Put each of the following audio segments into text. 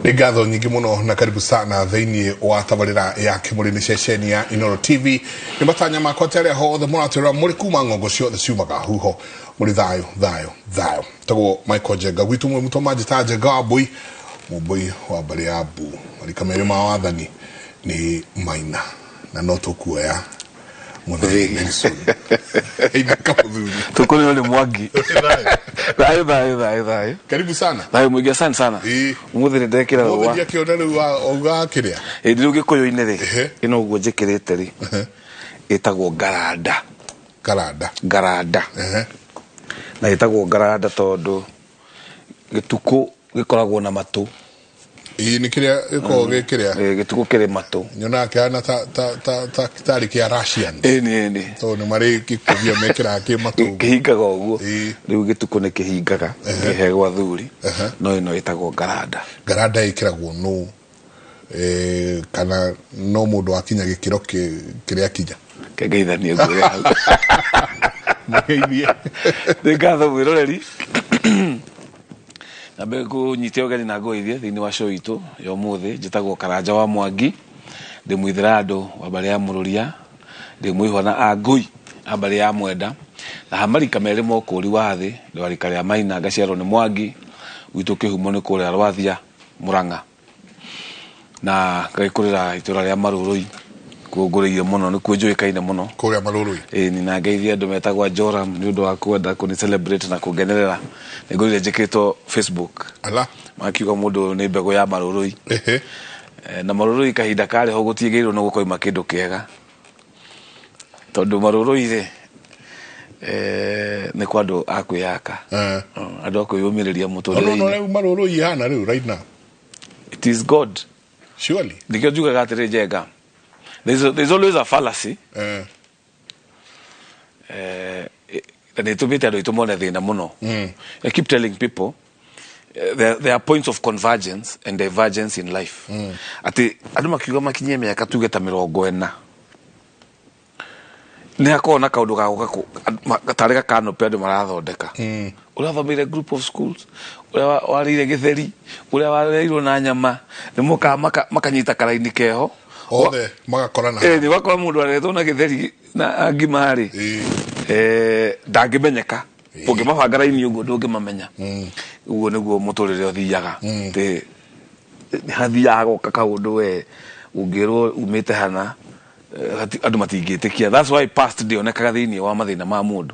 Nĩ ngatho nyingĩ mũno na karibu sana thĩinĩ wa tabarĩra ya Kĩmũrĩ, nĩ ceceni ya Inoro TV. Nĩ matanya makwa atĩ arĩa hothe mũratwĩrora mũrĩ kuma ng'ongo ciothe ciumaga huho mũrĩ thayũ thayũ thayũ. Tagwo Michael Njenga, gwitũ mwe mũtoma njĩta Njenga wa Mbũi, mũmbũi wa mbarĩ ya Mbu. Marika merĩ ma wathani nĩ Maina na no tũkuoya mũthuri Nelson. Ithaka mũthuri. Tukulio ni Mwangi. Thayũ thayũ thayũ thayũ. Karibu sana. Thayũ mũingĩ, asante sana. Ĩĩ. Ũmũthĩ nĩ ndekĩra Mũthĩ rũa. ndiakĩona rĩu wauga kĩrĩa. Ĩndĩ rĩu gĩkũyũ-inĩ rĩ, ĩno ũguo njĩkĩrĩte rĩ, ĩtagwo ngaranda. Ngaranda. Ngaranda. Na ĩtagwo ngaranda tondũ gĩtukũ gĩkoragwo na matũ. Ĩĩ, nĩ kĩrĩa gĩkoragwo gĩ kĩrĩa. Ĩĩ, gĩtukũ kĩrĩ matũ. Nyonaga kĩhana ta ta ta ta tarĩ kĩa Russian. Ĩni ĩni. Tondũ nĩ marĩ gĩkũbia mekĩraga kĩ matũ. Kĩhingaga ũguo. Ĩĩ. Rĩu gĩtukũ nĩ kĩhingaga kĩhegwo athuri, no ĩno ĩtagwo ngaranda. Ngaranda ĩkĩragwo nũ, kana no mũndũ wakinya gĩkĩro kĩrĩa kinya? Kengeithanie ngwĩre hau. Mũgeithie. Nĩ ngatho mwĩroreri. Nambe kũnyite ũgeni na ngũgeithie thĩinĩ wa show itũ ya ũmũthĩ. Njĩtagwo Karanja wa Mwangi, ndĩ mũithĩrandũ wa mbarĩ ya Mũrũria, ndĩ mũihwa na Angũi a mbarĩ ya Mwenda, na ha marika merĩ ma ũkũri wa thĩ, ndĩ wa rika rĩa Maina, ngaciarwo nĩ Mwangi, gwitũ kĩhumo nĩ kũrĩa Rwathia, Mũrang'a, na ngagĩkũrĩra itũra rĩa Marũrũi, kuo ngũrĩire mũno, nĩkuo njũĩkaine mũno. Kũrĩa Marũrũi? Ĩĩ, na ngeithie andũ metagwo Joram nĩ ũndũ wa kwenda kũni celebrate na kũngenerera. Nĩ ngorire njĩkĩrĩtwo Facebook. Ala. Makiuga mũndũ nĩ mbegũ ya Marũrũi. Na Marũrũi kahinda karĩ ho gũtiĩgĩirwo nĩ gũkoima kĩndũ kĩega. Tondũ Marũrũi rĩ, nĩ kwa andũ a kwĩyaka. Andũ a kwĩyũmĩrĩria mũtũrĩre-inĩ. No, no, rĩu Marũrũi ihana rĩu right now. It is God. Surely. Nĩkĩo njugaga atĩrĩ Njenga. There's always a fallacy. Na nĩ ĩtũmĩte andũ aitũ mone thĩna mũno. I keep telling people, there are points of convergence and divergence in life. Atĩ andũ makiuga makinyie mĩaka tuge ta mĩrongo ĩna, nĩ hakoragwo na kaũndũ ga gũka tarĩ gakanopĩ andũ marathondeka. Ũrĩa wathomeire group of schools, ũrĩa warĩire gĩtheri, ũrĩa wareirwo na nyama, nĩ mokaga makanyita karaini keho. Othe magakorana. Nĩ wakora mũndũ aretwo na gĩtheri na ngima rĩ, ndangĩmenyeka. Ũngĩmabanga raini ũguo ndũngĩmamenya. Ũguo nĩguo mũtũrĩre ũthiaga. Atĩ hathiaga goka kaũndũ we ũngĩrwo umĩte hana, andũ matingĩtĩkia. That's why past ndĩonekaga thĩinĩ wa mathĩna ma mũndũ.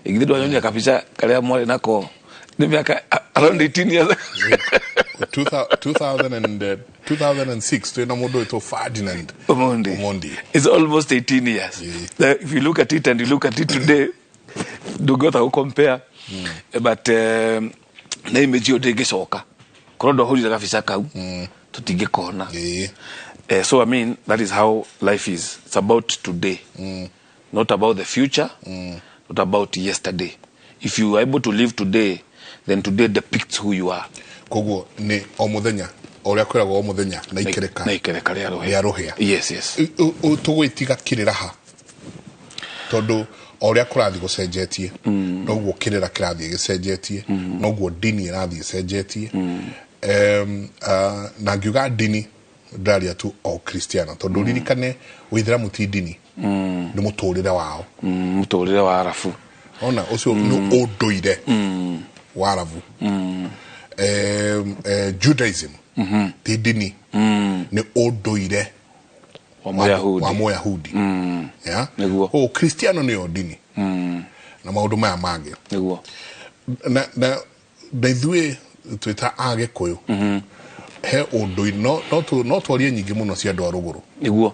Ĩgithĩ ndwanyonia kabica karĩa mwarĩ nako nĩ mĩaka around 18 years. 2006 twĩna mũndũ wĩtwo Ferdinand Omondi. Omondi. It's almost 18 years. If you look at it and you look at it today, ndũngĩhota gũ compare. But na image ĩyo ndĩngĩcoka. Korwo ndwahũrire gabica kau, tũtingĩkona. So I mean, that is how life is. It's about today. Not about the future, not about yesterday. If you are able to live today, then today depicts who you are. Koguo nĩ o mũthenya, o ũrĩa kwĩragwo o mũthenya, na ikereka. Na ikereka rĩa rũhĩa. Rĩa rũhĩa. Yes, yes. Tũgwĩtiga kĩrĩra ha? Tondũ o ũrĩa kũrathiĩ gũcenjetie, noguo kĩrĩra kĩrathiĩ gĩcenjetie, noguo ndini ĩrathiĩ ĩcenjetie. Na ngiuga ndini, ndĩraria tu o Kristiano, tondũ ririkane Ũithĩramu ti ndini, nĩ mũtũrĩre wao. Mũtũrĩre wa Arabu. Ona ũcio nĩ ũndũire wa Arabu. Judaism ti ndini, nĩ ũndũire Wa Mũyahudi. wa Mũyahudi. Yeah? Nĩguo. O Kristiano nĩyo ndini. Na maũndũ maya mangĩ. Nĩguo. Na ithuĩ twĩta Agĩkũyũ. He ũndũire, no twarie nyingĩ mũno cia andũ a rũgũrũ. Nĩguo.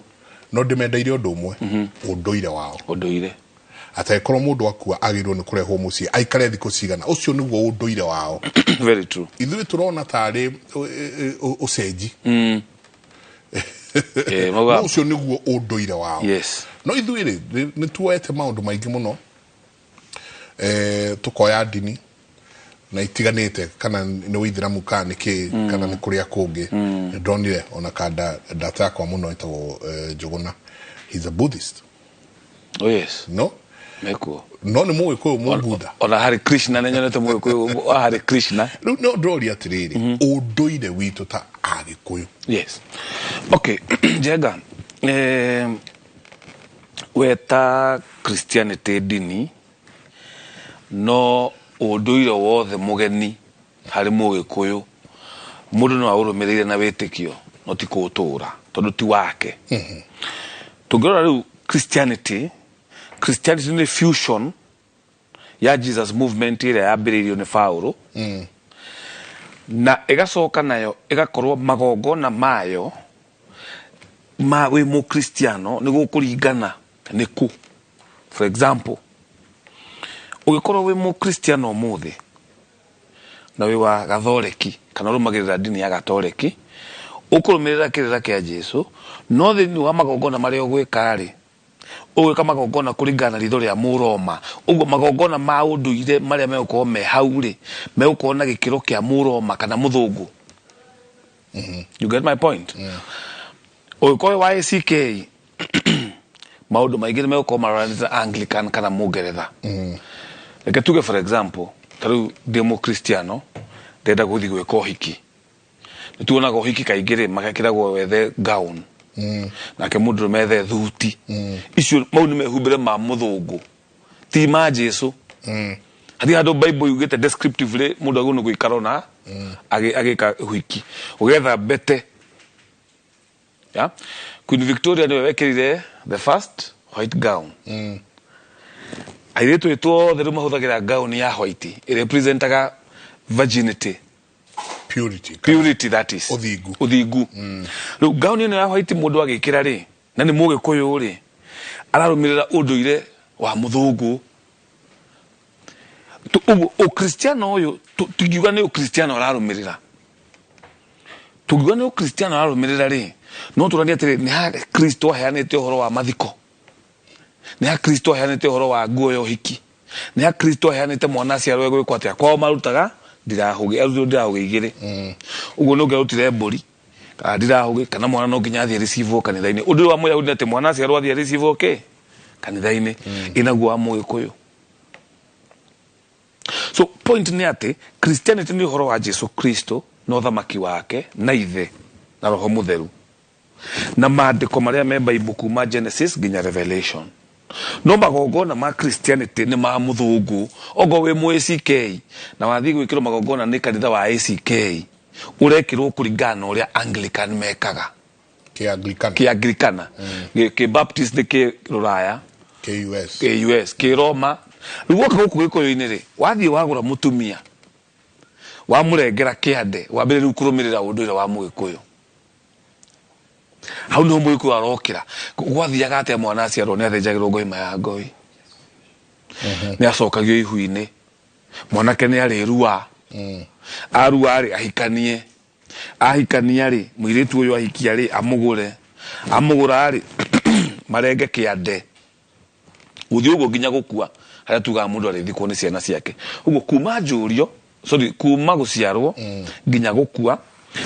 No ndĩmendeire ũndũ ũmwe, ũndũire wao. Ũndũire. Atangĩkorwo mũndũ akua agĩrĩirwo nĩ kũrehwo mũciĩ aikare thikũ cigana, ũcio nĩguo ũndũire wao. Very true. Ithuĩ tũrona tarĩ ũcenji. Mauga No ũcio nĩguo ũndũire wao. Yes. No ithuĩ rĩ, nĩ tuoete maũndũ maingĩ mũno. Tũkoya ndini na itiganĩte, kana nĩ Ũithĩramu kana nĩ kĩ, kana nĩ kũrĩa kũngĩ. Nĩ ndonire ona kanda data yakwa mũno ĩtagwo, Njũgũna. He's a Buddhist. Oh, yes. No? Mekuo. No nĩ Mũgĩkũyũ Mũbudha. Ona Hare Krishna nĩ nyonete Mũgĩkũyũ wa Hare Krishna. Rĩu no ndĩroria atĩrĩrĩ, ũndũire witũ ta Agĩkũyũ. Yes. Okay, Njenga, weta Christianity ndini no ũndũire wothe mũgeni harĩ Mũgĩkũyũ mũndũ no aũrũmĩrĩire na wĩtĩkio no ti kũũtũra tondũ ti wake. Tũngĩrora rĩu Christianity, Christianity nĩ fusion ya Jesus movement ĩrĩa yambĩrĩirio nĩ Paulo, na ĩgacoka nayo ĩgakorwo magongona mayo ma wĩ Mũkristiano nĩ gũkũringana nĩ kũ. For example, ũgĩkorwo wĩ Mũkristiano ũmũthĩ na wĩ wa Gathoreki kana ũrũmagĩrĩra ndini ya Gatoreki, ũkũrũmĩrĩra kĩrĩra kĩa Jesu, no thĩinĩ wa magongona marĩa ũgwĩka rĩ, ũgwĩka magongona kũringana na ritho rĩa Mũroma. Ũguo magongona ma ũndũire marĩa megũkorwo me hau rĩ, megũkorwo na gĩkĩro kĩa Mũroma kana mũthũngũ. You get my point? Ũgĩkorwo wa ACK, maũndũ maingĩ nĩ megũkorwo maroranĩte na Anglican kana Mũngeretha. Reke tuge for example, ta rĩu ndĩ Mũkristiano, ndĩrenda gũthiĩ gwĩka ũhiki. Nĩ tuonaga ũhiki kaingĩ rĩ, magekĩragwo wethe gown. Nake mũndũrũme ethe thuti. Icio mau nĩ mehumbĩre ma mũthũngũ, ti ma Jesu. Hatirĩ handũ Bible yugĩte descriptively mũndũ agĩrĩirwo nĩ gũikara ona agĩka ũhiki. Ũgetha mbete. Yeah? Queen Victoria nĩwe wekĩrire the first white gown. Airĩtu aitũ othe rĩu mahũthagĩra gown ya white ĩrepresentaga virginity. Purity. Purity, that is. Ũthingu. Ũthingu. Rĩu gown ĩno ya white mũndũ agĩkĩra rĩ, na nĩ Mũgĩkũyũ rĩ, ararũmĩrĩra ũndũire wa mũthũngũ. Ũguo Ũkristiano ũyũ tingiuga nĩ Ũkristiano ararũmĩrĩra. Tũngiuga nĩ Ũkristiano ararũmĩrĩra rĩ, no tũranie atĩrĩ, nĩ ha Kristo aheanĩte ũhoro wa mathiko, nĩ ha Kristo aheanĩte ũhoro wa nguo ya ũhiki, nĩ ha Kristo aheanĩte mwana aciarwo egwĩkwo atĩa. Kwao marutaga ndirahũgĩ, arutirwo ndirahũgĩ igĩrĩ. Ũguo no ũngĩarutire mbũri kana ndirahũgĩ, kana mwana no nginya athiĩ receive kanitha-inĩ. Ũndũ ũyũ wa Mũyahudi atĩ mwana aciarwo athiĩ receive kĩ kanitha-inĩ, ĩnaguo wa Mũgĩkũyũ. So point nĩ atĩ Christianity nĩ ũhoro wa Jesu Kristo na ũthamaki wake na ithe na Roho Mũtheru na maandĩko marĩa me Bible kuma Genesis nginya Revelation. No magongona ma Christianity nĩ ma mũthũngũ. Ongorwo wĩ mũ ACK na wathiĩ gwĩkĩrwo magongona nĩ kanitha wa ACK, ũrekĩrwo kũringana na ũrĩa Anglican mekaga. Kĩ Anglicana. Kĩ Anglicana. Kĩ Baptist nĩ kĩ Rũraya. Kĩ US. Kĩ US, kĩ Roma. Rĩu woka gũkũ Gĩkũyũ-inĩ rĩ, wathiĩ wagũra mũtumia, wamũrengera kĩande, wambĩrĩria rĩu kũrũmĩrĩra ũndũire wa Mũgĩkũyũ. Hau nĩho Mũgĩkũyũ arokĩra. Gwathiaga atĩa mwana aciarwo? Nĩ athĩnjagĩrwo ngoima ya ngoi. Nĩ acokagio ihu-inĩ. Mwanake nĩ arĩrua. Arua rĩ, ahikanie. Ahikania rĩ, mũirĩtu ũyũ ahikia rĩ, amũgũre. Amũgũra rĩ, marenge kĩande. Gũthiĩ ũguo nginya gũkua, harĩa tugaga mũndũ arĩthikwo nĩ ciana ciake. Ũguo kuma njũrio, sorry, kuma gũciarwo nginya gũkua,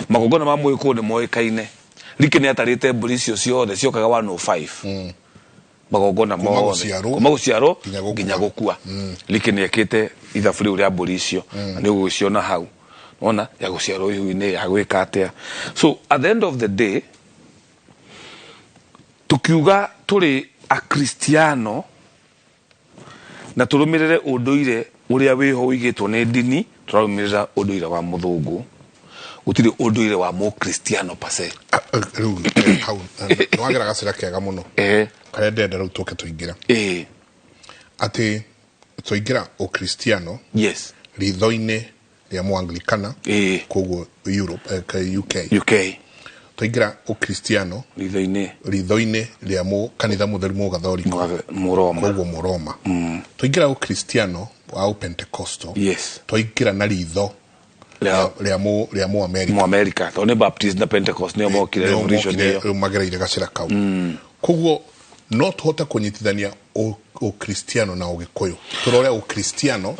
magongona ma Mũgĩkũyũ nĩ moĩkaine. Rike nĩ atarĩte mbũri icio ciothe ciokaga 105. Magongona Kuma mothe. gũciarwo Kuma gũciarwo nginya gũkua. nginya gũkua. Rike nĩ ekĩte ithabu rĩu rĩa mbũri icio. Na nĩ ũgũciona hau. Ona ya gũciarwo ihu-inĩ, ya gwĩka atĩa. So at the end of the day, tukiuga tũrĩ Akristiano na tũrũmĩrĩre ũndũire ũrĩa wĩho ũigĩtwo nĩ ndini, tũrarũmĩrĩra ũndũire wa mũthũngũ. Gũtirĩ ũndũire wa mũkristiano per se. Rĩu hau nĩ wagera gacĩra kega mũno. Karĩa ndĩrenda rĩu tũke tũingĩre. Atĩ tũingĩra ũkristiano ritho-inĩ rĩa mũanglikana, koguo Europe, UK. UK. Tũingĩra ũkristiano ritho-inĩ ritho-inĩ rĩa kanitha mũtheru mũgathoriko. Mũroma. Koguo Mũroma. Tũingĩra ũkristiano wa Pentecostal. Tũingĩra na ritho rĩa mũ America. Mũ America. Tondũ nĩ Baptist na Pentecost nĩo mokire Nĩo revolution mokire, ĩyo. rĩu magereire gacĩra kau. Koguo no tũhote kũnyitithania ũkristiano na ũgĩkũyũ. Tũrore ũkristiano,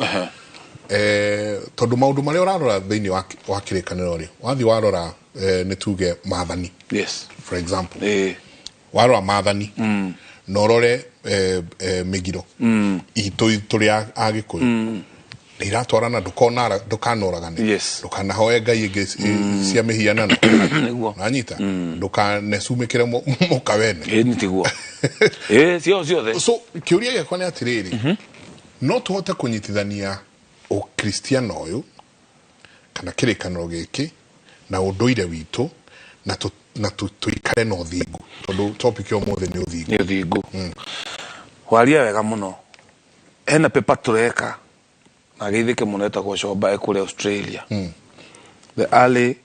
tondũ maũndũ marĩa ũrarora thĩinĩ wa kĩrĩkanĩro rĩ, wathiĩ warora, nĩ tuge maathani. For example. Warora maathani. Na ũrore mĩgiro itũ tũrĩ a Gĩkũyũ nĩ iratwarana. Ndũkona, ndũkanoragane, ndũkanahoe ngai ingĩ cia mĩhianano. Nanyita, ndũkanecumĩkĩre mũka wene. Ĩ nĩ tiguo, ĩ cio ciothe. So kĩũria gĩakwa nĩ atĩrĩrĩ, no tũhote kũnyitithania ũkristiano ũyũ kana kĩrĩkanĩro gĩkĩ na ũndũire witũ na tũikare na ũthingu, tondũ topic ya ũmũthĩ nĩ ũthingu? Nĩ ũthingu. Waria wega mũno. Hena paper tũreka na geithĩke mũno, etagwo Comba, ekũrĩa Australia, "The Early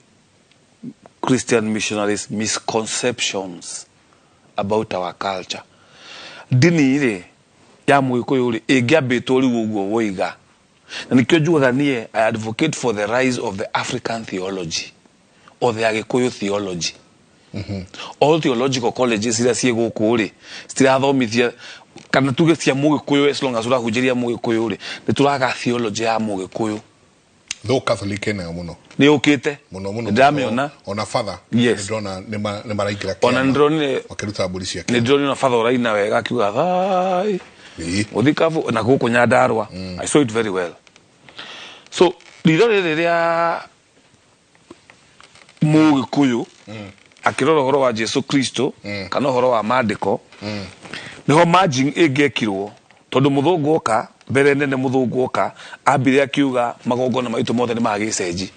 Christian Missionaries Misconceptions about Our Culture". Ndini rĩ ya Mũgĩkũyũ rĩ ĩngĩambĩtwo rĩu ũguo woiga, na nĩkĩo njugaga niĩ I advocate for the rise of the African theology or the Agĩkũyũ theology. All theological colleges iria ciĩ gũkũ rĩ citirathomithia kana tuge cia Mũgĩkũyũ. As long as ũrahunjĩria Mũgĩkũyũ rĩ, nĩ tũraga theology ya Mũgĩkũyũ. Though Catholic ĩnayo mũno. Nĩ yũkĩte. Mũno mũno. Nĩndĩramĩona. Ona father nĩndĩrona nĩ maraingĩra Ona kĩama, nĩndĩronire makĩruta mbũri cia nĩ kĩama. ndĩronire ona father ũraina wega akiuga thai gũthikabu na gũkũ Nyandarua. I saw it very well. So ritho rĩrĩ rĩa Mũgĩkũyũ akĩrora ũhoro wa Jesu Kristo kana ũhoro wa maandĩko, nĩho merging ĩngĩekirwo, tondũ mũthũngũ oka mbere nene, mũthũngũ oka ambire akiuga magongona maitũ mothe nĩ magĩcenji,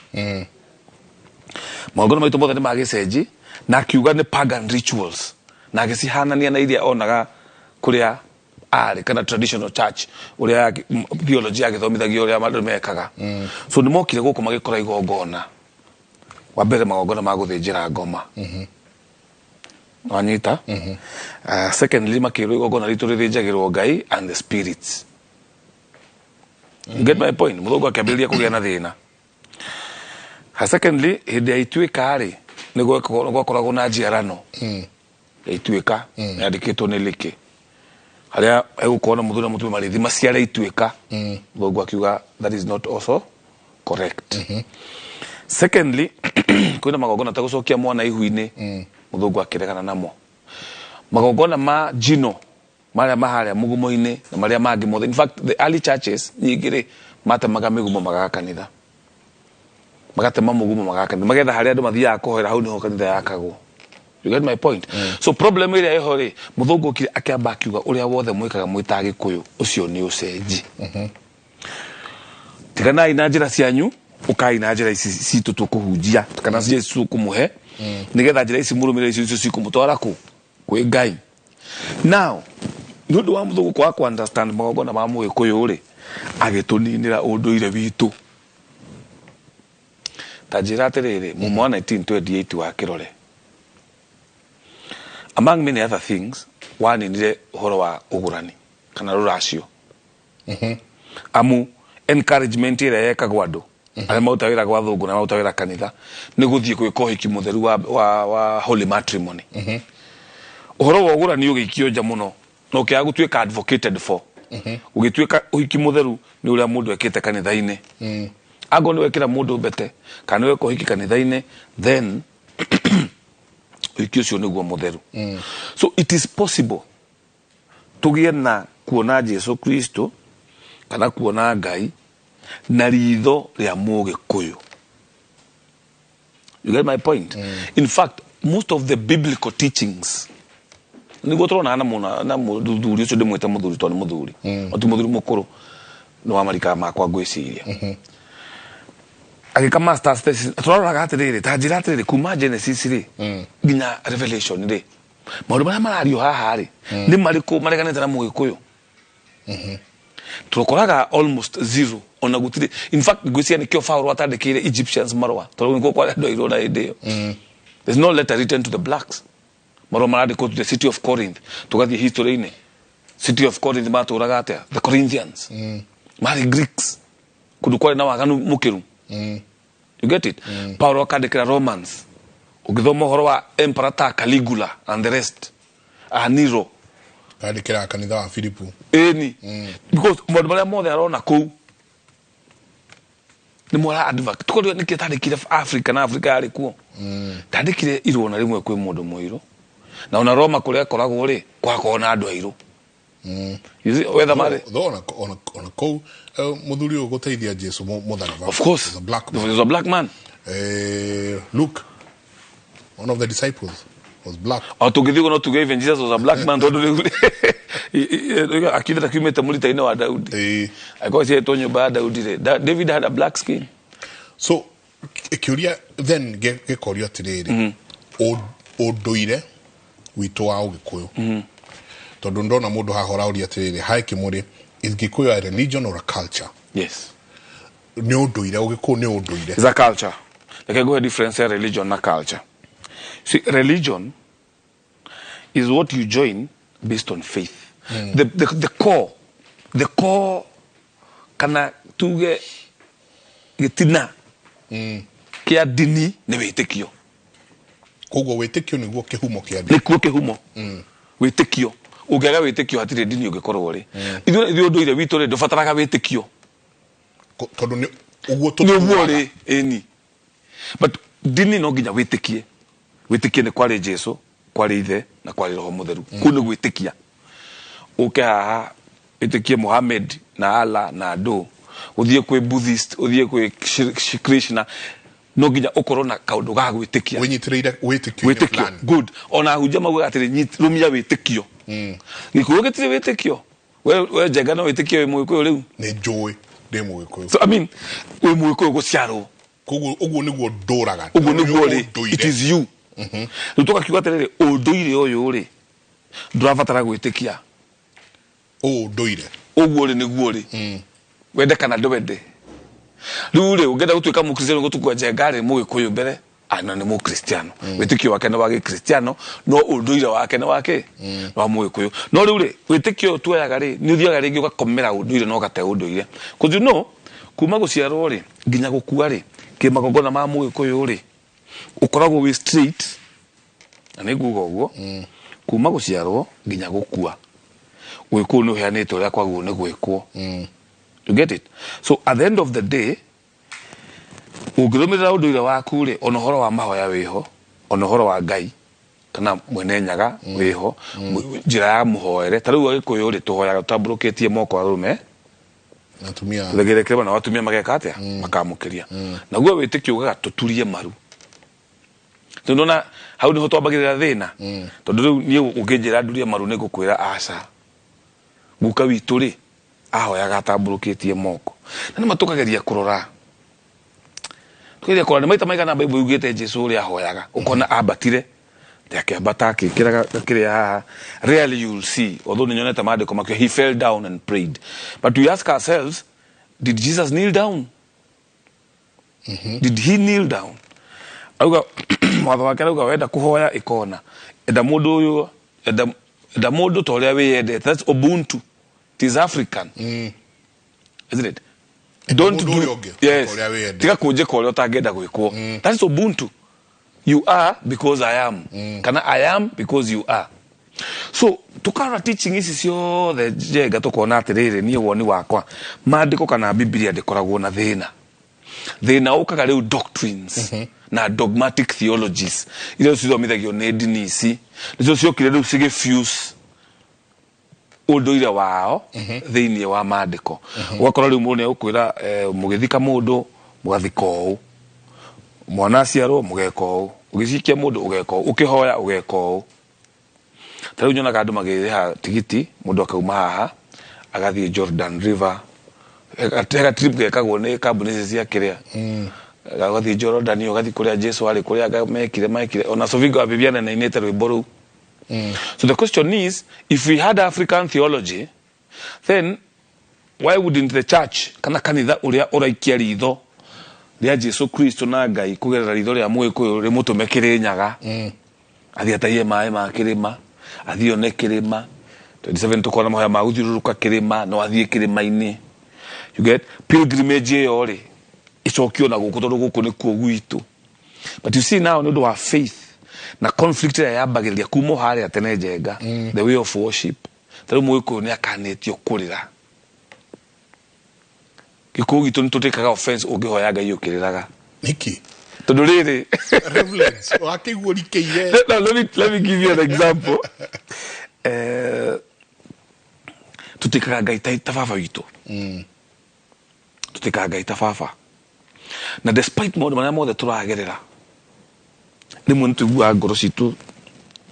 magongona maitũ mothe nĩ magĩcenji, na akiuga nĩ pagan rituals, na agĩcihanania na iria onaga kũrĩa arĩ kana traditional church, ũrĩa theology yagĩthomithagio, ũrĩa andũ mekaga. So nĩ mokire gũkũ magĩkora igongona wa mbere, magongona ma gũthĩnjĩra ngoma, wanyita. Secondly, makĩrwo igongona ritũ rĩthĩnjagĩrwo ngai and the spirits. You get my point? Mũthũngũ akĩambĩrĩria kũgĩa na thĩna. Secondly, hĩndĩ ya ituĩka rĩ, nĩ gwakoragwo na njiarano ya ituĩka yandĩkĩtwo nĩ Lĩkĩ, harĩa egũkorwo na mũthuri na mũtumia marĩthi maciare ituĩka. Mũthũngũ akiuga that is not also correct. Secondly, kwĩna magongona ta gũcokia mwana ihu-inĩ, mũthũngũ akĩregana namo. Magongona ma njino marĩa maharĩa mũgumo-inĩ na marĩa mangĩ mothe. In fact, the early churches nyingĩ rĩ matemaga mĩgumo magaga kanitha, magatema mũgumo magaga kanitha, magetha harĩa andũ mathiaga kũhoera, hau nĩho kanitha yakagwo. You get my point? So problem ĩrĩa ĩho rĩ, mũthũngũ okire akĩamba akiuga ũrĩa wothe mwĩkaga mwĩ ta Gĩkũyũ, ũcio nĩ ũcenji. Tiganai na njĩra cianyu, ũkai na njĩra ici citũ tũkũhunjia kana njĩra ici tũkũmũhe, nĩgetha njĩra ici mũrũmĩrĩre, icio icio cikũmũtwara kũ kwĩ Ngai. Now nĩ ũndũ wa mũthũngũ kwaga ku understand magongona ma Mũgĩkũyũ rĩ, agĩtũninĩra ũndũire witũ. Ta njĩra atĩrĩrĩ, mumo wa 1928 wa kĩrore, among many other things, waninire ũhoro wa ũgũrani kana rũracio, amu encouragement ĩrĩa yekagwo andũ arĩa maruta wĩra gwa thũngũ na maruta wĩra kanitha nĩ gũthiĩ gwĩka ũhiki mũtheru wa holy matrimony. Ũhoro wa ũgũrani ũgĩikio nja mũno na ũkĩaga gũtuĩka advocated for, ũgĩtuĩka ũhiki mũtheru nĩ ũrĩa mũndũ ekĩte kanitha-inĩ. Angorwo nĩ wekĩra mũndũ mbete kana nĩ weka ũhiki kanitha-inĩ, then ũhiki ũcio nĩguo mũtheru. So it is possible tũgĩe na kuona Jesu Kristo kana kuona Ngai na ritho rĩa Mũgĩkũyũ. You get my point? In fact, most of the biblical teachings niguo tũrona na mũna na mũthuri ũcio, ndĩmwĩte mũthuri tondũ nĩ mũthuri, o ti mũthuri mũkũrũ, nĩ wa marika makwa ngwĩciria, agĩka masters thesis. Tũraroraga atĩrĩrĩ, ta njĩra atĩrĩrĩ, kuma Genesis rĩ nginya Revelation rĩ, maũndũ marĩa marario haha rĩ nĩ marĩkũ mareganĩte na Mũgĩkũyũ? Tũkoraga almost zero, ona gũtirĩ. In fact, ngwĩciria nĩkĩo Paul atandĩkĩire Egyptians marũa, tondũ nĩkuo kwarĩ andũ airũ na hĩndĩ ĩyo. There's no letter written to the blacks. Marũa marandĩkwo to the city of Corinth. Tũgathiĩ history-inĩ, city of Corinth matũraga atĩa? The Corinthians marĩ Greeks, kũndũ kwarĩ na waganu mũkĩru. You get it? Paulo akandĩkĩra Romans. Ũngĩthoma ũhoro wa emperor ta Caligula and the rest, Nero. Kandĩkĩra kanitha wa Filipu. Ĩni, because maũndũ marĩa mothe arona kũu nĩ mwara advocate. Tukorwo nĩkĩ tandĩkire Africa na Africa yarĩ kuo, ndandĩkire irũa na rĩmwe kwĩ mũndũ mũirũ. Na ona Roma kũrĩa akoragwo rĩ, kwakorwo na andũ airũ. You see, wetha marĩ Though ona kũu mũthuri ũyũ gũteithia Jesu mũtharaba Of course. was a black man. Was a black man. Luke, one of the disciples, was black. O tũngĩthiĩ ũguo no tuge even Jesus was a black man, tondũ rĩu akithe ta kiumĩte mũrita-inĩ wa Daudi. Angĩkorwo cietwo nyũmba ya Daudi rĩ, David had a black skin. So kĩũria then gĩkorio atĩrĩrĩ, ũndũire witũ wa Ũgĩkũyũ, tondũ ndona mũndũ haha ũraũria atĩrĩrĩ, hi Kĩmũrĩ, is Gĩkũyũ a religion or a culture? Yes. Nĩ ũndũire, Ũgĩkũyũ nĩ ũndũire? It's a culture. Reke nguhe difference ya religion na culture. See, religion is what you join based on faith. The core kana tuge gĩtina kĩa ndini nĩ wĩtĩkio. Koguo wĩtĩkio nĩguo kĩhumo kĩa ndini. Nĩkuo kĩhumo. Wĩtĩkio, ũngĩaga wĩtĩkio hatirĩ ndini ũngĩkorwo rĩ. Ithuĩ ũndũire witũ rĩ, ndũbataraga wĩtĩkio. Tondũ nĩ ũguo Nĩ ũguo tũtũraga. Rĩ, ĩni, but ndini no nginya wĩtĩkie, wĩtĩkie nĩ kwarĩ Jesu, kwarĩ Ithe na kwarĩ Roho Mũtheru. Kũu nĩ gwĩtĩkia. Ũke haha wĩtĩkie Muhammad na Allah na andũ, ũthiĩ kwĩ Buddhist, ũthiĩ kwĩ Krishna, no nginya ũkorwo na kaũndũ ga gwĩtĩkia. Wĩnyitĩrĩire wĩtĩkio-inĩ Wĩtĩkio fulani. Good. Ona ahunjia maugaga atĩrĩ, rũmia wĩtĩkio. Gĩkũyũ gĩtirĩ wĩtĩkio. We Njenga, no wĩtĩkio wĩ Mũgĩkũyũ rĩu? Nĩ njũĩ ndĩ Mũgĩkũyũ. So I mean, wĩ Mũgĩkũyũ gũciarwo. Koguo ũguo nĩguo ndũraga. Ũguo nĩguo rĩ. Ũndũire. It is you. Rĩu tũgakiuga atĩrĩrĩ, ũndũire ũyũ rĩ, ndũrabatara gwĩtĩkia. Ũndũire. Ũguo rĩ, nĩguo rĩ, wende kana ndwende. Rĩu rĩ, ũngĩenda gũtuĩka Mũkristiano, gũtukua Njenga rĩ, Mũgĩkũyũ mbere ana nĩ Mũkristiano, wĩtĩkio wake nĩ wa Gĩkristiano, no ũndũire wake nĩ wake nĩ wa Mũgĩkũyũ. No rĩu rĩ, wĩtĩkio ũyũ tuoyaga rĩ, nĩ ũthiaga rĩngĩ ũgakomera ũndũire na ũgate ũndũire. 'Cause kuma gũciarwo rĩ nginya gũkua rĩ, kĩmagongona ma Mũgĩkũyũ rĩ, ũkoragwo wĩ straight. Na nĩ nguga ũguo, kuma gũciarwo nginya gũkua, Ũgĩkũyũ nĩ ũheanĩte ũrĩa kwagĩrĩirwo nĩ gwĩkwo. You get it? So at the end of the day, ũngĩrũmĩrĩra ũndũire waku rĩ, ona ũhoro wa mahoya wĩho, ona ũhoro wa Ngai kana Mwene Nyaga wĩho, njĩra ya mũhoere. Ta rĩu Agĩkũyũ rĩ, tũhoyaga tũtambũrũkĩtie moko, arũme Atumia tũthegere kĩrĩma, na atumia mageka atĩa? Makamũkĩria. Naguo wĩtĩkio ugaga tũturie maru. Tondũ na hau nĩho twambagĩrĩra thĩna, tondũ rĩu niĩ ũngĩnjĩra ndurie maru, nĩ ngũkwĩra aca. Guka witũ rĩ, ahoyaga atambũrũkĩtie moko. Na nĩma tũkageria kũrora, tũkageria kũrora nĩ maita maigana Bible yugĩte Jesu ũrĩa ahoyaga, ũkona ambatire atĩ akĩambata akĩkĩra kĩrĩa haha. Rarely you will see, although nĩ nyonete maandĩko makio he fell down and prayed, but we ask ourselves, did Jesus kneel down? Did he kneel down? Auga watho wake arauga wenda kuhoya ikona, enda mũndũ ũyũ, enda mũndũ ta ũrĩa wĩyendete. That's ubuntu. It is African, isn't it? Enda mũndũ ũrĩa ũngĩ Yes. ta ũrĩa wĩyendete. Tiga kũnjĩka ũrĩa ũtangĩenda gwĩkwo. That's ubuntu. You are because I am, kana I am because you are. So tukarora teaching ici ciothe njenga, tukona atĩrĩrĩ, niĩ woni wakwa, maandĩko kana Bibilia ndĩkoragwo na thĩna. Thĩna ũkaga rĩu doctrines na dogmatic theologies iria cithomithagio nĩ ndini ici, nĩcio ciokire rĩu cigĩfuse ũndũire wao thĩinĩ wa maandĩko. Ũgakora rĩu mũndũ nĩegũkwĩra, mũgĩthika mũndũ mũgathika ũũ, mwana aciarwo mũgeka ũũ, ũgĩcikia mũndũ ũgeka ũũ, ũkĩhoya ũgeka ũũ. Ta rĩu nyonaga andũ magĩrĩha tigiti, mũndũ akauma haha agathiĩ Jordan River. Hega trip gekagwo nĩ kambuni ici cia kĩrĩa, ũgathiĩ Jordan, ũgathiĩ kũrĩa Jesu arĩ, kũrĩa mekire. Ona Sovingo wa Bibiana nĩainĩte rwĩmbo rũu. So the question is, if we had African theology, then why wouldn't the church kana kanitha ũrĩa ũraikia ritho rĩa Jesu Kristo na Ngai kũgerera ritho rĩa Mũgĩkũyũ rĩmũtũme Kĩrĩnyaga, athiĩ atahie maĩ ma kĩrĩma, athiĩ one kĩrĩma 27, tũkona mahoya ma gũthiũrũrũka kĩrĩma, no athiĩ kĩrĩma-inĩ. You get? Pilgrimage ĩyo rĩ, ĩcokio na gũkũ, tondũ gũkũ nĩkuo gwitũ. But you see now, nĩ ũndũ wa faith na conflict ĩrĩa yambagĩrĩria kuma o harĩa tene, Njenga, the way of worship. Ta rĩu Mũgĩkũyũ nĩ akanĩtio kũrĩra. Gĩkũyũ gitũ nĩ tũtĩkaga offense ũngĩhoya Ngai ũkĩrĩraga. Nĩkĩ? Tondũ rĩrĩ, Reverends, wakĩigua ũrikĩire. No, let me give you an example. Tutikaga Ngai ta baba witũ, tutikaga Ngai ta baba, na despite maũndũ marĩa mothe tũragerera, rĩmwe nĩ tũiguaga ngoro citũ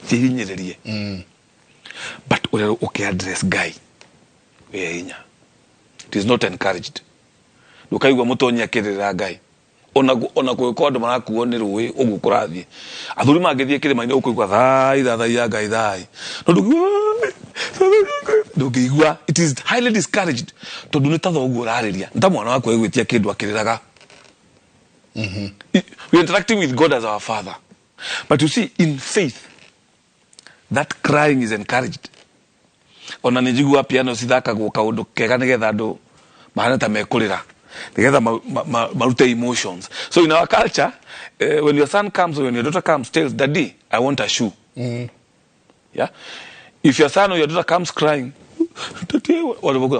cihinyĩrĩrie, but ũrĩa ũkĩ address Ngai wĩ hinya, it is not encouraged. Ndũkaigua mũtonyi akĩrĩrĩra Ngai, ona kũngĩkorwo andũ marakuo nĩ rũĩ ũguo kũrathiĩ, athuri mangĩthiĩ kĩrĩma-inĩ, ũkũigua thai thathaiya Ngai thai, no ndũngĩigua. It is highly discouraged, tondũ nĩ ta thoguo ũrarĩria, nĩ ta mwana waku egwĩtia kĩndũ akĩrĩraga. We are interacting with God as our father, but you see, in faith that crying is encouraged. Ona nĩ njiguaga piano cithakagwo kaũndũ kega nĩgetha andũ mahane ta mekũrĩra, nĩgetha marute emotions. So in our culture, when your son comes or when your daughter comes, tells, "Daddy, I want a shoe," yeah, if your son or your daughter comes crying, "Daddy,"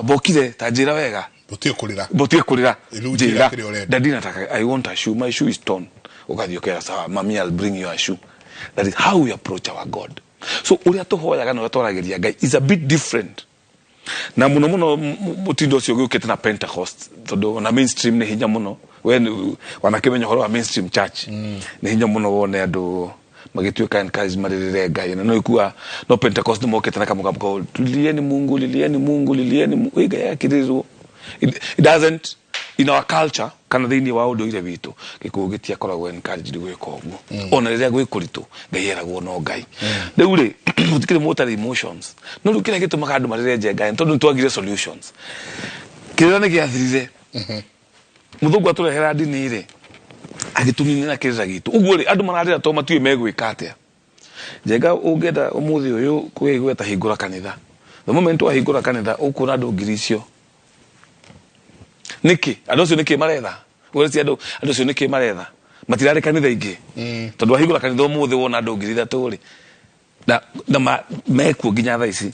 bokire ta njĩra wega. Ũtige kũrĩra. Botige kũrĩra. Rĩu njĩra njĩra kĩrĩa ũrenda. "Daddy, nataka, I want a shoe, my shoe is torn." Ũgathiĩ ũkera, "Sawa mami, I'll bring you a shoe." That is how we approach our God. So ũrĩa tũhoyaga na ũrĩa twaragĩria Ngai is a bit different, na muno muno mũtindo ũcio gĩũkĩte na Pentecost, tondũ ona mainstream nĩ hinya mũno. We wanakĩmenya ũhoro wa mainstream church, nĩ hinya mũno wone andũ magĩtuĩka encouraged marĩrĩre Ngai, na no ikua no Pentecost nĩ mokĩte na kamũgambo kau, "Lilieni Mungu, lilieni Mungu, lilieni Mungu." Ĩ Ngai akĩrĩrwo, it doesn't in our culture kana thĩinĩ wa ũndũire witũ. Gĩkũyũ gĩtiakoragwo encouraged gwĩka ũguo. Ona rĩrĩa gwĩ kũritũ, Ngai eragwo no Ngai. Rĩu rĩ, gũtikĩrĩ mũtarĩ emotions, no rĩu kĩrĩa gĩtũmaga andũ marĩre nje Ngai nĩ tondũ nĩ twagire solutions. Kĩrĩra nĩ gĩathirire. Mũthũngũ atũrehera ndini rĩ, agĩtũninĩra kĩrĩra gitũ. Ũguo rĩ, andũ mararĩra to matiũĩ megwĩka atĩa. Njenga, ũngĩenda ũmũthĩ ũyũ kwĩ gweta hingũra kanitha, the moment wahingũra kanitha, ũkuona andũ ngiri icio. Nĩkĩ andũ acio, nĩkĩ maretha? Ũreci andũ acio nĩkĩ maretha? Matirarĩ kanitha ingĩ, tondũ wahingũra kanitha ũmũthĩ wona andũ 3,000 rĩ, na mekuo nginya thaa ici.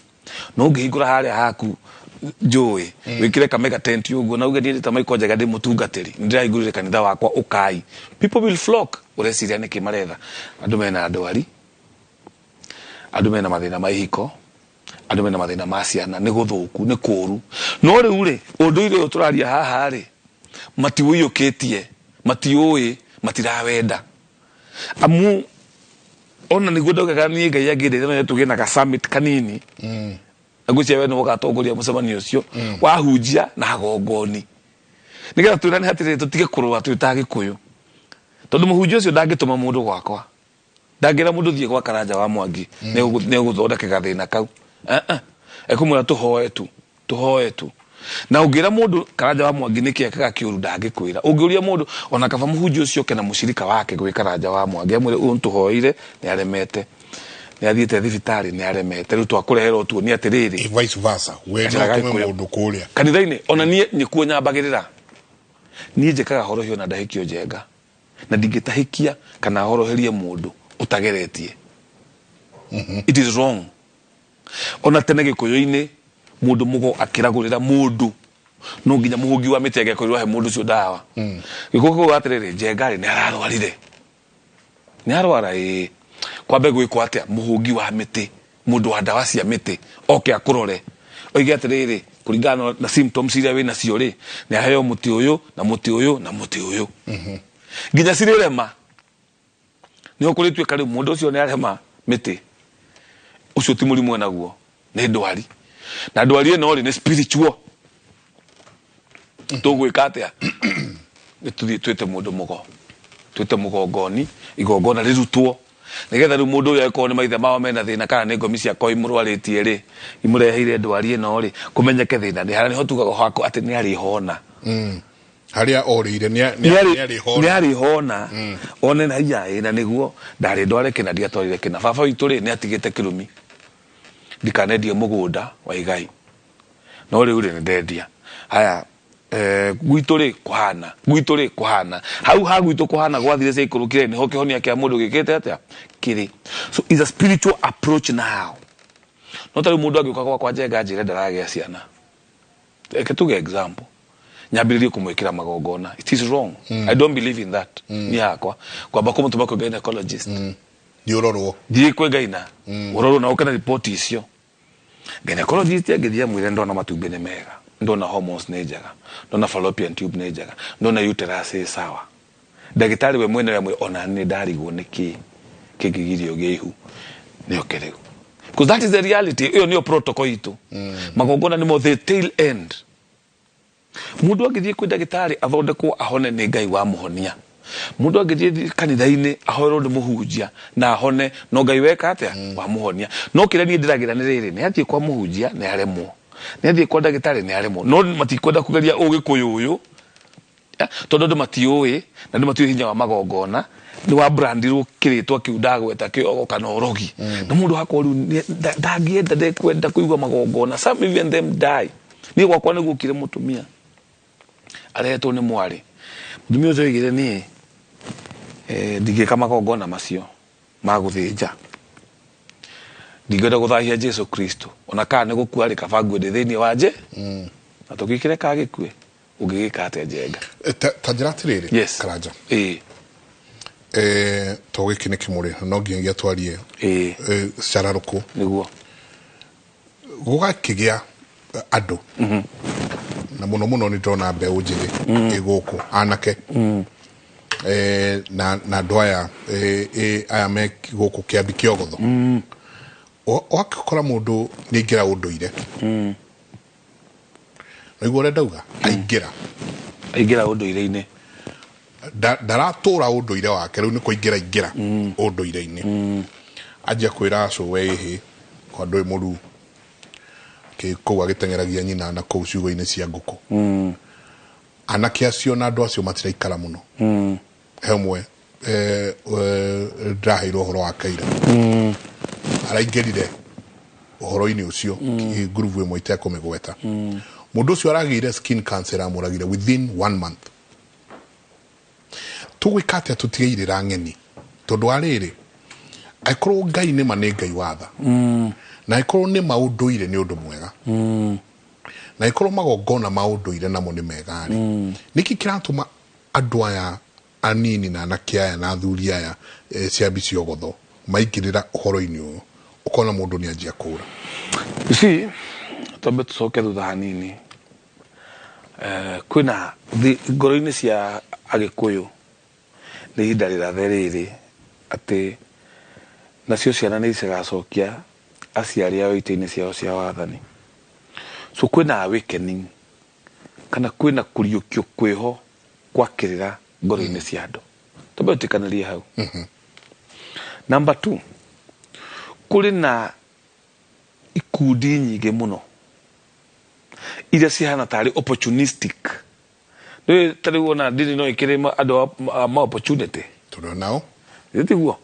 No ũngĩhingũra harĩa haku njũĩ, wĩkĩre kamega tent ũguo na uge, "Niĩ ta Michael Njega ndĩ mũtungatĩri, nĩ ndĩrahingũrire kanitha wakwa, ũkai," people will flock. Ũreciria nĩkĩ maretha? Andũ mena ndwari, andũ mena mathĩna ma ihiko, andũ mena mathĩna ma ciana, nĩ gũthũku, nĩ kũũru. No rĩu rĩ, ũndũire ũyũ tũraria haha rĩ, matiũiyũkĩtie, matiũĩ, matirawenda. Amu ona nĩguo ndaugaga niĩ Ngai angĩndeithia no tũgĩe na ga summit kanini, na ngwĩciria we nĩwe ũgatongoria mũcemanio ũcio wahunjia na agongoni, nĩgetha twĩrane atĩrĩrĩ, tũtige kũrũa twĩ ta Gĩkũyũ, tondũ mũhunjia ũcio ndangĩtũma mũndũ gwakwa, ndangĩra mũndũ thiĩ gwa Karanja wa Mwangi nĩ ũgũthondeka gathĩna kau. Eh, eh. Ekũmwĩra tũhoe tu, tũhoe tu. Na ũngĩra mũndũ Karanja wa Mwangi nĩkĩ ekaga kĩũru, ndangĩkwĩra. Ũngĩũria mũndũ, ona kaba mũhunjia ũcio oke na mũcirika wake gwĩ Karanja wa Mwangi, amwĩre, "Ũyũ nĩtũhoeire, nĩ aremete, nĩ athiĩte thibitarĩ, nĩ aremete, rĩu twakũrehera ũtuonie atĩrĩrĩ." Vice versa, we no Gacĩra ũtũme Gĩkũyũ. Mũndũ kũrĩa kanitha-inĩ, ona niĩ nĩkuo nyambagĩrĩra. Niĩ njĩkaga horohio na ndahĩkio Njenga, na ndingĩtahĩkia kana horoherie mũndũ ũtageretie. It is wrong. Ona tene Gĩkũyũ-inĩ, mũndũ mũgo akĩragũrĩra mũndũ, no nginya mũhũngi wa mĩtĩ angĩakorirwo ahe mũndũ ũcio ndawa. Gĩkũyũ kĩugaga atĩrĩrĩ, "Njenga rĩ, nĩ ararwarire, nĩ arwara, ĩĩ, kwambe gwĩkwo atĩa? Mũhũngi wa mĩtĩ, mũndũ wa ndawa cia mĩtĩ, oke akũrore, oige atĩrĩrĩ, kũringana na symptoms iria wĩ nacio rĩ, nĩ aheo mũtĩ ũyũ na mũtĩ ũyũ na mũtĩ ũyũ nginya cirĩrema." Nĩho kũrĩtuĩka rĩu mũndũ ũcio nĩ arema mĩtĩ ũcio, ti mũrimũ enaguo, nĩ ndwari, na ndwari ĩno rĩ, nĩ spiritual. Tũgwĩka atĩa? Nĩ tũthiĩ twĩte mũndũ mũgo, twĩte mũgongoni, igongona rĩrutwo, nĩgetha rĩu mũndũ ũyũ, angĩkorwo nĩ maithe mao mena thĩna kana nĩ ngomi ciakwa imũrwarĩtie rĩ, imũreheire ndwari ĩno rĩ, kũmenyeke thĩna nĩ harĩa. Nĩho tugaga hako atĩ nĩ arĩhona. Harĩa orĩire nĩ nĩ arĩhona, one na hinya ĩ, na nĩguo ndarĩ ndware kĩna, ndiatwarire kĩna. Baba witũ rĩ, nĩ atigĩte kĩrumi ndikanendie mũgũnda wa igai, no rĩu rĩ, nĩ ndendia. Haya, gwitũ rĩ, kũhana gwitũ rĩ, kũhana hau ha gwitũ kũhana gwathire ciaikũrũkire, nĩho kĩhonia kĩa mũndũ gĩkĩte atĩa kĩrĩ. So is a spiritual approach now. No ta rĩu mũndũ angĩũka gwakwa Njenga, njĩre ndaragĩa ciana, reke tuge example, Nyambĩrĩrie kũmwĩkĩra magongona. It is wrong. I don't believe in that. Niĩ hakwa kwamba kũmũtũma kwĩ gynecologist. Nĩ ũrorwo. Thiĩ kwĩ gyna ũrorwo na ũke na riboti icio. Gynecologist angĩthiĩ amwĩre, ndona matumbĩ nĩ mega, ndona hormones nĩ njega, ndona fallopian tube nĩ njega, ndona uterus ĩ sawa, ndagĩtarĩ we mwene amwĩre, ona nĩ ndarigwo nĩ kĩ kĩngĩgiria ũgĩe ihu, nĩ oke rĩu, because that is the reality. Ĩyo nĩyo protocol itũ. Magongona nĩmo the tail end. Mundu angĩthiĩ kwĩ ndagĩtarĩ athondekwo ahone, nĩ Ngai wamũhonia. Mundu angĩthiĩ kanitha-inĩ ahoerwo nĩ mũhunjia na ahone, no Ngai weka atĩa wamũhonia. No kĩrĩa niĩ ndĩragĩra nĩ rĩrĩ, nĩ athiĩ kwa mũhunjia nĩ aremwo, nĩ athiĩ kwa ndagĩtarĩ nĩ aremwo, no matikwenda kũgeria ũgĩkũyũ ũyũ. Ya, tondũ andũ matiũĩ na andũ matiũĩ hinya wa magongona, nĩ wa brandirwo kĩrĩtwa kĩu ndagweta kĩogo kana ũrogi, na mũndũ hakwa rĩu ndangĩenda, ndekwenda kũigua magongona. Some even them die. Niĩ gwakwa nĩ guokire mũtumia arehetwo nĩ mwarĩ. Mũtumia ũcio oigire, niĩ ndingĩka magongona macio ma gũthĩnja, ndingĩenda gũthahia Jesu Kristo, ona kana nĩ gũkua rĩ, kaba ngue ndĩ thĩinĩ wa nje na tũgĩkĩre ka gĩkue. Ũngĩgĩka atĩa, Njenga? Ta njĩra atĩrĩrĩ, Karanja. To gĩkĩ nĩ kĩmũrĩ no nginyagia twarie cararũkũ. Gũgakĩgĩa andũ, na mũno mũno nĩ ndĩrona mbeũ njĩthĩ ĩ gũkũ, anake na andũ aya aya me gũkũ Kĩambi Kĩogotho. Ũgakora mũndũ nĩ aingĩra ũndũire. Naiguo ũrĩa ndauga, aingĩra Aingĩra ũndũire-inĩ. Ndaratũra ũndũire wake, rĩu nĩ kũingĩra ingĩra ũndũire-inĩ, anjia kwĩra cũwe ĩhĩ kwa ndũĩ mũru kũu agĩteng'eragia nyina na kũu ciugũ-inĩ cia ngũkũ. Anake acio na andũ acio matiraikara mũno. He ũmwe ndĩraheirwo ũhoro wa kaira, araingĩrire ũhoro-inĩ ũcio ngurubu ĩmwe itekũmĩgweta. Mũndũ ũcio aragĩire skin cancer, amũragire within one month. Tũgwĩka atĩa tũtige irĩra ng'eni? Tondũ wa rĩrĩ, angĩkorwo Ngai nĩma nĩ Ngai watha, na angĩkorwo nĩ maũndũire nĩ ũndũ mwega, na angĩkorwo magongona ma ũndũire namo nĩ mega rĩ, nĩkĩ kĩratũma andũ aya anini na anake aya na athuri aya ciambi ciogotho maingĩrĩra ũhoro-inĩ ũyũ, ũkona mũndũ nĩ anjia kũra? You see, twambe tũcoke thutha hanini. Kwĩna ngoro-inĩ cia Agĩkũyũ nĩ ihinda rĩrathe rĩrĩ atĩ nacio ciana nĩ cigacokia aciari ao itĩ-inĩ ciao cia wathani. So kwĩna awakening kana kwĩna kũriũkio kwĩho kwa kĩrĩra ngoro-inĩ cia andũ. Twambe tũtikanĩrie hau. Number two, kũrĩ na ikundi nyingĩ mũno iria cihana tarĩ opportunistic. Nĩ ta rĩu ona ndini no ĩkĩrĩ andũ a ma opportunity. Tũrĩ nao. Ĩ tiguo?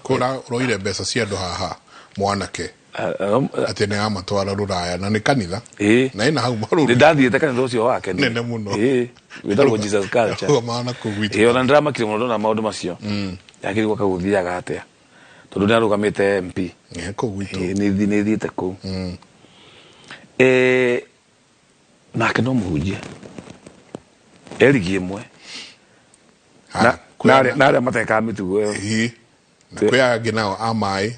Kũra ũroire mbeca cia andũ haha, mwanake, atĩ nĩ amatwara rũraya na nĩ kanitha na ĩna hau nĩ marũrũ. Ndathiĩte kanitha ũcio wake. Nene mũno. Ĩ wĩtagwo Jesus Culture. Rũgamaga na kũu gwitũ. Ĩ ona ndĩramakire mũno ndona maũndũ macio. Yakĩrigwo kagũthiaga atĩa tondũ nĩ arũgamĩte MP. Kũu gwitũ. Ĩ, nĩ thiĩte kũu. Nake no mũhunjia erigi ĩmwe na arĩa matekaga mĩtugo ĩyo. Ĩ, na kwĩ angĩ nao a maĩ,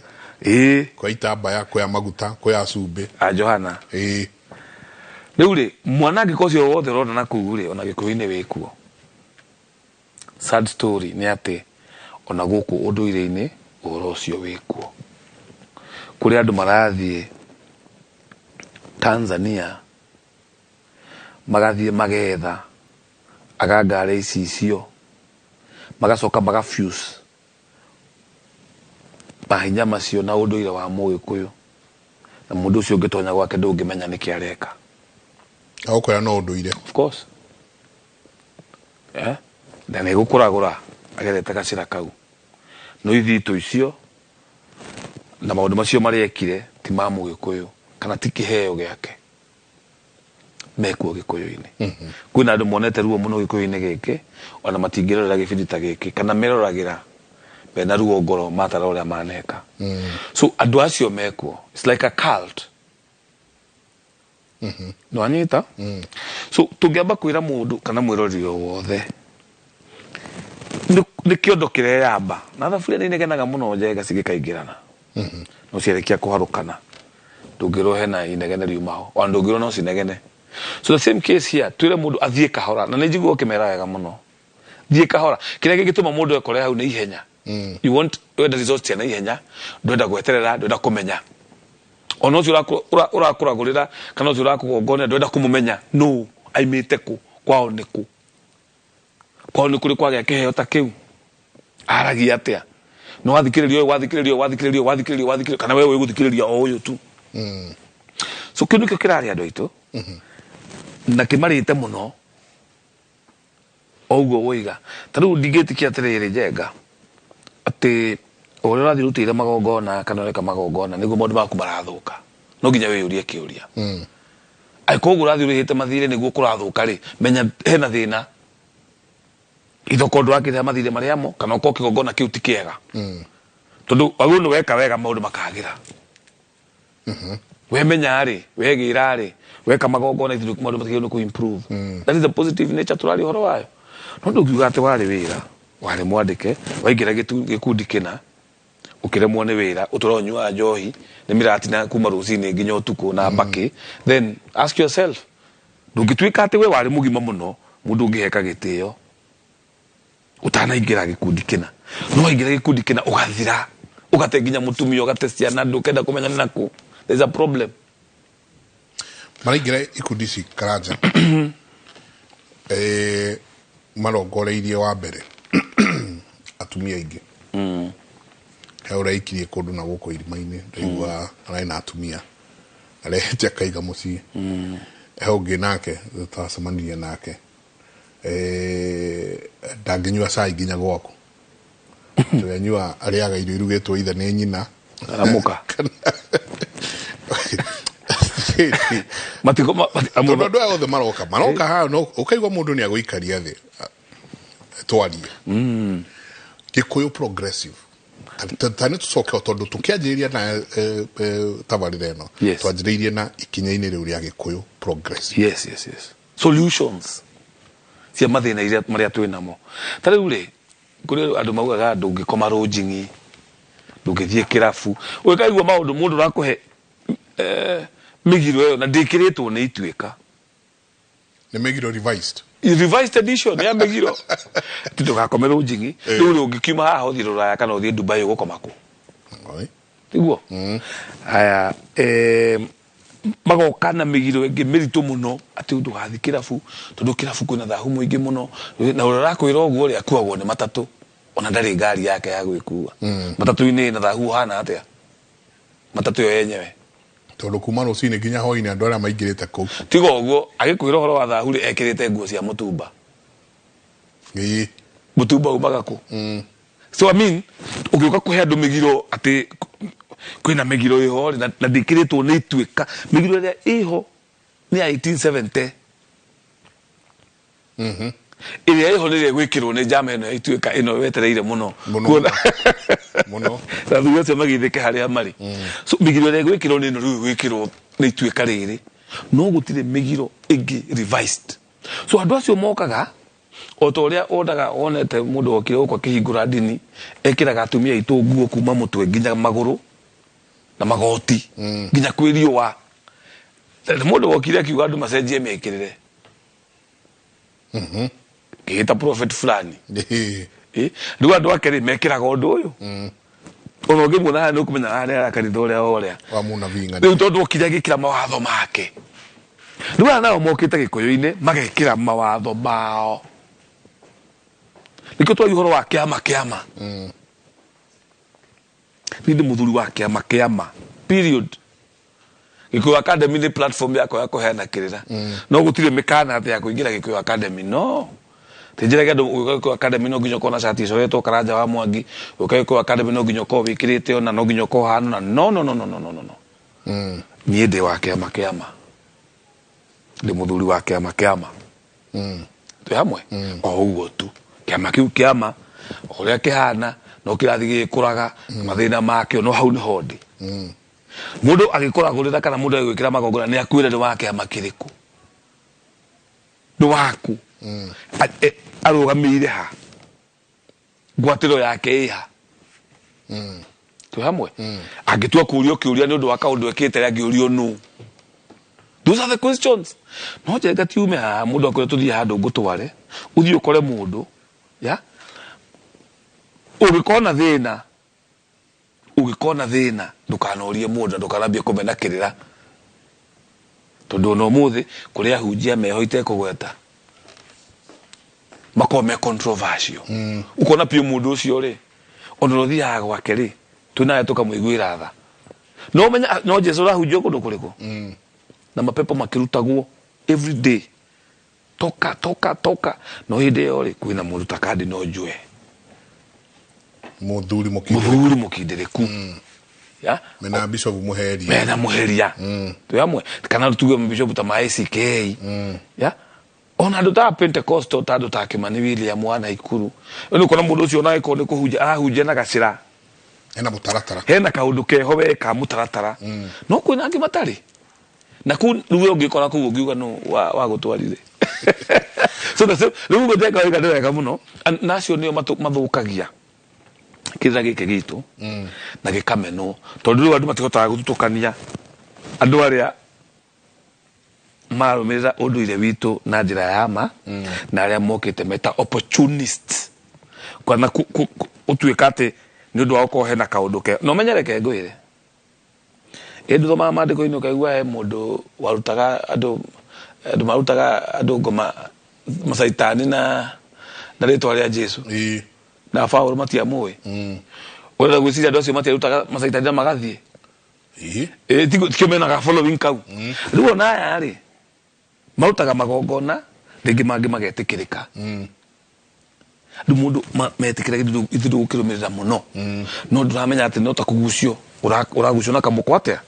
kwĩ itambaya, kwĩ a maguta, kwĩ a cumbĩ. A Johana. Rĩu rĩ, mwanangĩko ũcio wothe ũrona na kũu rĩ, ona Gĩkũyũ-inĩ wĩkuo. Sad story nĩ atĩ ona gũkũ ũndũire-inĩ ũhoro ũcio wĩkuo. Kũrĩ andũ marathiĩ Tanzania, magathiĩ magetha agangara icicio, magacoka magafuse mahinya macio na ũndũire wa Mũgĩkũyũ, na mũndũ ũcio ũngĩtonya gwake ndũngĩmenya nĩkĩ areka. Agũkwĩra no ũndũire. Of course, eh? Na nĩ gũkũragũra agerete gacĩra kau, no ithitũ icio na maũndũ macio marĩa ekire ti ma Mũgĩkũyũ kana ti kĩheo gĩake mekuo Gĩkũyũ-inĩ. Kwĩna andũ monete ruo mũno Gĩkũyũ-inĩ gĩkĩ, ona matingĩrorera gĩbindi ta gĩkĩ kana meroragĩra mena ruo ngoro matara ũrĩa maneka. So andũ acio mekuo, it's like a cult. Nĩwanyita? So tũngĩamba kwĩra mũndũ kana mwĩroreri o wothe nĩ kĩondo kĩreyamba na thaburia nĩ inegenaga mũno njega cigĩkaingĩrana no ciarĩkia kũharũkana ndũngĩrwo hena inegene riumaho ona ndũngĩrwo no cinegene. So the same case here, twĩre mũndũ athiĩ kahora, na nĩ njiguo ũkĩmera wega mũno, thiĩ kahora. Kĩrĩa gĩngĩtũma mũndũ ekore hau nĩ ihenya. You want, wenda results cia na ihenya, ndwenda gweterera, ndwenda kũmenya ona ũcio ũrakũragũrĩra kana ũcio ũrakũgongonera, ndwenda kũmũmenya no aimĩte kũ, kwao nĩ kũ, kwao nĩ kũrĩ kwagĩa kĩheo ta kĩu, aragia atĩa, nĩ wathikĩrĩria ũyũ, wathikĩrĩria ũyũ, wathikĩrĩria ũyũ, wathikĩrĩria ũyũ, wathikĩrĩria, kana we ũgũthikĩrĩria o ũyũ tu. So kĩu nĩkĩo kĩrarĩa andũ aitũ na kĩmarĩte mũno o ũguo woiga. Ta rĩu ndingĩtĩkia atĩrĩrĩ, Njenga, atĩ o ũrĩa ũrathiĩ ũrutĩire magongona kana ũreka magongona nĩguo maũndũ maku marathũka. No nginya wĩyũrie kĩũria, angĩkorwo ũguo ũrathiĩ ũrĩhĩte mathirĩ nĩguo kũrathũka rĩ, menya hena thĩna ithoko ndũrakĩrĩha mathirĩ marĩa mo, kana ũkorwo kĩgongona kĩu ti kĩega, tondũ wagĩrĩirwo nĩ weka wega maũndũ makagĩra. Wemenya rĩ, wegĩra rĩ, weka magongona ithuĩ maũndũ matigĩrĩirwo nĩ kũ improve. That is the positive nature tũraria ũhoro wayo. No ndũngiuga atĩ warĩ wĩra, warĩ mwandĩke, waingĩra gĩkundi kĩna, ũkĩremwo nĩ wĩra, ũtũra ũnyuaga njohi nĩ mĩratina kuma rũcinĩ nginya ũtukũ na mbakĩ, then ask yourself, ndũngĩtuĩka atĩ we warĩ mũgima mũno, mũndũ ũngĩheka gĩtĩo ũtanaingĩra gĩkundi kĩna, no waingĩra gĩkundi kĩna ũgathira, ũgate nginya mũtumia, ũgate ciana, ndũkenda kũmenya nĩ nakũ. There's a problem. Maraingĩra ikundi ici, Karanja, marongoreirie wa mbere atumia aingĩ. He ũraikirie kũndũ na gũkũ irima-inĩ, ndaigua ararĩ na atumia arehete akaiga mũciĩ. He ũngĩ nake twacemanirie nake, ndangĩnyua cai nginya gwaku, tũyanyua arĩaga irio irugĩtwo ithe nĩ nyina. Aramuka. Matiko Tondũ andũ aya othe maroka haha, no ũkaigua mũndũ nĩ agũikaria thĩ twarie Gĩkũyũ progressive. Ta nĩ tũcoke o tondũ tũkĩanjĩrĩria na tabarĩra ĩno, twanjĩrĩirie na ikinya-inĩ rĩu rĩa Gĩkũyũ progressive. Yes, solutions cia mathĩna iria marĩa twĩ namo. Ta rĩu rĩ, kũrĩ andũ maugaga ndũngĩkoma rũnjing'i, ndũngĩthiĩ kĩrabu, ũgĩkaigua maũndũ mũndũ ũrakũhe mĩgiro ĩyo na ndĩkĩrĩtwo nĩ Ituĩka. Nĩ mĩgiro revised. Revised edition ya mĩgiro ti ndũgakome rũnjing'i. Rĩu rĩ, ũngĩkiuma haha ũthiĩ Rũraya kana ũthiĩ Dubai, ũgũkoma kũ? Oi. Tiguo? Haya, magoka na mĩgiro ĩngĩ mĩritũ mũno, atĩ ndũgathiĩ kĩrabu tondũ kĩrabu kwĩna thahu mũingĩ mũno. Na ũrĩa ũrakwĩra ũguo rĩ, akuagwo nĩ matatũ, ona ndarĩ ngari yake ya gwĩkua. Matatũ-inĩ na thahu ũhana atĩa matatũ ĩyo yenyewe? Tondũ kuma rũcinĩ nginya hwainĩ andũ arĩa maingĩrĩte kũu. Tiga ũguo, agĩkwĩra ũhoro wa thahu rĩ, ekĩrĩte nguo cia mũtumba. Mũtumba umaga kũ? So I mean, ũgĩũka kũhe andũ mĩgiro atĩ kwĩna mĩgiro ĩho rĩ, na ndĩkĩrĩtwo nĩ Ituĩka, mĩgiro ĩrĩa ĩho nĩ ya 1870. Ĩrĩa ĩho nĩ ĩrĩa ĩgwĩkĩrwo nĩ njama ĩno ya Ituĩka ĩno wetereire mũno Mũno. kuona. Mũno. Na thutha ũcio magĩthĩke harĩa marĩ. So mĩgiro ĩrĩa ĩgwĩkĩrwo nĩ ĩno rĩu ĩgwĩkĩrwo nĩ Ituĩka rĩrĩ, no gũtirĩ mĩgiro ĩngĩ revised. So andũ acio mokaga o ta ũrĩa wonaga, wonete mũndũ okire gũkũ akĩhingũra ndini, ekĩraga atumia aitũ nguo kuma mũtwe nginya magũrũ na magoti nginya kwĩ riũa. Na mũndũ wokire akiuga andũ macenjie mĩkĩrĩre, kĩgĩta prophet fulani. Rĩu andũ ake rĩ, mekĩraga ũndũ ũyũ, ona ũngĩmuona haha nĩ ũkũmenya haha nĩ arakanitha ũrĩa wa ũrĩa wa mũnabii ng'ani. Rĩu tondũ okire agĩkĩra mawatho make, rĩu aya nao mokĩte Gĩkũyũ-inĩ magekĩra mawatho mao. Nĩkĩo twaria ũhoro wa kĩama kĩama. Niĩ ndĩ mũthuri wa kĩama kĩama, period. Gĩkũyũ Academy nĩ platform yakwa ya kũheana kĩrĩra, no gũtirĩ mĩkana atĩ ya kũingĩra Gĩkũyũ Academy. No tinjĩrage andũ gũka Gĩkũyũ Academy no nginya ũkorwo na cati ĩcoretwo Karanja wa Mwangi, gũka Gĩkũyũ Academy no nginya ũkorwo wĩkĩrĩte ona no nginya ũkorwo hana na no no no no no no no no. Niĩ ndĩ wa kĩama kĩama, ndĩ mũthuri wa kĩama kĩama. Twĩ hamwe o ũguo tu. Kĩama kĩu kĩama o ũrĩa kĩhana no kĩrathiĩ gĩgĩkũraga mathĩna makĩo, no hau nĩho ndĩ. Mũndũ agĩkũragũrĩra kana mũndũ agĩgwĩkĩra magongona nĩ akwĩra nĩ wa kĩama kĩrĩkũ. Nĩ waku. Arũgamĩire ha? Ngwatĩro yake ĩ ha? Twĩ hamwe? Angĩtua kũũrio kĩũria nĩ ũndũ wa kaũndũ ekĩte rĩ, angĩũrio nũ? Those are the questions. No Njenga ti ume haha mũndũ akwĩra tũthiĩ handũ ngũtware, ũthiĩ ũkore mũndũ, ya? Ũngĩkona thĩna, ũngĩkona thĩna, ndũkanorie mũndũ na ndũkanambie kũmena kĩrĩra. Tondũ ona ũmũthĩ kũrĩ ahunjia meho itekũgweta makoragwo me controversial. Ũkona piũ mũndũ ũcio rĩ, ona ũrĩa ũthiaga gwake rĩ, twĩ nawe tũkamũiguĩra tha. No ũmenye, no Jesu ũrahunjio kũndũ kũrĩkũ? Na mapepo makĩrutagwo every day. Toka, toka, toka. No hĩndĩ ĩyo rĩ, kwĩna mũndũ ta Cardinal Njue. Mũthuri mũkindĩrĩku. Mũthuri mũkindĩrĩku. Ya? Mena Bishop Muheria. Mena Muheria. Twĩ hamwe. Kana tuge Bishop ta ma ACK. Ya? Ona andũ ta Pentecostal, ta andũ ta Kimani William wa Naikuru. Nĩ ũkona mũndũ ũcio ona angĩkorwo nĩ kũhunjia, arahunjia na gacĩra. Hena mũtaratara. Hena kaũndũ keho we ka mũtaratara. No kwĩna angĩ matarĩ. Na kũu rĩu we ũngĩkora kũu ũngiuga nũ wa gũtwarire. So the same, rĩu ũguo Njenga waiga nĩ wega mũno. Na acio nĩo mathũkagia kĩrĩra gĩkĩ gitũ na gĩkamenwo, tondũ rĩu andũ matihotaga gũthutũkania andũ arĩa mararũmĩrĩra ũndũire witũ na njĩra ya ma na arĩa mokĩte meta opportunists, kana ũtuĩka atĩ nĩ ũndũ wa gũkorwo hena kaũndũ ke no menye. Reke ngwĩre, ĩ ndũthomaga maandĩko-inĩ ũkaigua he mũndũ warutaga andũ, andũ marutaga andũ ngoma macaitani na rĩtwa rĩa Jesu? Na Paũlũ matiamũĩ. Ũrenda gwĩciria andũ acio matiarutaga macaitani na magathiĩ? Ĩ tikio menaga following kau. Rĩu ona aya rĩ, marutaga magongona rĩngĩ mangĩ magetĩkĩrĩka. Rĩu mũndũ metĩkĩra ithuĩ ndũgũkĩrũmĩrĩra mũno, no ndũramenya atĩ no ta kũgucio ũragucio na kamũkwa atĩa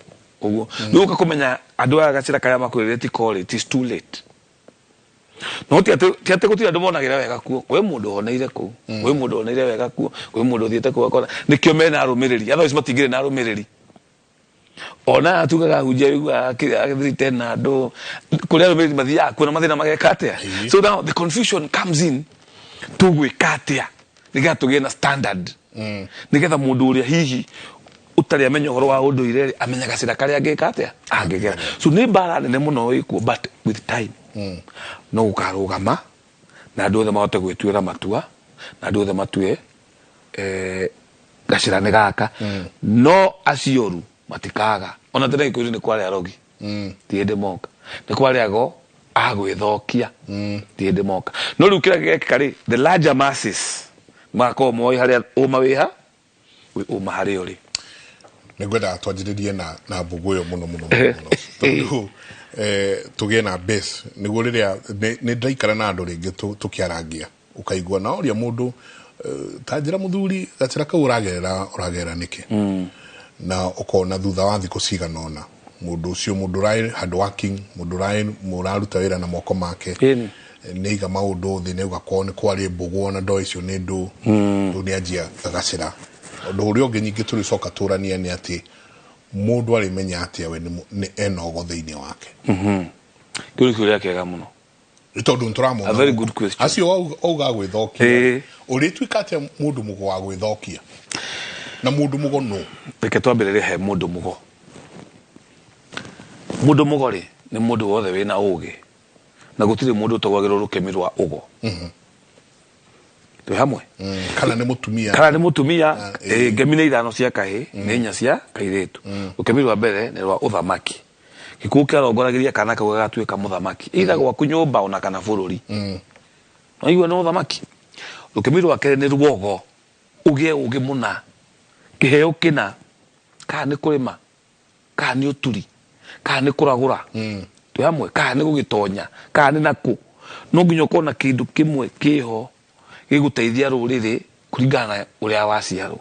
ũguo. Rĩu ũka kũmenya andũ aya gacĩra karĩa makwĩrĩre ti korĩ, it is too late. No ti atĩ gũtirĩ andũ monagĩra wega kuo. Kwĩ mũndũ woneire kũu, kwĩ mũndũ woneire wega kuo, kwĩ mũndũ ũthiĩte kũu akona. Nĩkĩo mena arũmĩrĩri, otherwise matingĩrĩ na arũmĩrĩri. Ona aya tugaga ahunjia wĩiguaga agĩthirite na andũ kũrĩa arũmĩrĩri mathiaga kuo na mathĩna mageka atĩa. So now the confusion comes in, tũgwĩka atĩa nĩgetha tũgĩe na standard, nĩgetha mũndũ ũrĩa hihi ũtarĩ amenya ũhoro wa ũndũire rĩ, amenya gacĩra karĩa angĩka atĩa angĩgera. So nĩ mbara nene mũno ĩkuo, but with time no gũkarũgama na andũ othe mahote gwĩtuĩra matua na andũ othe matue gacĩra nĩ gaka. No acio oru matikaga. Ona tene Gĩkũyũ nĩ kwarĩ arogi, ti hĩndĩ moka. Nĩ kwarĩ ago a gwĩthokia, ti hĩndĩ moka. No rĩu kĩrĩa gĩgekĩka rĩ, the larger masses magakorwo moĩ harĩa ũma wĩha, wĩ ũma harĩa ũrĩ. Nĩ ngwendaga twanjĩrĩrie na mbũgũ ĩyo mũno mũno mũno mũno, tondũ tũgĩe na base nĩguo rĩrĩa nĩ ndĩraikara na andũ rĩngĩ tũkĩarangia, ũkaigua na oria mũndũ, ta njĩra mũthuri, gacĩra kau ũragerera nĩkĩ? Na ũkona thutha wa thikũ cigana ũna mũndũ ũcio, mũndũ ũraĩ hard working, mũndũ ũraĩ ũraruta wĩra na moko make, nĩ aiga maũndũ thĩ, nĩ auga kwao nĩ kwarĩ mbũgũ, ona ndoo icio nĩ ndũ rĩu nĩ anjia gacĩra. Ũndũ ũrĩa ũngĩ nyingĩ tũrĩcoka tũranie nĩ atĩ mũndũ arĩmenya atĩa we nĩ ena ũgo thĩinĩ wake? Kĩu nĩ kĩũria kĩega mũno. Nĩ tondũ nĩtũramona A very good question. Acio auga gwĩthokia, ũrĩtuĩka atĩa mũndũ mũgo wa gwĩthokia, na mũndũ mũgo nũ? Reke twambĩrĩrie he mũndũ mũgo. Mũndũ mũgo rĩ, nĩ mũndũ wothe wĩna ũgĩ, na gũtirĩ mũndũ ũtagwagĩrwo rũkemi rwa ũgo. Twĩ hamwe? Kana nĩ mũtumia? Kana nĩ mũtumia. Ngemi nĩ ithano cia kahĩ, nĩ inya cia kairĩtu. Rũkemi rwa mbere nĩ rwa ũthamaki. Gĩkuũ kĩarongoragĩria kana kau gagatuĩka mũthamaki, either gwaku nyũmba ona kana bũrũri. Waigua nĩ ũthamaki. Rũkemi rwa kerĩ nĩ ruogo, ũgĩe ũgĩ mũna, kĩheo kĩna, kana nĩ kũrĩma, kana nĩ ũturi, kana nĩ kũragũra. Twĩ hamwe? Kana nĩ gũgĩtonya, kana nĩ nakũ. No nginya ũkorwo na kĩndũ kĩmwe kĩho gĩgũteithia rũrĩrĩ kũringana na ũrĩa waciarwo.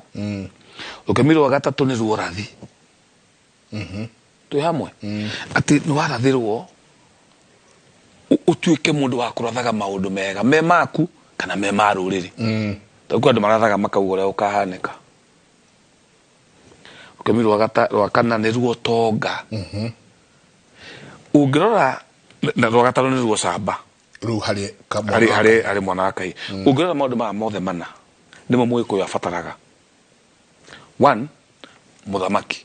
Rũkemi rwa gatatũ nĩ ruorathi. Twĩ hamwe? Atĩ nĩ warathĩrwo ũtuĩke mũndũ wa kũrathaga maũndũ mega me maku kana me ma rũrĩrĩ, tondũ kwĩ andũ marathaga makauga ũrĩa ũkahanĩka. Rũkemi rwa kana nĩ ruo tonga. Ũngĩrora na rwa gatano nĩ ruo camba. Rĩu harĩ kamwana harĩ mwana wa kahĩĩ. Ũngĩrora maũndũ maya mothe mana nĩmo Mũgĩkũyũ abataraga. One, mũthamaki.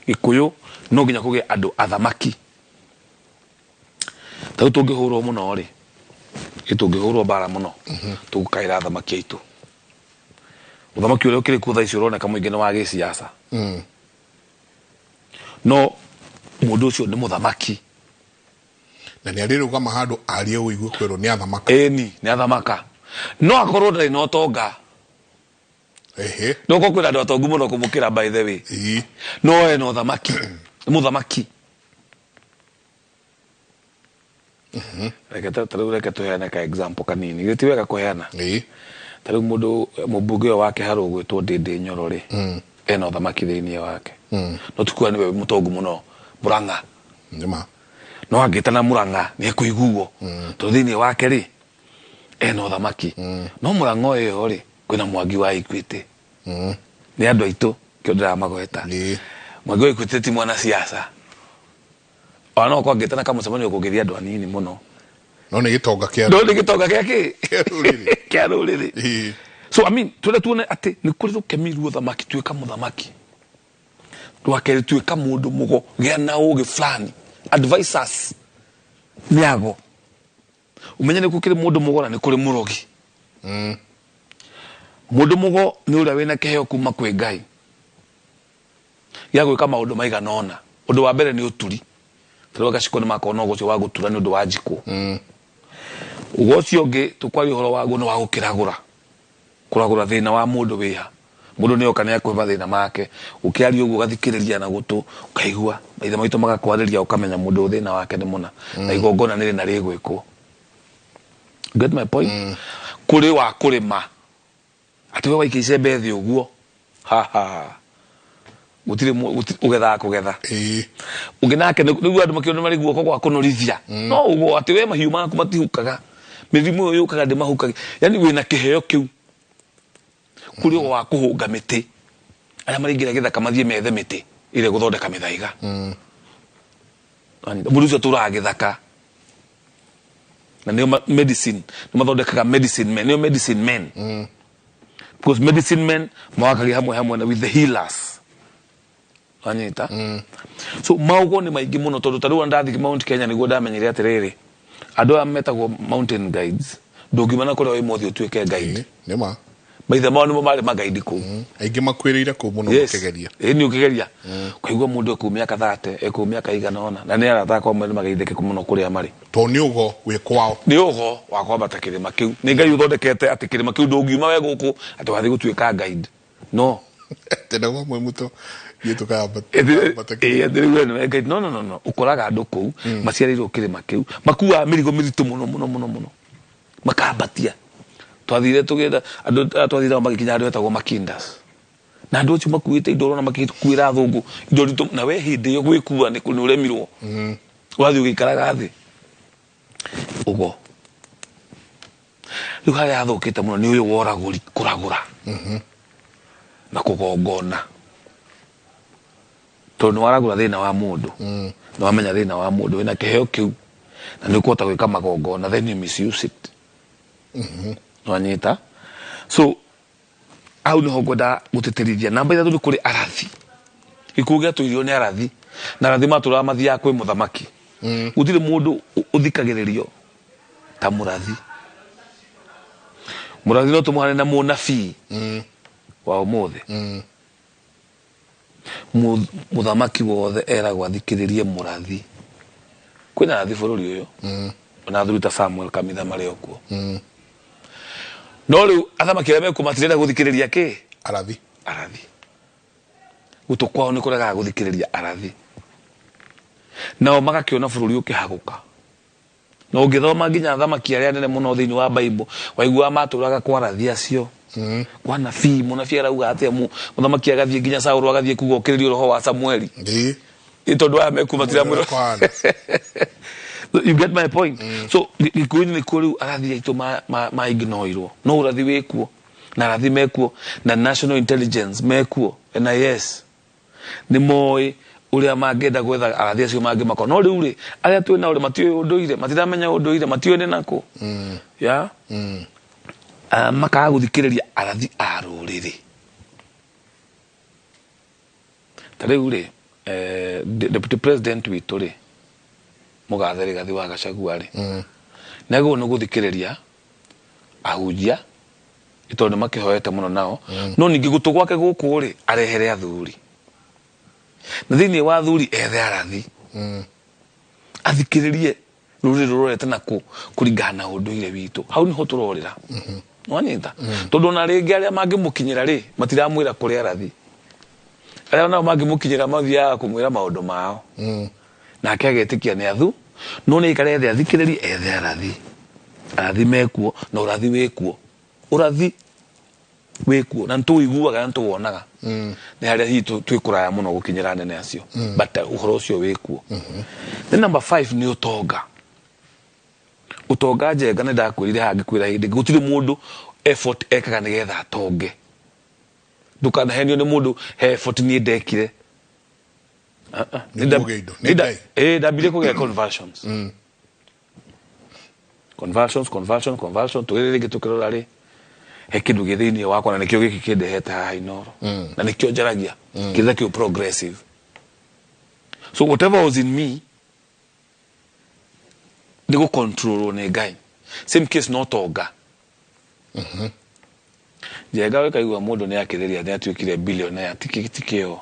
Gĩkũyũ no nginya kũgĩe andũ athamaki. Ta rĩu tũngĩhũrwo mũno rĩ, ĩ tũngĩhũrwo mbara mũno, tũgũkaĩra athamaki aitũ. Ũthamaki ũrĩa ũkĩrĩ kuo thaa ici ũroneka mũingĩ nĩ wa gĩsiasa. No mũndũ ũcio nĩ mũthamaki. Na nĩ arĩrũgama handũ arie ũigue kwĩrwo nĩ athamaka. Ĩni, nĩ athamaka. No akorwo ndarĩ na ũtonga. Ehe. No korwo kwĩna andũ atongu mũno kũmũkĩra, by the way. No ena ũthamaki. Nĩ mũthamaki. Reke ta rĩu reke tũheane ka example kanini. Githĩ ti wega kũheana? Ta rĩu mũndũ mũmbunge ũyũ wa Kĩharũ ũgwĩtwo Ndĩndĩ Nyoro rĩ, ena ũthamaki thĩinĩ wake. No ti kuga nĩwe mũtongu mũno Murang'a. Nĩma. No angĩtana Murang'a nĩ ekũiguo. Tondũ thĩinĩ wake rĩ, ena ũthamaki. No Murang'a ĩyo rĩ, kwĩna Mwangi wa Equity. Nĩ andũ aitũ kĩo ndĩramagweta. Mwangi wa Equity ti mwanasiasa. Ona no korwo angĩtana kamũcemanio kũngĩthiĩ andũ anini mũno. No nĩ gĩtonga kĩa No nĩ gĩtonga gĩa kĩ? Kĩa rũrĩrĩ. Kĩa rũrĩrĩ. So I mean, twende tuone atĩ nĩ kũrĩ rũkemi ruo thamaki, tuĩka mũthamaki. Rwa kerĩ tuĩka mũndũ mũgo, gĩa na ũgĩ fulani. Advisors nĩ ago. Ũmenye nĩ gũkĩrĩ mũndũ mũgo na nĩ kũrĩ mũrogi. Mũndũ mũgo nĩ ũrĩa wĩna kĩheo kuma kwĩ Ngai gĩa gwĩka maũndũ maigana ũna. Ũndũ wa mbere nĩ ũturi. Tondũ gaciko nĩ makoragwo na ũgo ũcio wa gũtura nĩ ũndũ wa njikũ. Ũgo ũcio ũngĩ tũkwaria ũhoro waguo nĩ wa gũkĩragũra. Kũragũra thĩna wa mũndũ wĩha. Mũndũ nĩ oka nĩ akũhe mathĩna make. Ũkĩaria ũguo ũgathikĩrĩria na gũtũ, ũkaigua. Maithe maitũ magakwarĩria ũkamenya mũndũ ũyũ thĩna wake nĩ mũna. Na igongona nĩ rĩna rĩgwĩkwo. Get my point? Kũrĩ wa kũrĩma. Atĩ we waikia icembe thĩ ũguo. Ha ha. Gũtirĩ ũgethaga kũgetha. Ũngĩ nake nĩguo andũ makĩona marĩ guoko gwa kũnorithia. No ũguo atĩ we mahiũ maku matihukaga. Mĩrimũ ĩyo yũkaga ndĩmahukagia. Yaani wĩna kĩheo kĩu. Kũrĩ ũgo wa kũhũnga mĩtĩ. Arĩa maraingĩra gĩthaka mathiĩ methe mĩtĩ ĩrĩa ĩgũthondeka mĩthaiga. Mũndũ ũcio atũraga gĩthaka. Na nĩo medicine, nĩ mathondekaga medicine men, nĩo medicine men. Because medicine men mawakagia hamwe hamwe na with the healers. Wanyita? So maũgo nĩ maingĩ mũno tondũ ta rĩu ndathiĩ Mount Kenya nĩguo ndamenyire atĩrĩrĩ, andũ aya metagwo mountain guides, ndũngiuma na kũrĩa wĩ mũthĩ ũtuĩke guide. Nĩ ma. Maithe mao nĩmo marĩ magaidi kũu. Aingĩ makuĩrĩire kũu mũno makĩgeria. Ĩĩ nĩ ũkĩgeria. Ũkaigua mũndũ ekũu mĩaka 30, ekũu mĩaka igana ũna. Na nĩ arata akwa amwe nĩ mageithĩke mũno kũrĩa marĩ. Tondũ nĩ ũgo wĩ kwao. Nĩ ũgo wa kwambata kĩrĩma kĩu. Nĩ Ngai ũthondekete atĩ kĩrĩma kĩu ndũngiuma we gũkũ atĩ wathiĩ gũtuĩka guide. No. Tena kwa mwe muto ithuĩ tũkambata kĩrĩma. Ĩĩ, rĩu we nĩwe guide. No, no, no, no. Ũkoraga andũ kũu maciarĩirwo kĩrĩma kĩu. Makuaga mĩrigo mĩritũ mũno mũno mũno mũno. Makambatia. Twathire tũgĩenda andũ aya twathire nao magĩkinya handũ hetagwo Makindas. Na andũ acio makuĩte indo ũrona makĩkuĩra athũngũ indo nditũ, na we hĩndĩ ĩyo gwĩkua nĩ ũremirwo. Ũrathiĩ ũgĩikaraga thĩ. Ũgo. Rĩu harĩa hathũkĩte mũno nĩ ũyũ wa ũragũri, kũragũra. Na kũgongona. Tondũ nĩ waragũra thĩna wa mũndũ. Nĩ wamenya thĩna wa mũndũ, wĩna kĩheo kĩu. Na nĩ ũkũhota gwĩka magongona, then you misuse it. Wanyita? So, hau nĩho ngwenda gũtĩtĩrithia. Namba ithatũ nĩ kũrĩ arathi. Gĩkuũ gĩatũirio nĩ arathi. Na arathi matũraga mathiaga kwĩ mũthamaki. Gũtirĩ mũndũ ũthikagĩrĩrio ta mũrathi. Mũrathi no tũmũhane na mũnabii wa ũmũthĩ. Mũthamaki wothe eragwo athikĩrĩrie mũrathi. Kwĩna arathi bũrũri ũyũ. Ona athuri ta Samuel Kamitha marĩ o kuo. No rĩu athamaki arĩa mekuo matirenda gũthikĩrĩria kĩ? Arathi. Arathi. Gũtũ kwao nĩ kũregaga gũthikĩrĩria arathi. Nao magakĩona bũrũri ũkĩhagũka. Na ũngĩthoma nginya athamaki arĩa anene mũno thĩinĩ wa Bible, waiguaga matũraga kwa arathi acio. Kwa nabii, mũnabii arauga atĩa, mũthamaki agathiĩ nginya Saũlũ agathiĩ kuga ũkĩrĩrie roho wa Samueli. Ĩ tondũ aya mekuo matiramwĩra. Kwa Hana. You get my point? So, gĩkuũ-inĩ nĩkuo rĩu arathi aitũ ma ignore-irwo. No ũrathi wĩkuo, na arathi mekuo, na National Intelligence mekuo, NIS. Nĩ moĩ Uria mangĩenda gwetha arathi acio mangĩ makwa no rĩu rĩ arĩa twĩ nao rĩ matiũĩ ũndũire, matiramenya ũndũire, matiũĩ nĩ nakũ. Ya makaga gũthikĩrĩria arathi a rũrĩrĩ. Ta rĩu rĩ deputy president witũ rĩ Mũgathe Rigathi wa Gachagua rĩ nĩagĩrĩirwo nĩ gũthikĩrĩria ahunjia tondũ nĩ makĩhoete mũno nao, no ningĩ gũtũ gwake gũkũ rĩ arehere athuri, na thĩinĩ wa athuri ethe arathi, athikĩrĩrie rũrĩrĩ rũrorete nakũ kũringana na ũndũire witũ. Hau nĩho tũrorĩra. Nĩwanyita? Tondũ ona rĩngĩ arĩa mangĩmũkinyĩra rĩ matiramwĩra kũrĩ arathi, arĩa nao mangĩmũkinyĩra mathiaga kũmwĩra maũndũ mao, nake agetĩkia nĩ athu, no nĩ aikare ethe athikĩrĩrie, ethe arathi. Arathi mekuo na ũrathi wĩkuo, ũrathi wĩkuo na nĩtũiguaga na nĩtũwonaga. Nĩ harĩa hihi twĩ kũraya mũno gũkinyĩra anene acio, but ũhoro ũcio wĩkuo. Then number 5 nĩ ũtonga. Ũtonga njenga nĩ ndakwĩrire haha ngĩkwĩra hĩndĩ gũtirĩ mũndũ effort ekaga nĩgetha atonge. Ndũkanahenio nĩ mũndũ he effort niĩ ndekire. Nĩ kũgĩa indo, nĩ Ngai. Ndambirie kũgĩa conversions. Conversions, conversion, conversion. Tũgĩrĩ rĩngĩ tũkĩrora rĩ he kĩndũ gĩ thĩinĩ wakwa na nĩkĩo gĩkĩ kĩndehete haha Inooro, na nĩkĩo njaragia kĩrĩa kĩu progressive. So whatever was in me nĩ gũcontrolwo nĩ Ngai. Same case no tonga. Njenga wĩkaigua mũndũ nĩ akĩrĩria nĩ atuĩkire billionaire, ti kĩo.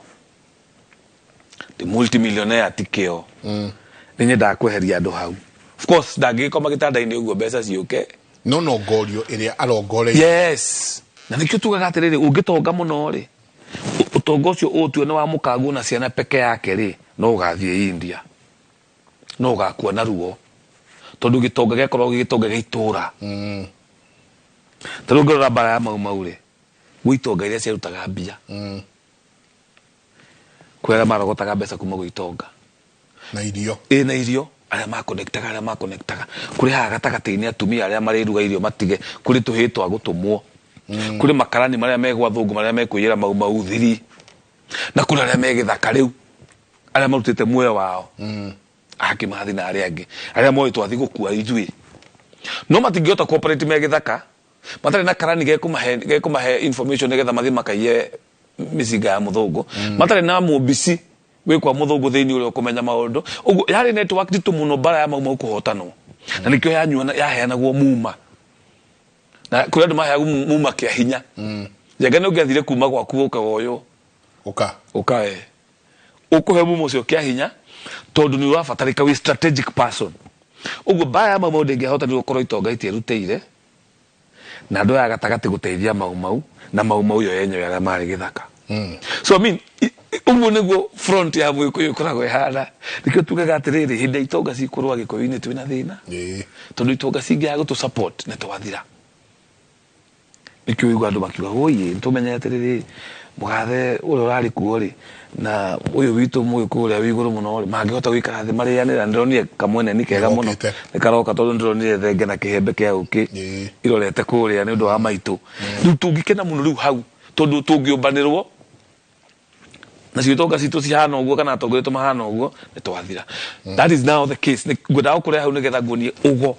Ti multimillionaire, ti kĩo. Nĩ nyendaga kweheria andũ hau. Of course ndangĩgĩkoma gĩtanda-inĩ ũguo mbeca ciũke, no nongorio ĩrĩa arongoreirie. Yes, na nĩkĩo tugaga atĩrĩrĩ, ũngĩtonga mũno rĩ, ũtonga ũcio ũtue nĩ wa mũkaguo na ciana peke yake rĩ, no ũgathiĩ India, no ũgakua na ruo, tondũ gĩtonga gĩakoragwo gĩ gĩtonga gĩa itũra. Ta rĩu ũngĩrora mbara ya Mau Mau rĩ, gwĩ itonga iria ciarutaga mbia, kwĩ arĩa marogotaga mbeca kuma gwĩ itonga na irio. Ĩ na irio, arĩa makonektaga, arĩa makonektaga kũrĩ haha gatagatĩ-inĩ, atumia arĩa marĩruga irio matige, kũrĩ tũhĩĩ twa gũtũmwo, kũrĩ makarani marĩa megwa thũngũ marĩa mekũiyĩra Mau Mau thiri, na kũrĩ arĩa me gĩthaka rĩu arĩa marutĩte muoyo wao, akĩmathi na arĩa angĩ arĩa moĩ twathi gũkua ithuĩ, no matingĩhota cooperate me gĩthaka matarĩ na karani gekũmahe information nĩgetha mathiĩ makaiye mĩcinga ya mũthũngũ, matarĩ na mũmbici wĩ kwa mũthũngũ thĩinĩ ũrĩa ũkũmenya maũndũ. Ũguo yarĩ network nditũ mũno mbara ya Mau Mau kũhotanwo, na nĩkĩo yanyua yaheanagwo muma, na kũrĩ andũ maheagwo muma kĩa hinya. Njenga nĩ ũngĩathire kuma gwaku ũka ũyũ ũka ũka we ũkũhe muma ũcio kĩa hinya, tondũ nĩ ũrabatarĩka wĩ strategic person. Ũguo mbara ya Mau Mau ndĩngĩahotanirwo korwo itonga itierutĩire na andũ aya gatagatĩ gũteithia Mau Mau na Mau Mau yo yenyewe arĩa marĩ gĩthaka. So I mean, ũguo nĩguo front ya Mũgĩkũyũ ĩkoragwo ĩhana. Nĩkĩo tugaga atĩrĩrĩ, hĩndĩ ya itonga cikũrũa Gĩkũyũ-inĩ twĩna thĩna, tondũ itonga cingĩaga gũtũ support nĩ twathira. Nĩkĩo ũigua andũ makiuga woi nĩtũmenye atĩrĩrĩ, mũgathe ũrĩa ũrarĩ kuo rĩ na ũyũ witũ Mũgĩkũyũ ũrĩa wĩ igũrũ mũno rĩ, mangĩhota gũikara thĩ marĩanĩra. Ndĩronire kamwene kega mũno nĩ karoka, tondũ ndĩronire thenge na kĩhembe kĩa ũkĩ irorete kũrĩa nĩ ũndũ wa maitũ. Rĩu tũngĩkena mũno rĩu hau, tondũ tũngĩũmbanĩrwo nacio itonga citũ cihana ũguo kana atongoria aitũ mahana ũguo, nĩ twathira. That is now the case. Ngwendaga gũkũrehe hau nĩgetha nguonie ũgo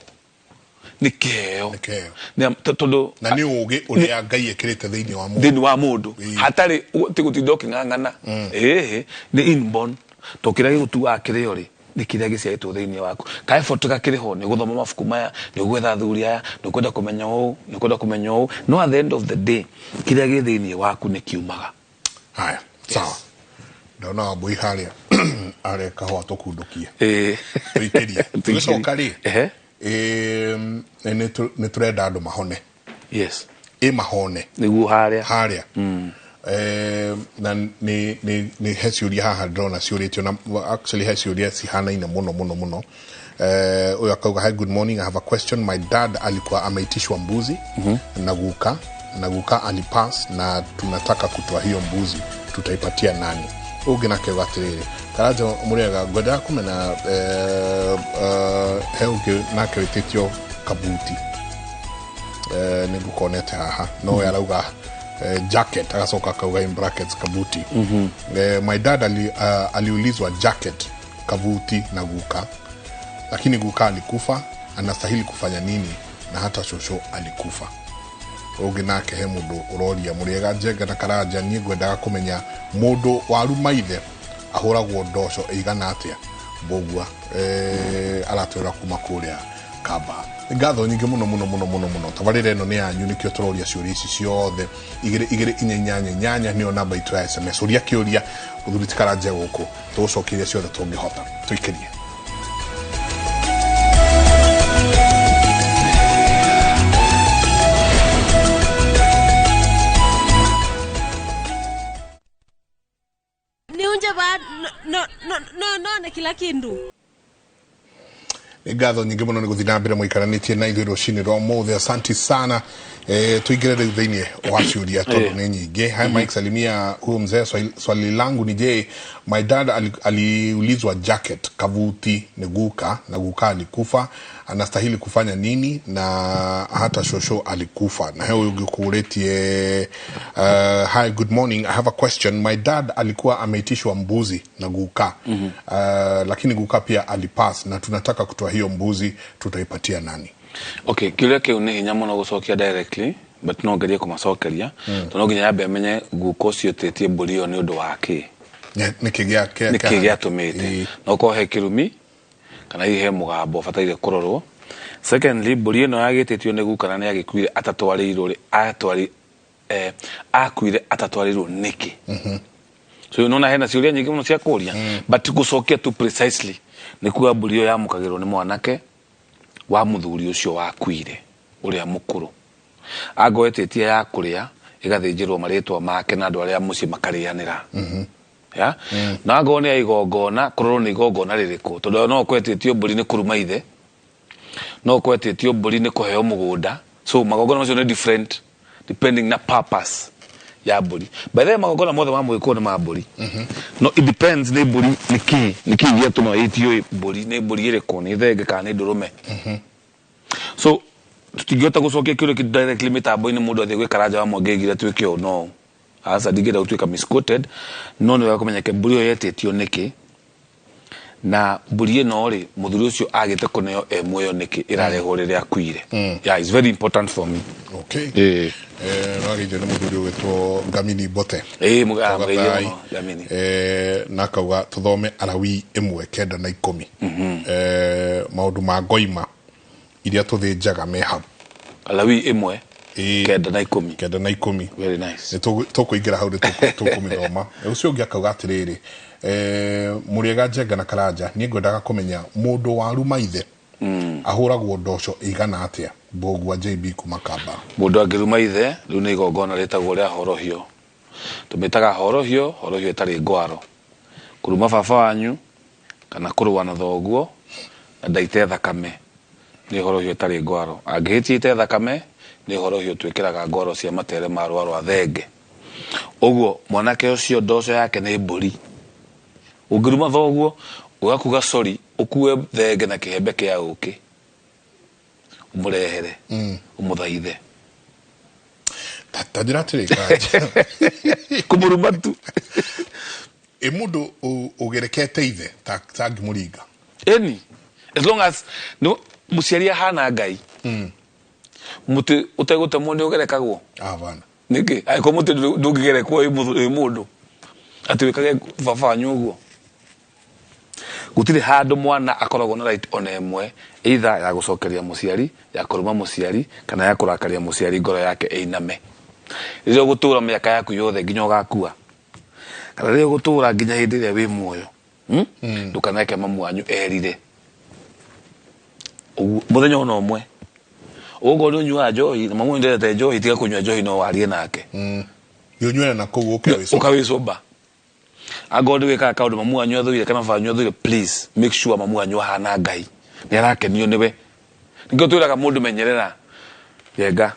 nĩ kĩheo. Nĩ kĩheo. Tondũ na nĩ ũgĩ ũrĩa Ngai ekĩrĩte thĩinĩ wa mũndũ. Thĩinĩ wa mũndũ, hatarĩ ti gũtinda ũkĩng'ang'ana. Ĩhĩ, nĩ inborn, to kĩrĩa gĩgũtuaga kĩrĩo rĩ nĩ kĩrĩa gĩciarĩtwo thĩinĩ waku. Ka effort gakĩrĩ ho nĩ gũthoma mabuku maya, nĩ gwetha athuri aya, nĩ kwenda kũmenya ũũ, nĩ kwenda kũmenya ũũ, no at the end of the day kĩrĩa gĩ thĩinĩ waku nĩ kiumaga. Haya, sawa, ndona Wambui harĩa areka kahũa tũkundũkie, tũikĩrie tũgĩcoka rĩ. Nĩ tũrenda andũ mahone. Ĩ mahone. Nĩguo harĩa. Harĩa. Na nĩ he ciũria haha ndĩrona ciũrĩtio, na actually he ciũria cihanaine mũno mũno mũno. Huyo akauga, "Hi, good morning, I have a question. My dad alikuwa ameitishwa mbuzi na guka, na guka alipass, na tunataka kutoa hiyo mbuzi, tutaipatia nani?" Ũngĩ nake auga atĩrĩrĩ, "Karanja mũrĩega, ngwendaga kũmenya." He ũngĩ nake wĩtĩtio kabuti, nĩ ngũkonete haha, no we arauga Jacket agacoka akauga in brackets kabuti. My dad aliulizwa jacket kabuti na guka, lakini guka alikufa, anastahili kufanya nini? Na hata shosho alikufa. Ũngĩ nake he mũndũ ũroria mũrĩega Njenga na Karanja, niĩ ngwendaga kũmenya mũndũ waruma ithe ahũragwo ndoco ĩigana atĩa. Mbũgua aratwĩra kuma kũrĩa Kamba. Ngatho nyingĩ mũno mũno mũno mũno mũno. Tabarĩra ĩno nĩ yanyu, nĩkĩo tũroria ciũria ici ciothe. 2 2 4 8 8 nĩyo namba itũ ya SMS. Ũria kĩũria mũthuri ti Karanja gũkũ, tũgũcokeria ciothe tũngĩhota. Tũikĩrie. No kila kindu. Ngatho nyingĩ mũno nĩ gũthiĩ na mbere mũikaranĩtie na ithuĩ rũcinĩ rwa ũmũthĩ. Asanti sana. Tuingĩre rĩu thĩinĩ wa ciũria tondũ nĩ nyingĩ. Hi Mike, salimia huyo mzee. Swali langu ni je, my dad aliulizwa jacket kavuti ni guka na guka alikufa, anastahili kufanya nini? Na hata shosho alikufa. Na heyo ũngĩkũrĩtie. Hi, good morning, I have a question. My dad alikuwa ameitishwa mbuzi na guka. Lakini guka pia alipass na tunataka kutoa hiyo mbuzi, tutaipatia nani? Okay, kĩũria kĩu nĩ hinya mũno gũcokia directly, but no ngerie kũmacokeria. Tondũ no nginya yambe amenye guka ũcio ũtĩtie mbũri ĩyo nĩ ũndũ wa kĩ. Nĩkĩ nĩkĩ gĩatũmĩte. No korwo he kĩrumi kana hihi he mũgambo ũbataire kũrorwo. Secondly, mbũri ĩno yagĩtĩtio nĩ guka na nĩ agĩkuire atatwarĩirwo rĩ, akuire atatwarĩirwo nĩkĩ? So unaona hena ciũria nyingĩ mũno cia kũria, but gũcokia tu precisely nĩ kuga mbũri ĩyo yamũkagĩrwo nĩ mwanake wa mũthuri ũcio wakuire ũrĩa mũkũrũ. Angoetĩtie ya kũrĩa ĩgathĩnjĩrwo marĩtwa make na andũ arĩa mũciĩ makarĩanĩra. Ya? Na angorwo nĩ ya igongona, kũrorwo nĩ igongona rĩrĩkũ, tondũ no ũkwetĩtio mbũri nĩ kũruma ithe, no ũkwetĩtio mbũri nĩ kũheo mũgũnda. So magongona macio nĩ different depending na purpose ya mbũri. By the way, magongona mothe ma mũgĩkũyũ nĩ ma mbũri. No it depends nĩ mbũri nĩ kĩ gĩatũma ĩtio mbũri, nĩ mbũri ĩrĩkũ, nĩ thenge kana nĩ ndũrũme. So tũtingĩhota gũcokia kĩũria kĩu directly mĩtambo-inĩ mũndũ athiĩ gwĩ Karanja wa Mwangi tuĩke ũũ, no aca ndingĩenda gũtuĩka misquoted, no nĩ wega kũmenyeke mbũri ĩyo yetĩtio nĩkĩ, na mbũri ĩno rĩ mũthuri ũcio agĩte kũneo e muoyo nĩkĩ ĩrarehwo rĩrĩa akuire. Yeah, it's very important for me. Okay. Nĩwageithio nĩ mũthuri ũgwĩtwo Ngamini Mbote. Mũgeithio mũno Ngamini. Na akauga tũthome Alawii 1 9 na 10. Maũndũ ma ngoima iria tũthĩnjaga me hau. Alawii 1 9 na 10. 9 na 10. Very nice. Nĩ tũkũingĩra hau nĩ tũkũmĩthoma. Ũcio ũngĩ akauga atĩrĩrĩ, mũrĩega Njenga na Karanja, niĩ ngwendaga kũmenya mũndũ waruma ithe ahũragwo ndoco ĩigana atĩa? Mbũgua JB kuma Kamba. Mũndũ angĩruma ithe rĩu nĩ igongona rĩtagwo rĩa horohio. Tũmĩtaga horohio, horohio ĩtarĩ ngwaro. Kũruma baba wanyu kana kũrũa na thoguo na ndaite thakame nĩ horohio ĩtarĩ ngwaro. Angĩhĩtia ite thakame nĩ horohio twĩkĩraga ngwaro cia matere ma rũa rwa thenge. Ũguo mwanake ũcio ndoco yake nĩ mbũri. Ũngĩruma thoguo ũgakuga sorry, ũkue thenge na kĩhembe kĩa ũkĩ ũmũrehere, ũmũthaithe. Ta njĩra atĩrĩ, Karanja. Kũmũruma tu. Ĩ mũndũ ũgerekete ithe ta ngĩmũringa? Ĩni, as long as no mũciari ahana Ngai. Mũtĩ ũtegũtemwo nĩ ũgerekagwo? Hapana. Nĩkĩ? Angĩkorwo mũtĩ ndũngĩgerekwo ĩ mũndũ, atĩ wĩkage baba wanyu ũguo. Gũtirĩ handũ mwana akoragwo na right ona ĩmwe, either ya gũcokeria mũciari, ya kũruma mũciari, kana ya kũrakaria mũciari ngoro yake ĩiname. Rĩrĩa ũgũtũra mĩaka yaku yothe nginya ũgakua, kana rĩrĩa ũgũtũra nginya hĩndĩ ĩrĩa wĩ muoyo, ndũkaneke mamu wanyu erire. Mũthenya ona ũmwe. Ũguo nĩ ũnyuaga njohi, na mamu ndendete njohi, tiga kũnyua njohi no warie nake. Nĩ ũnyuĩra na kũu ũke wĩcũmba. Ũkawĩcũmba. Angorwo ndĩwĩkaga kaũndũ mamu wanyu athũire kana baba wanyu athũire, please make sure mamu wanyu ahana Ngai. Nĩ arakenio nĩwe. Nĩkĩo twĩraga mũndũ menyerera. Njenga.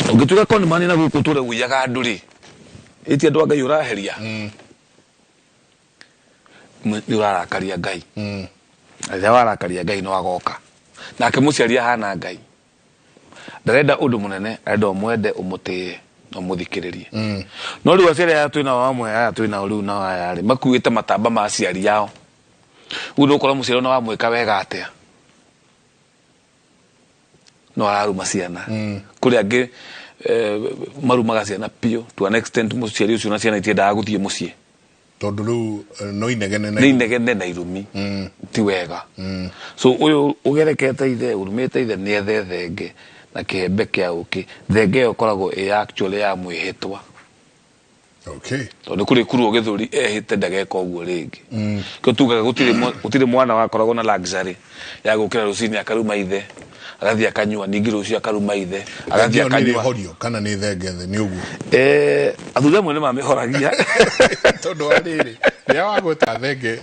Ũngĩtuĩka conman na gũkũ ũtũre ũiyaga andũ rĩ, ĩti andũ a Ngai ũraheria. Nĩ ũrarakaria Ngai. Rĩrĩa warakaria Ngai no agoka. Nake mũciari ahana Ngai. Ndarenda ũndũ mũnene, arenda ũmwende, ũmũtĩe. No mũthikĩrĩrie. No rĩu aciari aya twĩnao amwe aya twĩnao rĩu nao aya rĩ makuĩte matamba ma aciari ao. Rĩu nĩ ũkora mũciari ona wamwĩka wega atĩa no araruma ciana. Kũrĩ angĩ marumaga ciana biũ to an extent mũciari ũcio na ciana itiendaga gũthiĩ mũciĩ. Tondũ rĩu no inegene na nĩ inegene na irumi ti wega. So ũyũ ũgerekete ithe ũrumĩte ithe nĩ ethe thenge na kĩhembe kĩa ũkĩ. Thenge ĩyo ĩkoragwo ĩ actually ya mwĩhĩtwa. Tondũ kũrĩ kurwo gĩthũri ehĩte ndageka ũguo rĩngĩ. Kĩo tugaga gũtirĩ mwana wakoragwo na luxury ya gũkĩra rũcinĩ akaruma ithe agathiĩ akanyua, ningĩ rũciũ akaruma ithe agathiĩ Thenge ĩyo nĩ akanyua. ĩrĩhorio kana nĩ thenge thĩ nĩ ũguo? Athuri amwe nĩ mamĩhoragia. Tondũ wa rĩrĩ rĩrĩa wagweta thenge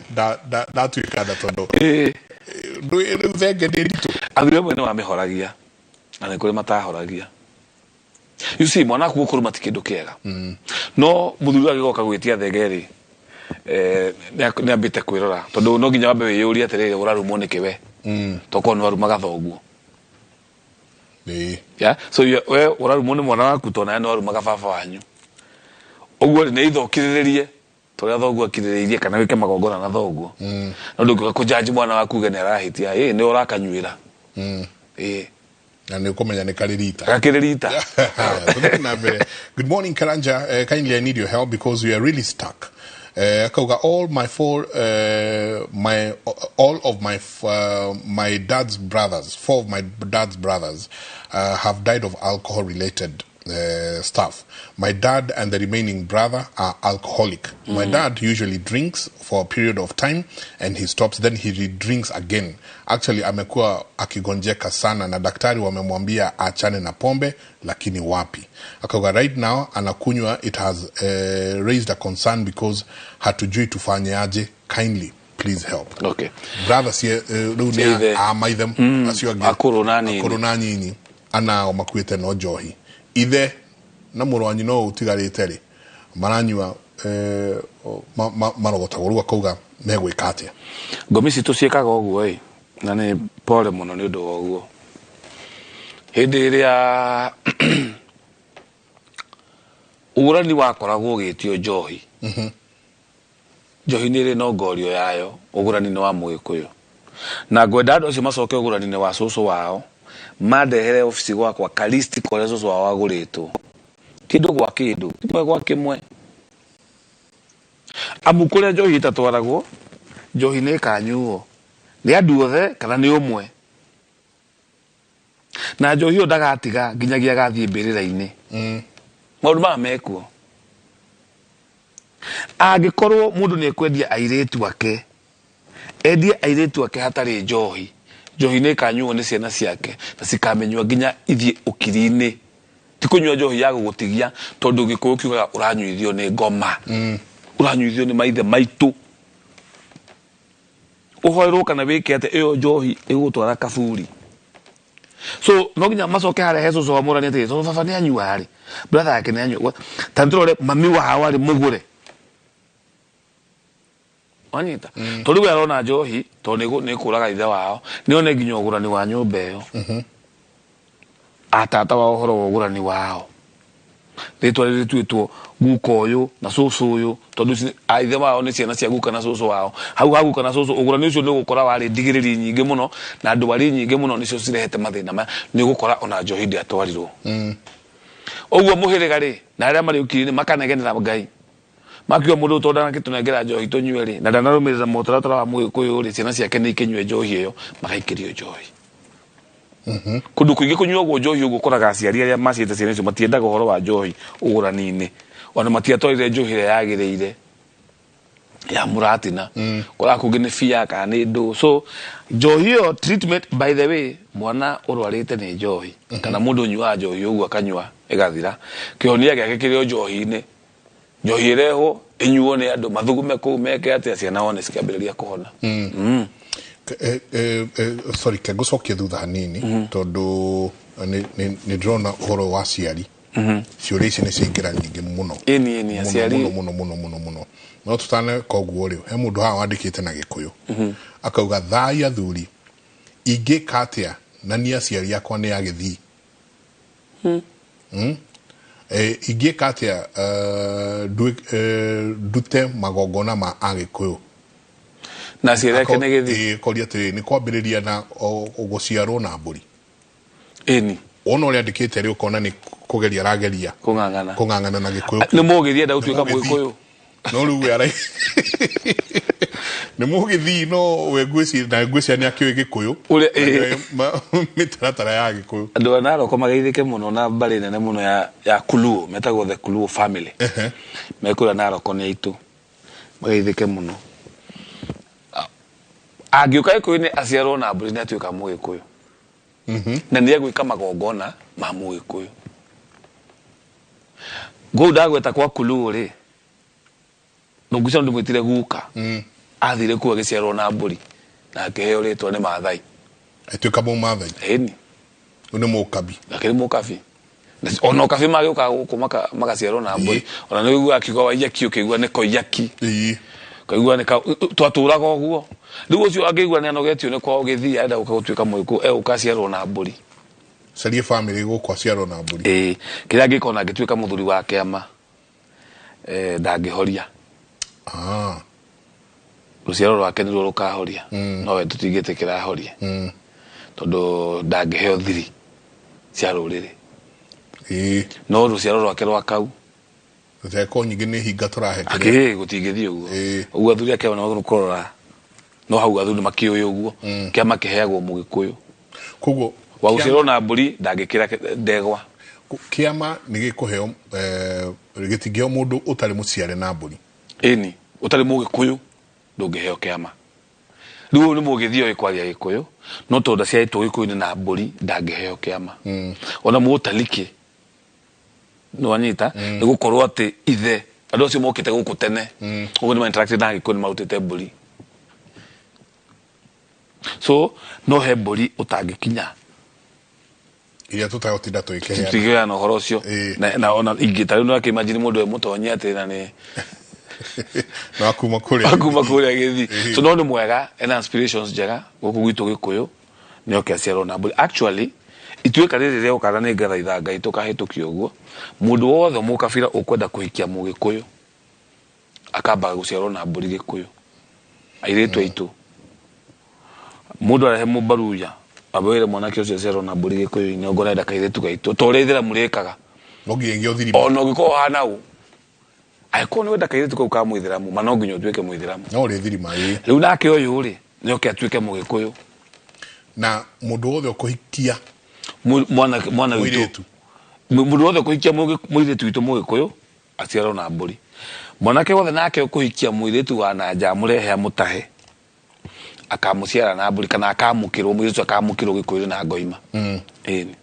ndatuĩka nda tondũ rĩu thenge nĩ nditũ. Athuri amwe nĩ mamĩhoragia na nĩ kũrĩ matahoragia. You see, mwana waku gũkũruma ti kĩndũ kĩega. No mũthuri agĩgoka gwĩtia thenge rĩ, nĩ ambĩte kwĩrora tondũ no nginya wambe wĩyũrie atĩrĩrĩ ũrarumwo nĩkĩ we? Tokorwo nĩ warumaga thoguo. Yeah? So we ũrarumwo nĩ mwana waku tondũ nawe nĩ warumaga baba wanyu. Ũguo rĩ nĩ ithe ũkirĩrĩrie torĩa thoguo akirĩrĩirie kana wĩke magongona na thoguo. No ndũngĩũka kũjudge mwana waku uge nĩ arahĩtia, nĩ ũrakanyuĩra. Na nĩ ũkũmenya nĩ karĩ rita. Gakĩrĩ rita. Tũthiĩ na mbere. Good morning Karanja, kindly I need your help because we are really stuck. Akauga all my four, my all of my my dad's brothers, four of my dad's brothers have died of alcohol related stuff. My dad and the remaining brother are alcoholic. My dad usually drinks for a period of time and he stops, then he re-drinks again. Actually amekuwa akigonjeka sana na daktari wamemwambia aachane na pombe, lakini wapi. Akauga right now anakunywa, it has raised a concern because hatujui tufanye aje. Kindly please help. Brother sie rĩu nĩ Ithe. a maithe acio angĩ. Akũrũ na nini. Akũrũ na nyinyi anao makuĩte no njohi. Ithe na mũrũ wa nyina ũyũ ũtigarĩte rĩ maranyua marogotagwo rĩu akauga megwĩka atĩa. Ngomi citũ ciĩkaga ũguo ĩ, na nĩ pole mũno nĩ ũndũ wa ũguo. Hĩndĩ ĩrĩa ũgũrani wakoragwo ũgĩtio njohi, njohi nĩ ĩrĩ na ngorio yayo ũgũrani-inĩ wa Mũgĩkũyũ, na ngwenda andũ acio macoke ũgũrani-inĩ wa cũcũ wao mandehere obici gwakwa kalisti kũrĩa cũcũ wao agũrĩtwo kĩndũ gwa kĩndũ kĩmwe gwa kĩmwe, amu kũrĩa njohi ĩtatwaragwo njohi nĩ ĩkanyuo nĩ andũ othe kana nĩ ũmwe, na njohi ĩyo ndagatiga nginyagia agathiĩ mbĩrĩra-inĩ. Maũndũ maya mekuo. Angĩkorwo mũndũ nĩ ekwendia airĩtu ake, endie airĩtu ake hatarĩ njohi, njohi nĩ ĩkanyuo nĩ ciana ciake na cikamenywo nginya ithiĩ ũkiri-inĩ. Ti kũnyua njohi ya gũgũtigia tondũ Gĩkũyũ kiugaga ũranyuithio nĩ ngoma. Ũranyuithio nĩ maithe maitũ. Ũhoerwo kana wĩke atĩa, ĩyo njohi ĩgũgũtwara kaburi. So no nginya macoke harĩa he cũcũ wa mũrani atĩrĩ, tondũ baba nĩ anyuaga rĩ, brother yake nĩ anyua, ta nĩtũrore mami wao arĩ mũgũre. Wanyita? Tondũ rĩu arona njohi, tondũ nĩ ĩkũraga ithe wao, nĩ one nginya ũgũrani wa nyũmba ĩyo. Atata wao ũhoro wa ũgũrani wao. Rĩtwa rĩrĩ rĩtuĩtwo guka ũyũ na cũcũ ũyũ, tondũ ithe wao nĩ ciana cia guka na cũcũ wao. Hau ha guka na cũcũ, ũgũrani ũcio nĩ ũgũkora warĩ ndigĩrĩri nyingĩ mũno, na ndwari nyingĩ mũno nĩcio cirehete mathĩna maya, nĩ ũgũkora ona njohi ndĩatwarirwo. Ũguo mũhĩrĩga rĩ, na arĩa marĩ ũkiri-inĩ makanegenera Ngai. Makiuga mũndũ ũyũ tondũ ndanakĩtũnengera njohi tũnyue rĩ, na ndanarũmĩrĩra mũtaratara wa Mũgĩkũyũ rĩ, ciana ciake nĩ ikĩnyue njohi ĩyo, magaikĩrio njohi. Kũndũ kũingĩ kũnyuagwo njohi ũguo ũkoraga aciari arĩa maciĩte ciana icio matiendaga ũhoro wa njohi ũgũrani-inĩ, ona matiatwarire njohi ĩrĩa yagĩrĩire ya mũratina. Ũkoraga kũngĩ nĩ bia kana nĩ ndũ. So njohi ĩyo treatment, by the way, mwana ũrwarĩte nĩ njohi kana mũndũ ũnyuaga njohi ũguo akanyua ĩgathira, kĩhonia gĩake kĩrĩ o njohi-inĩ. Njohi ĩrehwo ĩnyuo nĩ andũ mathugume kũu meke atĩa, ciana one cikĩambĩrĩria kũhona. Sorry, ke ngũcokie thutha hanini tondũ nĩ ndĩrona ũhoro wa aciari. Ciũria ici nĩ ciaingĩra nyingĩ mũno. Ĩni, ĩni, Mũno, aciari. mũno, mũno, mũno, mũno, mũno. No tũtaneka ũguo rĩ, he mũndũ haha wandĩkĩte na Gĩkũyũ. Akauga thai athuri, ingĩka atĩa na niĩ aciari akwa nĩ agĩthii. Ingĩka atĩa ndute magongona ma Agĩkũyũ? Na aciari ake nĩ gĩthii. Koria atĩrĩrĩ, nĩ kwambĩrĩria na gũciarwo na mbũri. Ĩni. Wona ũrĩa andĩkĩte rĩ, ũkona nĩ kũgeria arageria kũng'ang'ana. Kũng'ang'ana na Gĩkũyũ. Nĩ mũgĩthii enda gũtuĩka Nĩ mũgĩthii. Mũgĩkũyũ. No rĩu we nĩ mũgĩthii, no we ngwĩciria na ngwĩciria nĩ akĩũĩ Gĩkũyũ. Ũrĩa- Na nĩoĩ mĩtaratara ya Gĩkũyũ. Andũ a Narok mageithĩke mũno na mbarĩ nene mũno ya Kuluo, metagwo the Kuluo family. Mekũrĩa Narok nĩ aitũ, mageithĩke mũno. Angĩũka Gĩkũyũ-inĩ aciarwo na mbũri, nĩ atuĩka Mũgĩkũyũ. Na nĩ egwĩka magongona ma Mũgĩkũyũ. Ngũu ndagweta kwa Kuluo rĩ, ngwĩciria ndĩmwĩtire guka. Athire kuo agĩciarwo na mbũri na akĩheo rĩtwa nĩ Maathai. Atuĩka Mũmathai. Ĩni. Ũyũ nĩ Mũkabi. Nake nĩ Mũkabi. Ona ũkabi magĩũkaga gũkũ magaciarwo na mbũri. Ona nĩ ũiguaga kiugo Waiyaki, ũkĩigua nĩ Koiyaki. Kaigua nĩ twatũraga ũguo. Rĩu ũcio angĩigua nĩ anogetio nĩ kwao gĩthii, arenda gũka gũtuĩka Mũgĩkũyũ, egũka aciarwo na mbũri. Carie family gũkũ aciarwo na mbũri. Ĩĩ, kĩrĩa angĩka ona angĩtuĩka mũthuri wa kĩama, ndangĩhoria. Rũciaro rwake nĩruo rũkahoria. No we tũtingĩtĩkĩra ahorie. Tondũ ndangĩheo thiri cia rũrĩrĩ. No rũciaro rwake rwa kau. Theko nyingĩ nĩ hinga tũrahe kĩrĩa. Akĩ, gũtingĩthiĩ ũguo. Ũguo athuri a kĩama nĩmagĩrĩirwo kũrora. No hau athuri makĩũĩ ũguo. Kĩama kĩheagwo Mũgĩkũyũ. Koguo wa gũciarwo na mbũri ndangĩkĩra ndegwa. Kĩama nĩ gĩkũheo, gĩtingĩheo mũndũ ũtarĩ mũciare na mbũri. Ĩni, ũtarĩ Mũgĩkũyũ ndũngĩheo kĩama. Rĩu ũyũ nĩ mũgĩthii ũyũ kwaria Gĩkũyũ, no tondũ ndaciarĩtwo Gĩkũyũ-inĩ na mbũri ndangĩheo kĩama. Ona mũtaliki nĩwanyita, nĩ gũkorwo atĩ ithe andũ acio mokĩte gũkũ tene, ũguo nĩ ma-interact na Gĩkũyũ, nĩ marutĩte mbũri. So no he mbũri ũtangĩkinya. Iria tũtagũtinda tũgĩkĩheana. Tũtingĩheana ũhoro ũcio. Na ona ingĩ ta rĩu no akĩimagine mũndũ e mũtonyi atĩ na nĩ Na akuma kũrĩa. Akuma kũrĩa gĩthii. So no nĩ mwega, ena aspirations njega gũkũ gwitũ Gĩkũyũ, nĩ oke aciarwo na mbũri. Actually, ituĩka rĩrĩ rĩoka na nĩ ngathaitha Ngai tũkahĩtũkia ũguo, mũndũ wothe mũkabira ũkwenda kũhikia Mũgĩkũyũ akambaga gũciarwo na mbũri Gĩkũyũ. Airĩtu aitũ. Mũndũ arehe mũbaruya, amwĩre mwanake ũcio aciarwo na mbũri Gĩkũyũ-inĩ, ongorwo arenda kairĩtu gaitũ, ta ũrĩa ithĩramu rĩkaga. No nginya ĩngĩ ũthirima. Ona ũngĩkorwo ũhana ũũ, angĩkorwo nĩ wenda kairĩtu kau ka mũithĩramu, ma no nginya ũtuĩke mũithĩramu. No ũrĩthirima, ĩĩ. Rĩu nake ũyũ rĩ, nĩ oke atuĩke Mũgĩkũyũ. Na mũndũ wothe ũkũhikia mwana witũ. Mũirĩtu. Mũndũ wothe ũkũhikia mũirĩtu witũ Mũgĩkũyũ, aciarwo na mbũri. Mwanake wothe nake ũkũhikia mũirĩtu wa na nja amũrehe amũtahe, akamũciara na mbũri, kana akamũkĩrwo, mũirĩtu akamũkĩrwo Gĩkũyũ na ngoima. Ĩni.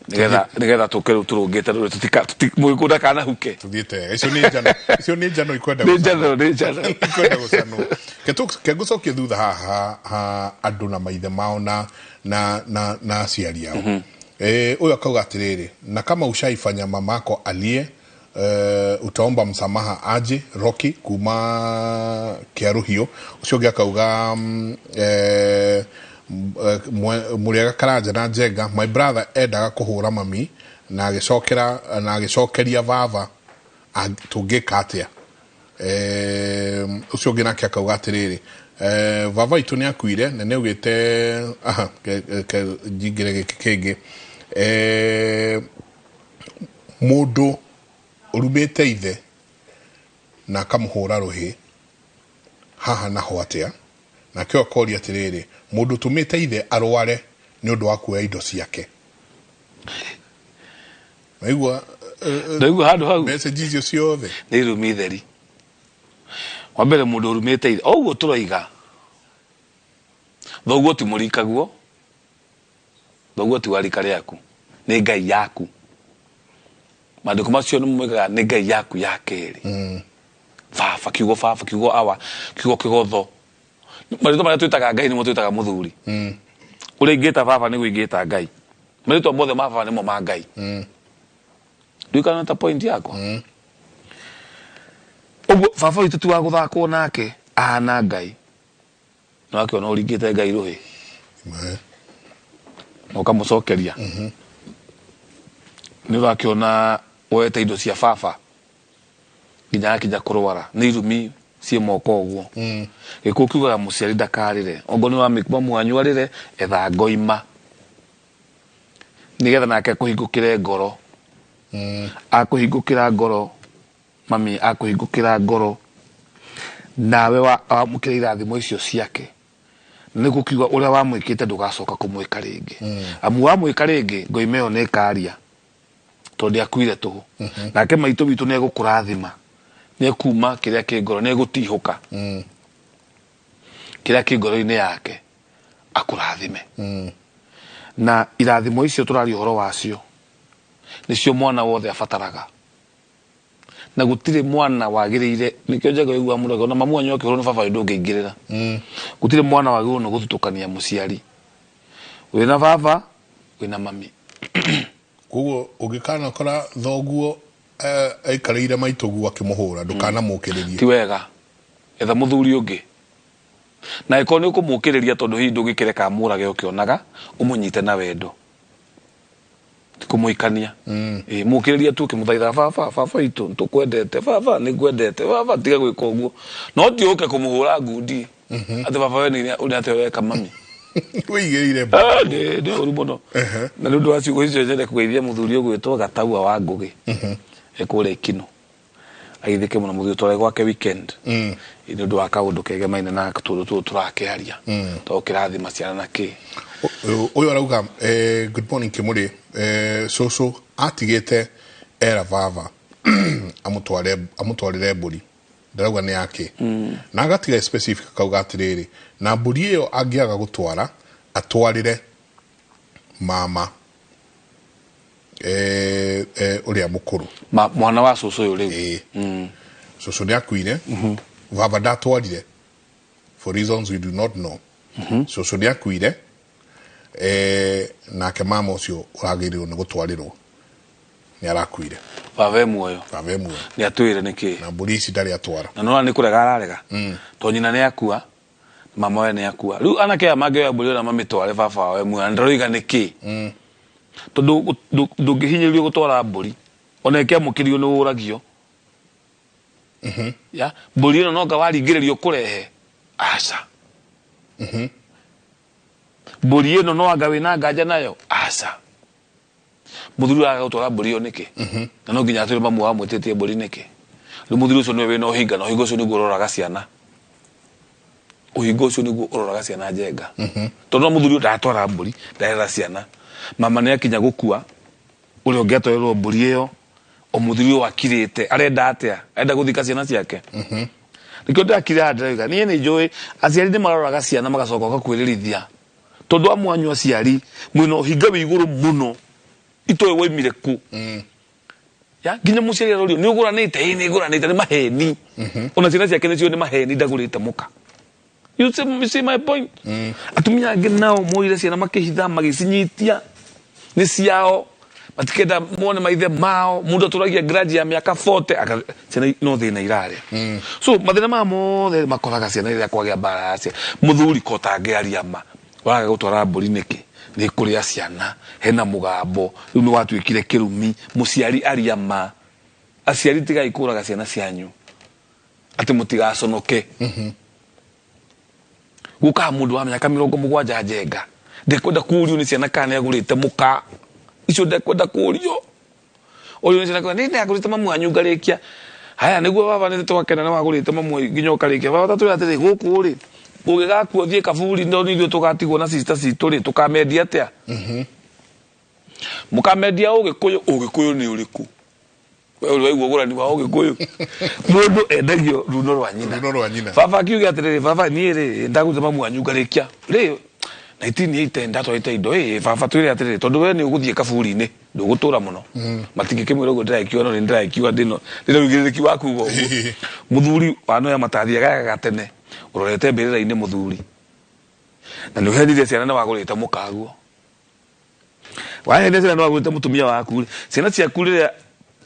Nĩgetha tũke rĩu tũrũngĩte rũrĩ, mũgĩkũyũ ndakanahuke. Tũthiĩte wega. Icio nĩ njano, icio nĩ njano ikwenda Nĩ gũcanwo. njano, nĩ njano. Ikwenda gũcanwo. Ke ngũcokie thutha haha ha andũ na maithe mao na aciari ao. Ũyũ akauga atĩrĩrĩ, na kama ushaifanya mamako alie, utaomba msamaha aje Rocky kuma Kĩarũhiũ. Ũcio ũngĩ akauga, Mũrĩega Karanja na Njenga, my brother endaga kũhũra mami na agĩcokera, na agĩcokeria baba, tũngĩka atĩa? Ũcio ũngĩ nake akauga atĩrĩrĩ, baba witũ nĩ akuire na nĩ augĩte, aha, ke njingĩre gĩkĩ kĩngĩ. Mũndũ ũrumĩte ithe na akamũhũra rũhĩ haha naho atĩa? Nake akoria atĩrĩrĩ, mũndũ ũtũmĩte ithe arware nĩ ũndũ wa kuoya indo ciake. Waigua, Ndaigua handũ hau. Message icio ciothe. Nĩ irumi theri. Wa mbere mũndũ ũrumĩte ithe, o ũguo tũroiga, thoguo ti mũrikaguo, thoguo ti wa rika rĩaku, nĩ Ngai yaku. Maandĩko macio nĩ moigaga nĩ Ngai yaku ya kerĩ. Baba, kiugo baba, kiugo awa, kiugo kĩgotho. Marĩtwa marĩa twĩtaga Ngai nĩmo twĩtaga mũthuri. Ũrĩa ingĩta baba nĩguo ingĩta Ngai. Marĩtwa mothe ma baba nĩmo ma Ngai. Ndirikana ta point yakwa. Ũguo baba witũ ti wa gũthakwo nake, ahana Ngai. No akĩona ũringĩte Ngai rũhĩ. Na ũkamũcokeria. Nĩ ũrakĩona woete indo cia baba nginya akinya kũrwara nĩ irumi ciĩ moko ũguo. Gĩkũyũ kiugaga mũciari ndakarĩre, ongorwo nĩ wa mamu wanyu arĩre, etha ngoima nĩgetha nake akũhingũkĩre ngoro. Akũhingũkĩra ngoro, mami akũhingũkĩra ngoro, nawe wamũkĩra irathimo icio ciake, nĩ gũkiuga ũrĩa wamwĩkĩte ndũgacoka kũmwĩka rĩngĩ. Amu wamwĩka rĩngĩ, ngoima ĩyo nĩ ĩkaria tondũ ndĩakuire tũhũ. Nake maitũ witũ nĩ egũkũrathima, nĩ ekuma kĩrĩa kĩ ngoro, nĩ egũtihũka kĩrĩa kĩ ngoro-inĩ yake akũrathime. Na irathimo icio tũraria ũhoro wacio nĩcio mwana wothe abataraga, na gũtirĩ mwana wagĩrĩire, nĩkĩo Njenga ũiguaga mũndũ akiuga, na mamu wanyu akĩhũrwo nĩ baba wanyu ndũngĩingĩrĩra. Gũtirĩ mwana wagĩrĩirwo nĩ gũthutũkania mũciari. Wĩna baba, wĩna mami. Koguo ũngĩkanakora thoguo aikarĩire maitũguo akĩmũhũra, ndũkanamũkĩrĩrie. Ti wega, etha mũthuri ũngĩ. Na angĩkorwo nĩ ũkũmũkĩrĩria tondũ hihi ndũngĩkĩreka amũrage ũkĩonaga, ũmũnyite na wendo, ti kũmũikania. Ĩ, mũkĩrĩria tu ũkĩmũthaitha, baba, baba witũ, nĩtũkwendete, baba, nĩngwendete, baba, tiga gwĩka ũguo. No ti ũke kũmũhũra ngundi atĩ baba we nĩ atĩa weka mami. Wĩigĩrĩire. Nĩ ũru mũno. Na nĩ ũndũ wa ciugo icio nyende kũgeithia mũthuri ũgwĩtwo Gataua wa Ngũgĩ kũrĩa Ikino, agithĩke mũno mũthuri tware gwake weekend nĩ ũndũ wa kaũndũ kegemaine na tũndũ tũtũ tũrakĩaria, tondũ kĩrathima ciana na kĩ. Ũyũ arauga, good morning Kimuri, cũcũ atigĩte era baba amũtware amũtwarĩre mbũri, ndarauga nĩ yake, na agatiga specific akauga atĩrĩrĩ, na mbũri ĩyo angĩaga gũtwara atwarĩre mama ũrĩa mũkũrũ. Mwana wa cũcũ ũyũ rĩu. Ĩĩ, cũcũ nĩ akuire, baba ndatwarire for reasons we do not know. Cũcũ nĩ akuire, nake mama ũcio ũragĩrĩirwo nĩ gũtwarĩrwo nĩ arakuire. Baba e muoyo. Baba e muoyo. Nĩ atwĩre nĩkĩ. Na mbũri ici ndarĩ atwara. Na nona nĩ kũrega ararega, tondũ nyina nĩ akua, mama we nĩ akua. Rĩu anake aya mangĩoya mbũri ona mamĩtware, baba wao e muoyo na ndaroiga nĩkĩ, tondũ ndũngĩhinyĩrĩrio gũtwara mbũri, ona ĩkĩamũkĩrio nĩ ũragio ya mbũri ĩno nonga waringĩrĩrio kũrehe, aca. Mbũri ĩno no anga wĩna nganja nayo, aca. Mũthuri ũyũ araga gũtwara mbũri ĩyo nĩkĩ? Na no nginya atwĩre mamu wao amwĩtĩtie mbũri nĩkĩ. Rĩu mũthuri ũcio nĩwe wĩna ũhinga, na ũhinga ũcio nĩguo ũroraga ciana, ũhinga ũcio nĩguo ũroraga ciana, Njenga, tondũ no mũthuri ũyũ ndatwara mbũri, ndarera ciana, mama nĩ akinya gũkua, ũrĩa ũngĩ atwarĩrwo mbũri ĩyo, o mũthuri ũyũ akirĩte arenda atĩa? Arenda gũthika ciana ciake. Nĩkĩo ndĩrakire haha ndĩroiga niĩ nĩ njũĩ aciari nĩ maroraga ciana, magacoka ũgakwĩrĩrithia, tondũ amwe anyu aciari mwĩna ũhinga wĩ igũrũ mũno, itoĩ waimire kũ. Ya nginya mũciari arorio nĩ ũgũranĩte, ĩ nĩ ngũranĩte, nĩ maheni. Ona ciana ciake nĩcio nĩ maheni, ndagũrĩte mũka. You see my point? Atumia angĩ nao moire ciana makĩhitha, magĩcinyitia nĩ ciao, matikenda mone maithe mao. Mũndũ atũragia grudge ya mĩaka 40, ciana no thĩna irarĩa. So mathĩna maya mothe makoraga ciana rĩrĩa kwagĩa mbara ya ciana. Mũthuri ko tangĩaria ma, waraga gũtwara mbũri nĩkĩ? Nĩ kũrĩa ciana hena mũgambo, rĩu nĩ watuĩkire kĩrumi. Mũciari aria ma. Aciari, tigai kũraga ciana cianyu atĩ mũtigaconoke. Gũkaga mũndũ wa mĩaka 70, Njenga, ndekwenda kũũrio nĩ ciana kana nĩ agũrĩte mũka icio, ndekwenda kũũrio ũrio nĩ ciana kana nĩ ndagũrĩte mamu wanyu ngarĩkia. Haya nĩguo baba, nĩ twakena nĩ wagũrĩte mamu nginya ũkarĩkia. Baba, tatwĩra atĩrĩ, gũkũ rĩ ũgĩgakua ũthiĩ kaburi, no nĩ ithuĩ tũgatigwo na sister citũ rĩ, tũkamendia atĩa? Mũkamendia ũgĩkũyũ? Ũgĩkũyũ nĩ ũrĩkũ? We ũrĩ waigua ũgũrani wa ũgĩkũyũ? Mũndũ endagio runo rwa nyina. Runo rwa nyina. Baba akiuge atĩrĩrĩ, baba, niĩ rĩ ndagũrĩte mamu wanyu ngarĩkia rĩ 1980, ndatwarĩte indo ĩ. Baba, twĩre atĩrĩrĩ, tondũ we nĩ ũgũthiĩ kaburi-inĩ, ndũgũtũra mũno. Matingĩkĩmwĩra ũguo ndĩrakiuga, no nĩ ndĩrakiuga ndĩna ũigĩrĩrĩki wa kuga ũguo. Mũthuri wanoya matathiaga gatene ũrorete mbĩrĩra-inĩ, mũthuri, na nĩ ũhenire ciana nĩ wagũrĩte mũkaguo, wahenia ciana nĩ wagũrĩte mũtumia waku rĩ, ciana ciaku rĩrĩa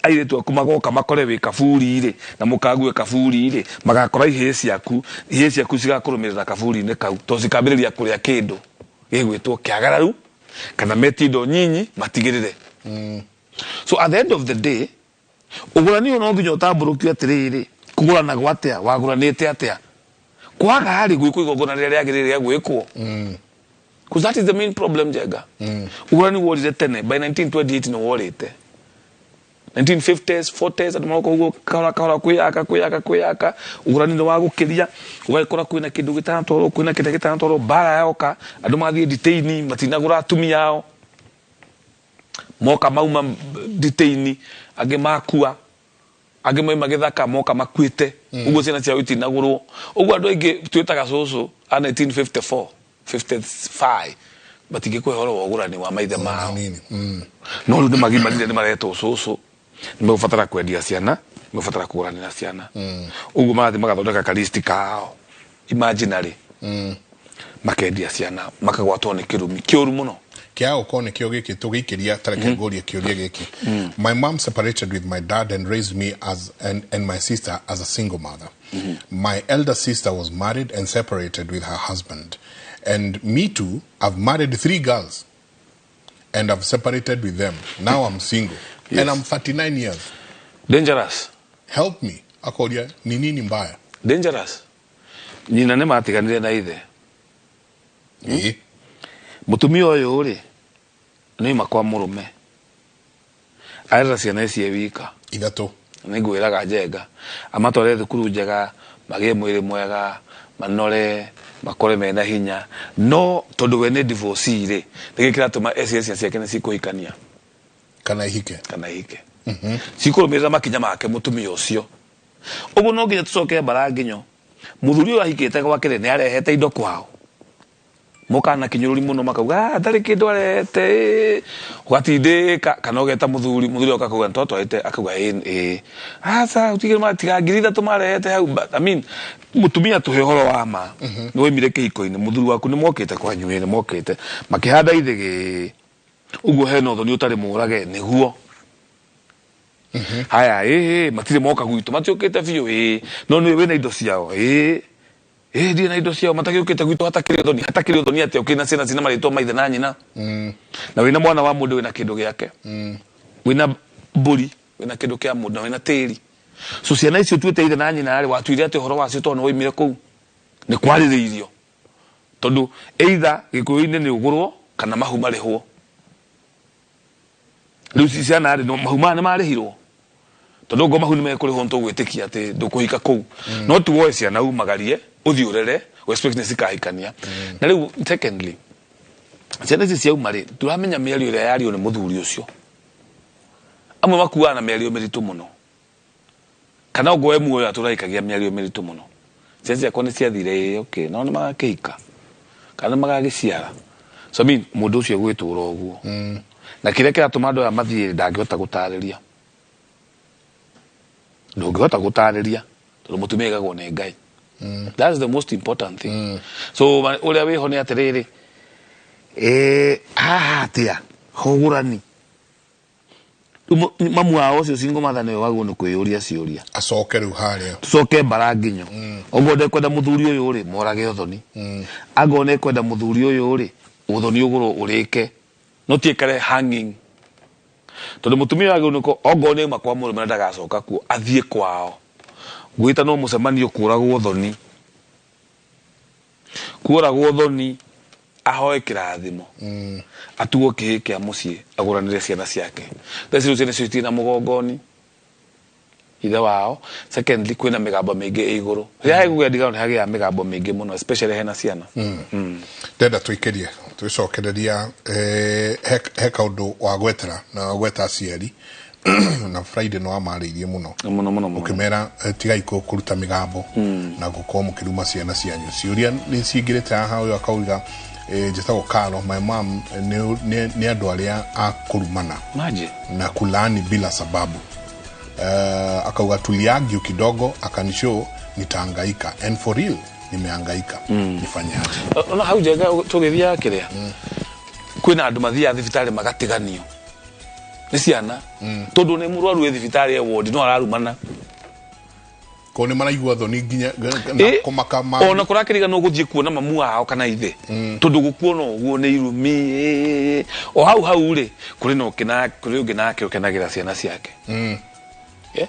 airĩtu aku magoka makore wĩ kaburi rĩ, na mũkague kaburi rĩ, magakora ihĩĩ ciaku, ihĩĩ ciaku cigakũrũmĩrĩra kaburi-inĩ kau, tondũ cikambĩrĩria kũrĩa kĩndũ gĩgwĩtwo kĩagararu kana metie indo nyinyi matigĩrĩre. So at the end of the day, ũgũrani ũyũ no nginya ũtambũrũkio atĩrĩrĩ, kũgũranagwo atĩa, wagũranĩte atĩa, kwaga rĩ gwĩkwo igongona rĩrĩa rĩagĩrĩire rĩa gwĩkwo. Because that is the main problem, Njenga. Ũgũrani worire tene, by 1928 nĩ worĩte. 1950s, 40s, andũ maroka ũguo kahora kahora kwĩyaka kwĩyaka kwĩyaka, ũgũrani nĩ wa gũkĩria, ũgagĩkora kwĩna kĩndũ gĩtanatwarwo, kwĩna kĩrĩa gĩtanatwarwo, mbara yoka, andũ mathiĩ detaini, matinagũra atumia ao, moka mauma detaini, angĩ makua, angĩ mauma gĩthaka moka makuĩte, ũguo ciana ciao itinagũrwo. Ũguo andũ aingĩ twĩtaga cũcũ a 1954, 55 matingĩkũhe ũhoro wa ũgũrani wa maithe mao. No rĩu nĩ magimarire, nĩ maretwo cũcũ, nĩ megũbatara kwendia ciana, nĩ megũbatara kũgũranĩra ciana. Ũguo marathiĩ magathondeka kalisti kao imaginary, makendia ciana, makagwatwo nĩ kĩrumi kĩũru mũno. Kĩa gũkorwo nĩkĩo gĩkĩ tũgĩikĩria, tareke ngũrie kĩũria gĩkĩ. My mom separated with my dad and raised me as and my sister as a single mother. My elder sister was married and separated with her husband, and me too, I've married 3 girls and I've separated with them. Now I'm single. Yes. And I'm 39 years. Dangerous. Help me. Akoria ni nini mbaya? Dangerous. Nyina nĩ matiganire na ithe. Mũtumia ũyũ rĩ, nĩ ima kwa mũrũme. Arera ciana ici e wika. Ithatũ. Nĩ ngwĩraga Njenga. Amatware thukuru njega, magĩe mwĩrĩ mwega, manore, makore mena hinya. No tondũ we nĩ divorcee rĩ, nĩkĩ kĩratũma ecirie ciana ciake nĩ cikũhikania? Kana ihike. Kana ihike. Cikũrũmĩrĩra makinya make mũtumia ũcio. Ũguo no nginya tũcoke mbara nginyo. Mũthuri ũyũ ahikĩte gwake rĩ, nĩ arehete indo kwao. Mokana kinyũrũri mũno makauga, ndarĩ kĩndũ arehete, ũgatindĩka, kana ũgeta mũthuri, mũthuri oka akauga, nĩtwatwarĩte, akauga, ĩ, aca, ũtige tiga ngiri ithatũ marehete hau. But, I mean, mũtumia tũhe ũhoro wa ma. Nĩ waimire kĩhiko-inĩ, mũthuri waku nĩ mokĩte kwanyu, nĩ mokĩte. Makĩhanda ithĩgĩ, ũguo hena ũthoni ũtarĩ mũrage, nĩguo. Haya, matirĩ moka gwitũ, matiũkĩte biũ, no nĩwe wĩna indo ciao, ndirĩ na indo ciao, matagĩũkĩte gwitũ hatakĩrĩ ũthoni, hatakĩrĩ ũthoni atĩa ũkĩrĩ na ciana cina marĩtwa maithe na nyina. Na wĩna mwana wa mũndũ wĩna kĩndũ gĩake. Wĩna mbũri, wĩna kĩndũ kĩa mũndũ, na wĩna tĩri. So ciana icio ũtuĩte ithe na nyina rĩ, watuire atĩ ũhoro wacio tondũ nĩ waimire kũu. Nĩ kwarĩrĩirio. Tondũ either Gĩkũyũ-inĩ nĩ ũgũrwo kana mahu marĩhwo. Rĩu ciana rĩ, mahu maya nĩ marĩhirwo. Tondũ ngo mahu nĩ mekũrĩhwo nĩtũgwĩtĩkia atĩ ndũkũhika kũu. No tu woe ciana umagarie, ũthiĩ ũrere, expect nĩ cikahikania. Na rĩu secondly, ciana ici ciauma rĩ, ndũramenya mĩario ĩrĩa yario nĩ mũthuri ũcio. Amwe makuaga na mĩario mĩritũ mũno. Kana ũguo we muoyo atũraikagia mĩario mĩritũ mũno. Ciana ciakwa nĩ ciathire, okay, no nĩ magakĩhika. Kana nĩ magagĩciara. So I mean, mũndũ ũcio egwĩtũra ũguo. Na kĩrĩa kĩratũma andũ aya mathiĩ ndangĩhota gũtarĩria. Ndũngĩhota gũtarĩria tondũ mũtumia aigagwo nĩ Ngai. That's the most important thing. So ũrĩa wĩho nĩ atĩrĩrĩ, haha atĩa hũgũrani. Mamu wao ũcio single mother nĩwe wagĩrĩirwo nĩ kwĩyũria ciũria. Acoke rĩu harĩa. Tũcoke mbara nginyo. Ũguo ndekwenda mũthuri ũyũ rĩ, morage ũthoni. Angorwo nĩekwenda mũthuri ũyũ rĩ, ũthoni ũgũrwo ũrĩke. No tiĩkare hanging. Tondũ mũtumia wagĩrĩirwo nĩ ongorwo nĩ auma kwa mũrũme na ndagacoka kuo, athiĩ kwao. Gwĩtanwo mũcemanio kũragwo thoni. Kũragwo thoni, ahoe kĩrathimo. Atuo kĩhĩ kĩa mũciĩ, agũranĩre ciana ciake. Thaa ici rĩu ciana icio itirĩ na mũgongoni ithe wao. Secondly, kwĩna mĩgambo mĩingĩ ĩ igũrũ. Rĩrĩa hegũgĩa ndigano nĩ hagĩaga mĩgambo mĩingĩ mũno, especially hena ciana. Ndenda tũikĩrie, twĩcokereria, he kaũndũ wa gwetera, na wa gweta aciari. Na Friday no amarĩirie mũno. Mũno, mũno, mũno. Ũkĩmera, tigai kũruta mĩgambo na gũkorwo mũkĩruma ciana cianyu. Ciũria nĩ cingĩrĩte haha, ũyũ akauga, njĩtagwo Karo, my mom, nĩ andũ arĩa a kũrumana. Maji. Na kulaani bila sababu. Akauga tuliargue kidogo, akanishow nitahangaika, and for real nimehangaika. Nifanye aje? Ona hau Njenga tũgĩthiaga kĩrĩa? Kwĩna andũ mathiaga thibitarĩ magatiganio nĩ ciana. Tondũ nĩ mũrwaru wĩ thibitarĩ e ward no ararumana. Ko nĩ maraigua thoni nginya na kũmaka ma Ona kũrakĩriganwo gũthiĩ kuona mamu wao kana ithe, tondũ gũkuona ũguo nĩ irumi. O hau hau rĩ, kũrĩ na ũkĩna kũrĩ ũngĩ nake ũkenagĩra ciana ciake. Yeah?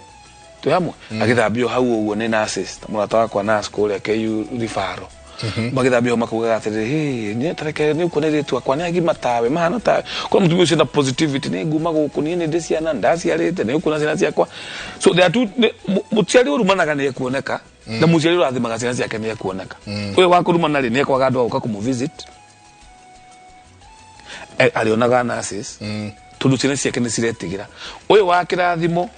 Twĩ hamwe agĩthambio hau ũguo nĩ nurses, ta mũrata wakwa nurse kũrĩa KU Rifaro, magĩthambio hau makaugaga atĩrĩrĩ, "Hey, nĩ tareke nĩ ũkuona airĩtu akwa nĩ agima tawe, mahana tawe." Kwa mũtumia ũcio na positivity, nĩ nguma gũkũ, niĩ nĩ ndĩ ciana ndaciarĩte, nĩ ũkuona ciana ciakwa. So there are two. Mũciari ũrumanaga nĩ ekuoneka, na mũciari ũrathimaga ciana ciake nĩ ekuoneka. Ũyũ wa kũrumana rĩ, nĩ ekwaga andũ a gũka kũmũvisit. Arĩonaga nurses, tondũ ciana ciake nĩ ciretigĩra. Ũyũ wa kĩrathimo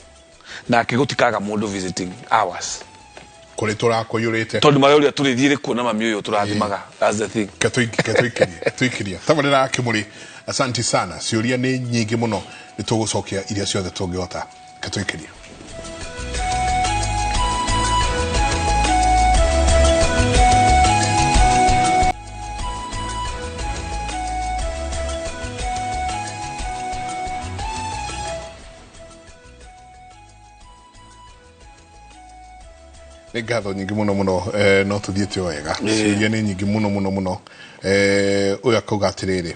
nake gũtikaga mũndũ visiting hours. Kũrĩ tũrakũiyũrĩte. Tondũ marauria tũrĩthiĩ rĩ kuona mami ũyũ tũrathimaga. That's the thing. Ke tũikĩria tabarĩra ya Kĩmũrĩ. Asanti sana. Ciũria nĩ nyingĩ mũno, nĩ tũgũcokia iria ciothe tũngĩhota. Ke tũikĩria. Nĩ ngatho nyingĩ mũno mũno. No tũthiĩte o wega. Ciũria nĩ nyingĩ mũno mũno mũno. Ũyũ akauga atĩrĩrĩ,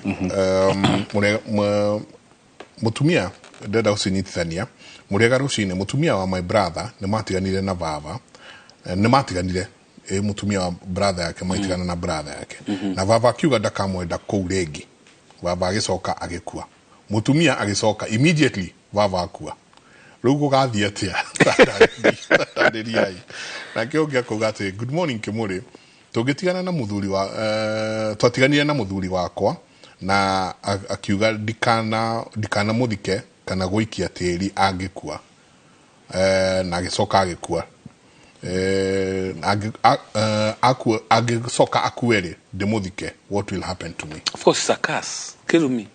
mũtumia ndĩrenda gũcinyitithania. Mũrĩega rũcinĩ, mũtumia wa my brother nĩ matiganire na baba. Nĩ matiganire. Mũtumia wa brother yake maitigana na brother yake, na baba akiuga ndakamwenda kũu rĩngĩ. Baba agĩcoka agĩkua, mũtumia agĩcoka immediately baba akua. Rĩu gũgathiĩ atĩa? Tarĩriai. Nake ũngĩ akauga atĩ, "Good morning Kĩmũrĩ, tũngĩtigana na mũthuri wa twatiganire na mũthuri wakwa na akiuga ndikana mũthike kana gũikia tĩri angĩkua, na agĩcoka agĩkua. Angĩcoka akue rĩ, ndĩmũthike, what will happen to me?" Of course it's a curse, kĩrumi.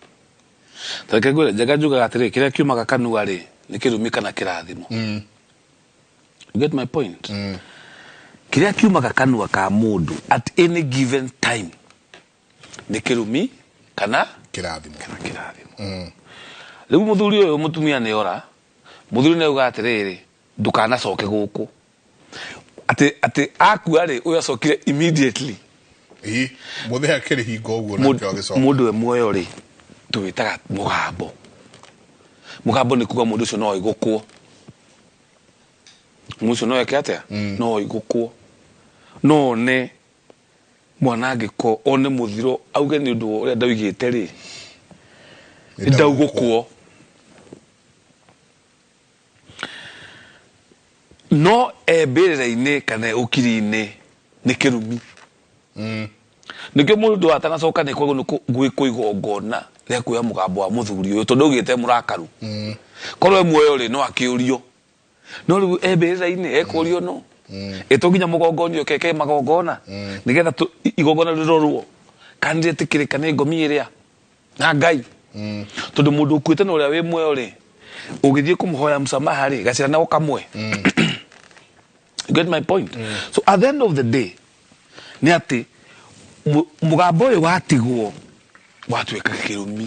Tareke ngwĩre, njega njugaga atĩrĩ, kĩrĩa kiumaga kanua rĩ, nĩ kĩrumi kana kĩrathimo. You get my point? Kĩrĩa kiumaga kanua ka mũndũ at any given time nĩ kĩrumi kana kĩrathimo. Kana kĩrathimo. Rĩu mũthuri ũyũ, mũtumia nĩ ora, mũthuri nĩ auga atĩrĩrĩ, ndũkanacoke gũkũ, atĩ akua rĩ, ũyũ acokire immediately. Ĩ mũthee akĩrĩ hingo ũguo nake agĩcoka. Mũndũ we muoyo rĩ, tũwĩtaga mũgambo. Mũgambo nĩ kuga mũndũ ũcio no aigũkwo, mũndũ ũcio no eke atĩa, no aigũkwo, no one mwanangĩko, one mũthiro, auge nĩ ũndũ ũrĩa ndaugĩte rĩ, ndaugũkwo. No e mbĩrĩra-inĩ kana e ũkiri-inĩ nĩ kĩrumi. Nĩkĩo mũndũ atanacoka nĩ kwagwo nĩ gwĩkwo igongona rĩa kuoya mũgambo wa mũthuri ũyũ, tondũ augĩte mũrakaru. Korwo e muoyo rĩ, no akĩũrio, no rĩu e mbĩrĩra-inĩ ekũrio, no ĩto nginya mũgongoni ũkeke magongona nĩgetha igongona rĩrorwo kana nĩrĩetĩkĩrĩka nĩ ngomi ĩrĩa na Ngai, tondũ mũndũ ũkuĩte na ũrĩa wĩ muoyo rĩ, ũgĩthiĩ kũmũhoya msamaha rĩ, gacĩra nako kamwe. You get my point? So at the end of the day nĩ atĩ mũgambo ũyũ watigwo watuĩka kĩrumi,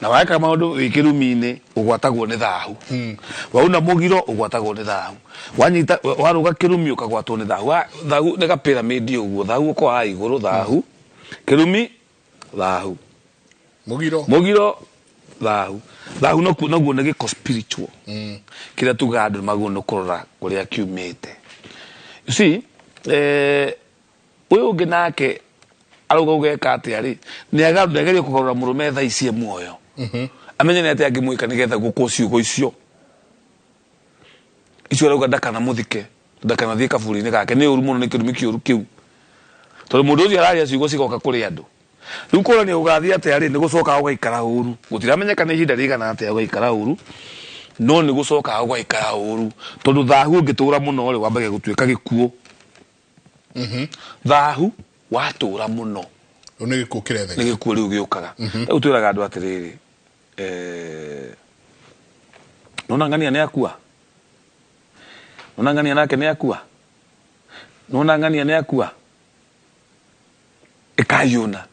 na weka maũndũ wĩ kĩrumi-inĩ ũgwatagwo nĩ thahu, wauna mũgiro ũgwatagwo nĩ thahu, wanyita warũga kĩrumi ũkagwatwo nĩ thahu. Thahu nĩ gapĩramĩndi ũguo, thahu ũkorwo haha igũrũ, thahu, kĩrumi, thahu. Mũgiro. Mũgiro, thahu. Thahu noguo nĩ gĩko spiritual kĩrĩa tugaga andũ nĩmagĩrĩirwo nĩ kũrora kũrĩa kiumĩte. You see, ũyũ ũngĩ nake arauga ũgeka atĩa rĩ, nĩ agerie kũgarũra mũrũme thaa ici e muoyo, amenye nĩ atĩa angĩmwĩka nĩgetha gũkwo ciugo icio icio arauga ndakanamũthike, ndakanathiĩ kaburi-inĩ gake. Nĩ ũru mũno, nĩ kĩrumi kĩũru kĩu, tondũ mũndũ ũcio araria ciugo cigoka kũrĩ andũ. Rĩu kũrania gũgathiĩ atĩa rĩ, nĩ gũcoka gũgaikara ũru. Gũtiramenyeka nĩ ihinda rĩigana atĩa gũgaikara ũru, no nĩ gũcoka gũgaikara ũru, tondũ thahu ũngĩtũra mũno rĩ, wambagia gũtuĩka gĩkuũ. Thahu watũra mũno Rĩu nĩ gĩkuũ kĩrethega. Nĩ gĩkuũ rĩu gĩũkaga. Rĩu twĩraga andũ atĩrĩrĩ, nona ng'ania nĩ akua, nona ng'ania nake nĩ akua, nona ng'ania nĩ akua, ĩkayuna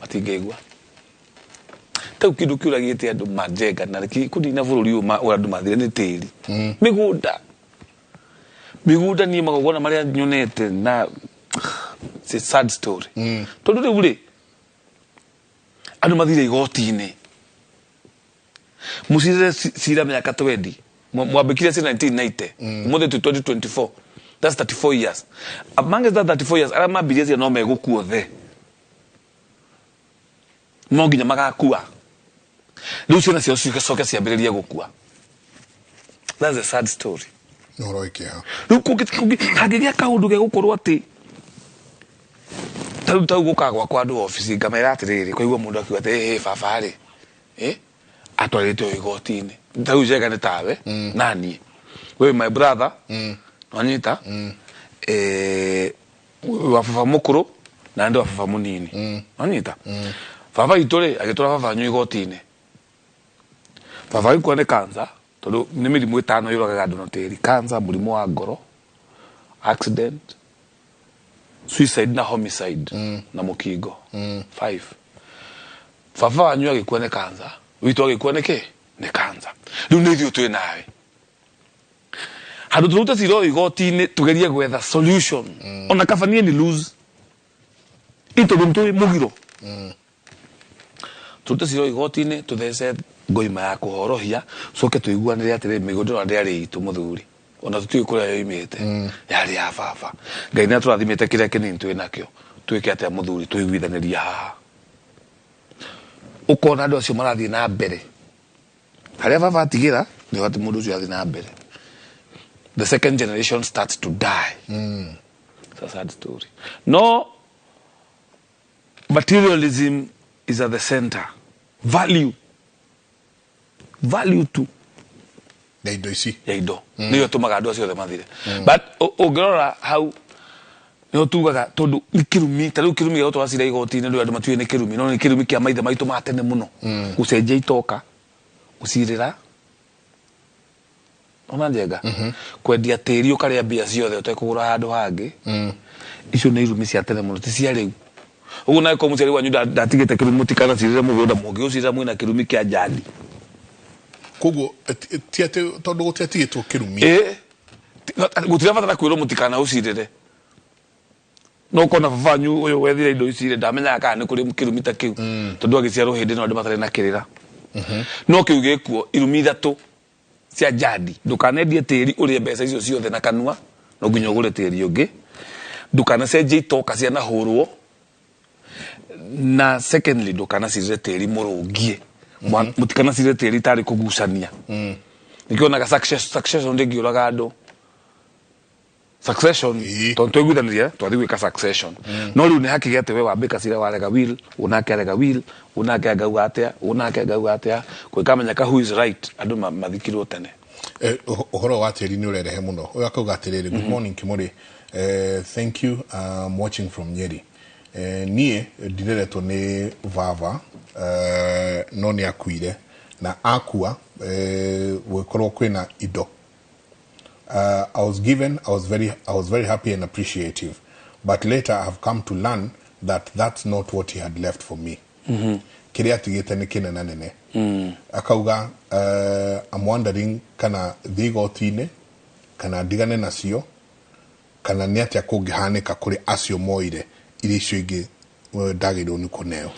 matingĩigua. Tau kindu kiuragite andu majenga na kunina bururi uyu ũrĩa andũ mathire nĩ tĩri, mĩgũnda, mĩgũnda. Niĩ magongona marĩa nyonete na it's a sad story, tondũ rĩu rĩ andũ mathire igoti-inĩ mũcirĩre cira mĩaka 20. Mwambĩkire ci 1990, ũmũthĩ twĩ 2024, that's 34 years. Among that 34 years, arĩa mambirie cira no megũkua othe, no nginya magakua. Rĩu ciana ciao cicoke ciambĩrĩrie gũkua. That's a sad story. Nĩ ũhoro wĩ kĩeha. Rĩu hangĩgĩa kaũndũ ge gũkorwo atĩ tarĩu tau gũkaga gwakwa andũ obici ngamera atĩrĩrĩ, kwaigua mũndũ akiuga atĩ ĩ baba rĩ atwarĩte ũyũ igoti-inĩ. Tarĩu Njenga nĩ tawe naniĩ, we my brother, wanyita wa baba mũkũrũ na ndĩ wa baba mũnini, wanyita baba itũ rĩ agĩtwara baba wanyu igoti-inĩ. Baba agĩkua nĩ cancer, tondũ nĩ mĩrimũ ĩtano yũragaga andũ na tĩri: cancer, mũrimũ wa ngoro, accident, suicide na homicide na mũkingo. Five. Baba wanyu agĩkua nĩ cancer, witũ agĩkua nĩ kĩ? Nĩ cancer. Rĩu nĩ ithuĩ twĩ nawe handũ tũrute cira ũyũ igoti-inĩ, tũgerie gwetha solution. Ona kaba niĩ ni lose itondũ nĩ tũĩ mũgiro, tũrute cira ũyũ igoti-inĩ, tũthece ngoima ya kũhorohia, coke tũiguanĩre atĩrĩ, mĩgũnda ĩno ndĩarĩ itũ mũthuri, ona tũtiũĩ kũrĩa yoimĩte, yarĩ ya baba. Ngai nĩ atũrathimĩte, kĩrĩa kĩnini twĩ nakĩo twĩke atĩa mũthuri? Tũiguithanĩria haha. Ũkona andũ acio marathiĩ na mbere harĩa baba atigĩra, nĩho atĩ mũndũ ũcio athiĩ na mbere. The second generation starts to die. It's a sad story. No materialism is at the center. Value, value tu ya indo ici. Ya indo nĩyo ĩtũmaga andũ acio othe mathire. But ũngĩrora hau nĩho tugaga tondũ nĩ kĩrumi. Ta rĩu kĩrumi gĩa gũtwara cira igoti-inĩ, ndũ andũ matuĩ nĩ kĩrumi, no nĩ kĩrumi kĩa maithe maitũ ma tene mũno, gũcenjia itoka, gũcirĩra ona njenga, kwendia tĩri ũkarĩa mbia ciothe ũtekũgũra handũ hangĩ. Icio nĩ irumi cia tene mũno, ti cia rĩu. Ũguo nawe ko mũciari wanyu ndatigĩte kĩrumi, mũtikanacirĩre mũgũnda mũngĩũcirĩra mwĩna kĩrumi kĩa jadi. Koguo ti atĩ tondũ gũtiatigĩtwo kĩrumi. Ĩ gũtirabatara kwĩrwo mũtikanaũcirĩre. No kona baba wanyu ũyũ wethire indo ici rĩ, ndamenyaga kana nĩ kũrĩ kĩrumi ta kĩu, tondũ agĩciarwo hĩndĩ ĩno andũ matarĩ na kĩrĩra. No kĩu gĩkuo, irumi ithatũ cia jadi: ndũkanendie tĩri ũrĩe mbeca icio ciothe na kanua, no nginya ũgũre tĩri ũngĩ; ndũkanacenjie itoka cianahũrwo; na secondly, ndũkanacirĩre tĩri mũrũngie. Mũtikanacirĩre tĩri tarĩ kũgucania. Nĩkĩonaga succession ndĩngĩũraga andũ. Succession, tondũ twaiguithanirie twathiĩ gwĩka succession, no rĩu nĩ hakĩgĩa atĩ we wambĩka cira warega will, ũnake arega will, ũnake angauga atĩa, ũnake angauga atĩa, gwĩkamenyeka who is right. Andũ mathikirwo tene. Ũhoro wa tĩri nĩ ũrerehe mũno. Ũyũ akauga atĩrĩrĩ, "Good morning Kimori, thank you, I'm watching from Nyeri. Niĩ ndireretwo nĩ baba, no nĩ akuire na akua gũgĩkorwo kwĩna indo. I was given, I was very happy and appreciative. But later I have come to learn that that's not what he had left for me." Kĩrĩa atigĩte nĩ kĩnene nene. Akauga, "I'm wondering kana thiĩ igoti-inĩ, kana ndigane nacio, kana nĩ atĩa kũngĩhanĩka kũrĩ acio moire iria icio ingĩ ndagĩrĩirwo nĩ kũneo."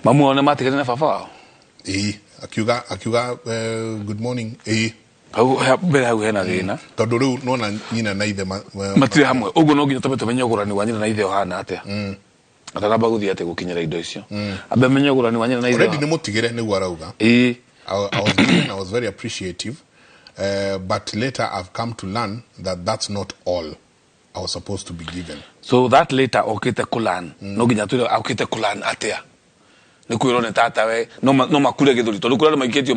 Mamu wao nĩ matigane na baba wao? Ĩĩ, akiuga, "Good morning." Ĩĩ. Hau mbere hau hena thĩna. Tondũ rĩu nona nyina na ithe matirĩ hamwe ũguo, no nginya tũme tũmenye ũgũrani wa nyina na ithe ũhana atĩa atanamba gũthiĩ atĩ gũkinyĩra indo icio. Ambe amenye ũgũrani wa nyina na ithe. Already nĩ mũtigĩre nĩguo arauga. I was given, I was very appreciative, but later I've come to learn that that's not all I was supposed to be given. So that later okĩte kũlan, no nginya twĩre okĩte kũlan atĩa. Nĩ kwĩrwo nĩ tata we no makure gĩthũri, tondũ kũrĩ andũ maikĩtio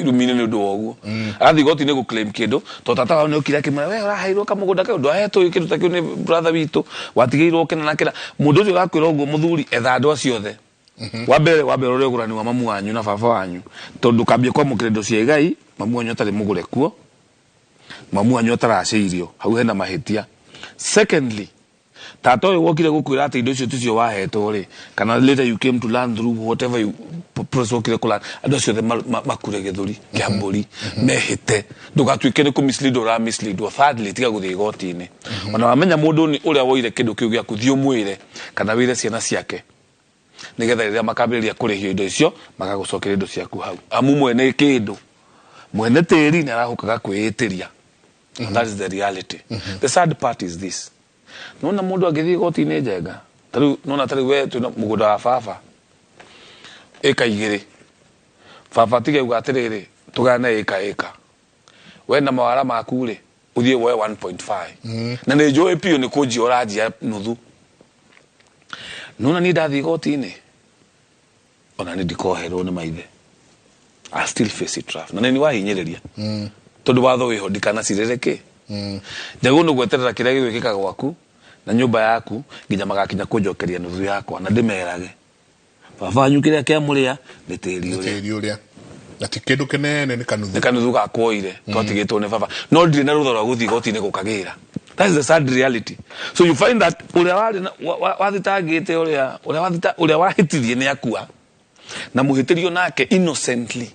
irumi-inĩ nĩ ũndũ wa ũguo. Arathiĩ igoti-inĩ gũ claim kĩndũ tondũ tata wao nĩ okire akĩmwĩra, "We ũraheirwo kamũgũnda kau, ndwahetwo kĩndũ ta kĩu nĩ brother witũ, watigĩirwo kĩna na kĩna." Mũndũ ũcio ũrakwĩra ũguo, mũthuri, etha andũ acio othe. Wa mbere ũrĩa ũgũrani wa mamu wanyu na baba wanyu, tondũ ndũkambie kwamũkĩra indo cia igai mamu wanyu atarĩ mũgũre kuo, mamu wanyu ataracĩirio. Hau hena mahĩtia. Secondly, Tata ũyũ wokire gũkwĩra atĩ indo icio ticio wahetwo rĩ, kana later you came to learn through whatever you process wokire kũ learn, andũ acio othe makure gĩthũri kĩa mbũri mehĩte ndũgatuĩke nĩ kũ mislead ũra mislead. Thirdly, tiga gũthiĩ igoti-inĩ. Ona wamenya mũndũ nĩ ũrĩa woire kĩndũ kĩu gĩaku, thiĩ ũmwĩre kana wĩre ciana ciake, nĩgetha rĩrĩa makambĩrĩria kũrĩhio indo icio magagũcokeria indo ciaku hau. Amu mwene kĩndũ, mwene tĩri nĩ arahũkaga kwĩĩtĩria. And that is the reality. The sad part is this: nona mũndũ angĩthiĩ igoti-inĩ, Njenga, tarĩu nona tarĩu we twĩna mũgũnda wa baba ĩka 2, baba tiga uga atĩrĩrĩ, tũgayane ĩka ĩka, we na mawara maku rĩ, ũthiĩ woe 1.5, na nĩ njũĩ biũ nĩ kũnjia ũranjia nuthu. Nona niĩ ndathiĩ igoti-inĩ, ona nĩ ndikoherwo nĩ maithe. I still face it rough na nĩ wahinyĩrĩria tondũ watho wĩho, ndikanacirĩre kĩ njagĩrĩirwo nĩ gweterera kĩrĩa gĩgwĩkĩka gwaku na nyũmba yaku nginya magakinya kũnjokeria nuthu yakwa, na ndĩmerage baba wanyu kĩrĩa kĩamũrĩa nĩ tĩri ũrĩa. Tĩri ũrĩa, na ti kĩndũ kĩnene, nĩ kanuthu. Nĩ kanuthu gakwoire twatigĩtwo nĩ baba, no ndirĩ na rũtha rwa gũthiĩ igoti-inĩ gũkagĩra. That is the sad reality. So you find that ũrĩa warĩ wathitangĩte ũrĩa wahĩtirie nĩ akua, na mũhĩtĩrio nake innocently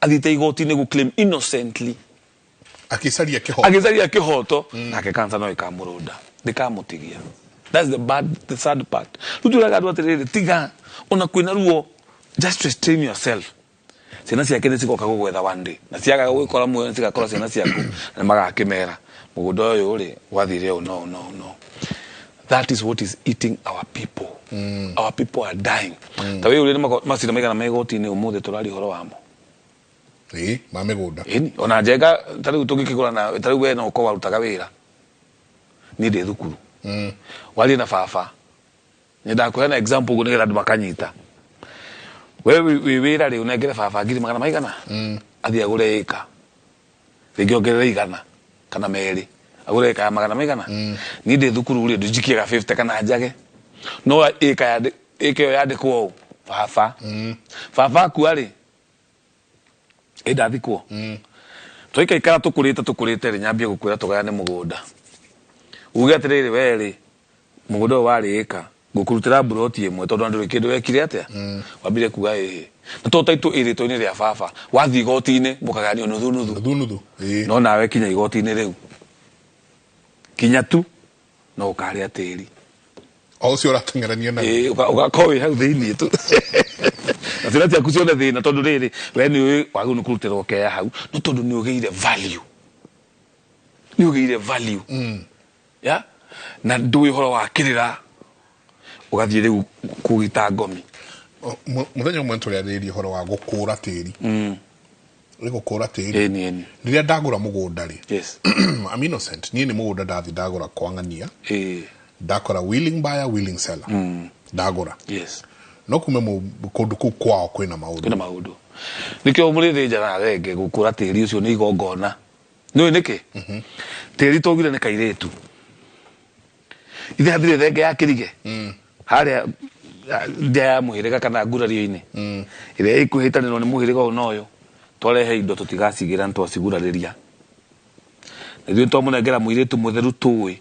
athiĩte igoti-inĩ gũ claim innocently. Akĩcaria kĩhoto. Agĩcaria kĩhoto, nake kansa no ĩkamũrũnda, ndĩkamũtigia. That's the sad part. Rĩu twĩraga andũ atĩrĩrĩ, tiga ona kwĩna ruo, just restrain yourself. Ciana ciake nĩ cigoka gũgwetha one day, na ciaga gũgĩkora muoyo nĩ cigakora ciana ciaku, na nĩ magakĩmera mũgũnda ũyũ rĩ gwathire ũũ. No, no, no, that is what is eating our people. Our people are dying. Ta wĩ ũrĩa nĩ macira maigana me igoti-inĩ ũmũthĩ tũraria ũhoro wamo? Ĩĩ, ma mĩgũnda. Ĩni ona Njenga, ta rĩu tũngĩkĩgũra na ta rĩu we no ũkorwo warutaga wĩra, niĩ ndĩ thukuru, warie na baba, nyendaga kũheana example ũguo nĩgetha andũ makanyita. We wĩ wĩra rĩ, ũnengere baba ngiri magana maigana athiĩ agũre ĩka, rĩngĩ ongerere 100 kana 2, agũre ĩka ya magana maigana. Niĩ ndĩ thukuru rĩ, ndinjikie ga 50 kana njage, no ĩka ya ĩka ĩyo yandĩkwo ũũ baba. Baba akua rĩ, ĩndathikwo, twaikaikara tũkũrĩte tũkũrĩte rĩ, nyambie gũkwĩra tũgayane mũgũnda, uge atĩrĩrĩ, we rĩ, mũgũnda ũyũ warĩ ĩka, ngũkũrutĩra mburoti 1, tondũ andũ kĩndũ wekire atĩa, wambire kuga ĩhĩ, na tondũ taitũ ĩ rĩtwa-inĩ rĩa baba, wathiĩ igoti-inĩ mũkagayanio nuthu nuthu. Nuthu nuthu, ĩĩ. No nawe kinya igoti-inĩ rĩu, kinya tu no ũkarĩa tĩri. O ũcio ũrateng'erania naguo. Ĩĩ, ũgakorwo wĩ hau thĩiniĩ tu na ciana ciaku cione thĩna, tondũ rĩrĩ we nĩ ũĩ wagĩrĩirwo nĩ kũrutĩrwo keya hau, no tondũ nĩ ũgĩire value, nĩ ũgĩire value ya na ndũĩ ũhoro wa kĩrĩra, ũgathiĩ rĩu kũgita ngomi. Mũthenya ũmwe tũrĩarĩrĩria ũhoro wa gũkũra tĩri, nĩ gũkũra tĩri. Ĩni ĩni. Rĩrĩa ndagũra mũgũnda rĩ, I'm innocent, niĩ nĩ mũgũnda ndathi ndagũra kwa ng'ania, ndakora willing buyer, willing seller, ndagũra. No kume kũndũ kũu kwao kwĩna maũndũ. Kwĩna maũndũ, nĩkĩo mũrĩthĩnjaga thenge gũkũra tĩri ũcio nĩ igongona. Nĩũĩ nĩkĩ? Tĩri twaugire nĩ kairĩtu, ithe hatirĩ thenge ya kĩrige harĩa nja ya mũhĩrĩga kana ngurario-inĩ ĩrĩa ĩkwĩhĩtanĩrwo nĩ mũhĩrĩga ũyũ na ũyũ, twarehe indo tũtigacigĩra, nĩ twacigurarĩria, na ithuĩ twamũnengera mũirĩtu mũtheru tũĩ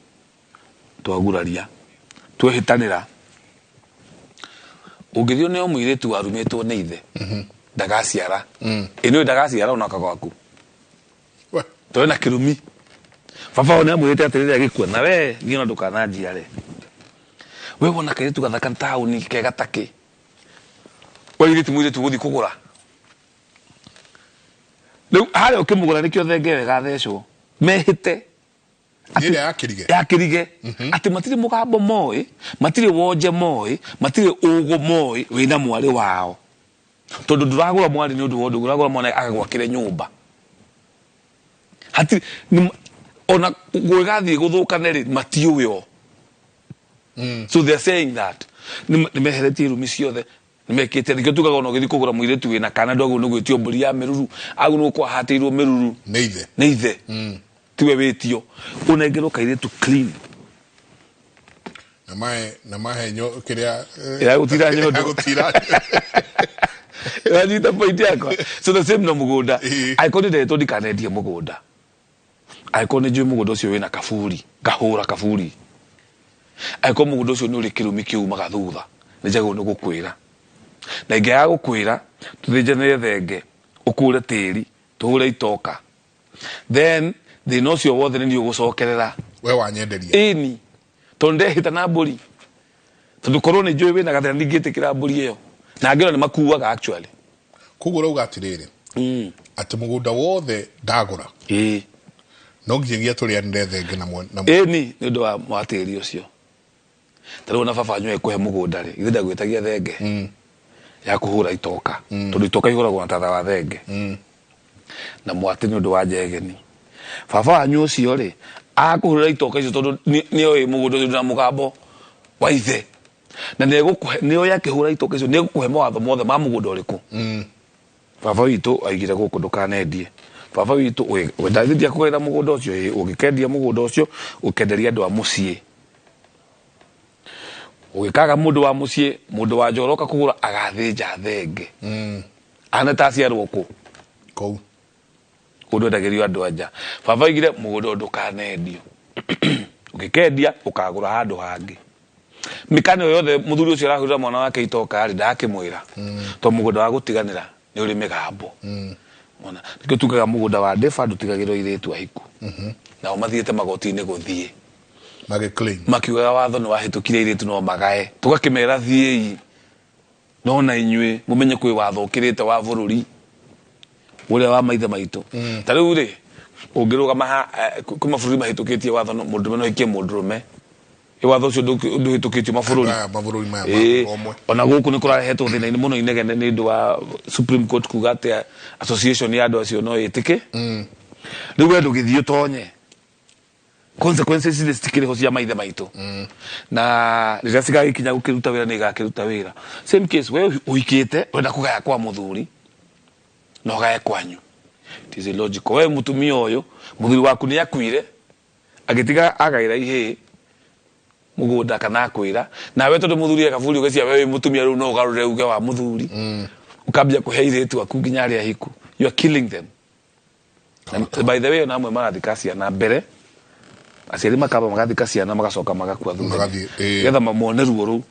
twaguraria twehĩtanĩra. Ũngĩthiĩ nĩo mũirĩtu warumĩtwo nĩ ithe ndagaciara, ĩ nĩũĩ ndagaciara ona gwaku. We. Tondũ na kĩrumi baba wao nĩamwĩrĩte atĩrĩrĩ, agĩkua na we niĩ ona ndũkananjiare. We wona kairĩtu gathaka taũni kega takĩ, we githĩ ti mũirĩtu gũthiĩ kũgũra rĩu harĩa ũkĩmũgũra, nĩkĩo thenge ĩyo ĩgathecwo mehĩte. Nĩ ĩrĩa ya kĩrige. Ya kĩrige, atĩ matirĩ mũgambo moĩ, matirĩ wonje moĩ, matirĩ ũgũ moĩ wĩna mwarĩ wao, tondũ ndũragũra mwarĩ nĩ ũndũ wa ũndũ, ũragũra mwana agagwakĩre nyũmba. Hatirĩ ona gwĩgathiĩ gũthũkane rĩ, matiũĩ o. So they are saying that nĩ meheretie irumi ciothe, nĩ mekĩte. Nĩkĩo tugaga ona ũgĩthiĩ kũgũra mũirĩtu wĩna kana ndwagĩrĩirwo nĩ gwĩtio mbũri ya mĩruru, agĩrĩirwo nĩ gũkorwo ahatĩirwo mĩruru. Nĩ ithe. Nĩ ithe, tiwe wĩtio, ũnengerwo kairĩtu clean. Na mahe kĩrĩa Ya gũtira nyondo. Ya gũtira. Wanyita point yakwa? So the same na mũgũnda. Ĩĩ. Angĩkorwo nĩ ndetwo ndikanendie mũgũnda, angĩkorwo nĩ njũĩ mũgũnda ũcio wĩna kaburi, ngahũra kaburi. Angĩkorwo mũgũnda ũcio nĩ ũrĩ kĩrumi kĩumaga thutha, nĩ njagĩrĩirwo nĩ gũkwĩra. Na ingĩaga gũkwĩra, tũthĩnjanĩre thenge, ũkũre tĩri, tũhũre itoka. Then thĩna ũcio wothe nĩ niĩ ũgũcokerera. We wanyenderia. Ĩni, tondũ ndehĩta na mbũri. Tondũ korwo nĩ njũĩ wĩna gathĩna ndingĩtĩkĩra mbũri ĩyo. Na angĩ ona nĩ makuaga actually. Koguo ũrauga atĩrĩrĩ, atĩ mũgũnda wothe ndagũra, no nginyagia tũrĩanĩre thenge na na Ĩni, nĩ ũndũ wa tĩri ũcio. Ta rĩu ona baba wanyu agĩkũhe mũgũnda rĩ, githĩ ndagwĩtagia thenge ya kũhũra itoka? Tondũ itoka ihũragwo na tatha wa thenge. Na mwatĩ nĩ ũndũ wa njegeni. Baba wanyu ũcio rĩ, akũhũrĩra itoka icio tondũ nĩoĩ mũgũnda ũcio na mũgambo wa ithe. Na nĩegũkũhe, nĩoĩ akĩhũra itoka icio, nĩegũkũhe mawatho mothe ma mũgũnda ũrĩkũ. Baba witũ aigire gũkũ ndũkanendie. Baba witũ ndathithia kũgaĩra mũgũnda ũcio, ĩ, ũngĩkendia mũgũnda ũcio, ũkenderia andũ a mũciĩ. Ũgĩkaga mũndũ wa mũciĩ, mũndũ wa nja ũroka kũgũra agathĩnja thenge. Ahana ta aciarwo kũ? Kũu. Kũndũ endagĩrio andũ a nja. Baba aigire mũgũnda ũyũ ndũkanendio. Ũngĩkendia, ũkagũra handũ hangĩ. Mĩkana ĩyo yothe mũthuri ũcio arahũrĩra mwana wake itoka rĩ, ndakĩmwĩra. Tondũ mũgũnda wa gũtiganĩra nĩ ũrĩ mĩgambo. Mwana, nĩkĩo tugaga mũgũnda wa ndĩba ndũtigagĩrwo airĩtu ahiku. Nao mathiĩte magoti-inĩ gũthiĩ. Magĩclaim. Makiugaga watho nĩ wahĩtũkire airĩtu no magae. Tũgakĩmera thiĩi. No na inyuĩ mũmenye kwĩ watho ũkĩrĩte wa bũrũri ũrĩa wa maithe maitũ. Ta rĩu rĩ, ũngĩrũgama ha, kwĩ mabũrũri mahĩtũkĩtie watho no mũndũrũme no ahikie mũndũrũme. Ĩ watho ũcio ndũhĩtũkĩtio mabũrũri. Aya mabũrũri maya ma ũmwe. Ona gũkũ nĩ kũrarehetwo thĩna-inĩ mũno inegene nĩ ũndũ wa Supreme Court kuga atĩ association ya andũ acio no ĩtĩke. Rĩu we ndũgĩthiĩ ũtonye. Consequences ici citikĩrĩ ho cia maithe maitũ. Na rĩrĩa cigagĩkinya gũkĩruta wĩra nĩ igakĩruta wĩra. Same case, we ũhikĩte, ũrenda kũgaya kwa mũthuri, na ũgaye kwanyu. It is illogical. We mũtumia ũyũ, mũthuri waku nĩ akuire, agĩtiga agaĩra ihĩĩ, mũgũnda kana akwĩra, nawe tondũ mũthuri e kaburi ũgeciria we wĩ mũtumia rĩu no ũgarũre uge wa mũthuri. Ũkambia kũhe airĩtu aku nginya arĩa ahiku. You are killing them. Na, by the way, ona amwe marathika ciana mbere, aciari makamba magathika ciana magacoka magakua thutha. Magathiĩ, ĩĩ. Getha mamone ruo rũu.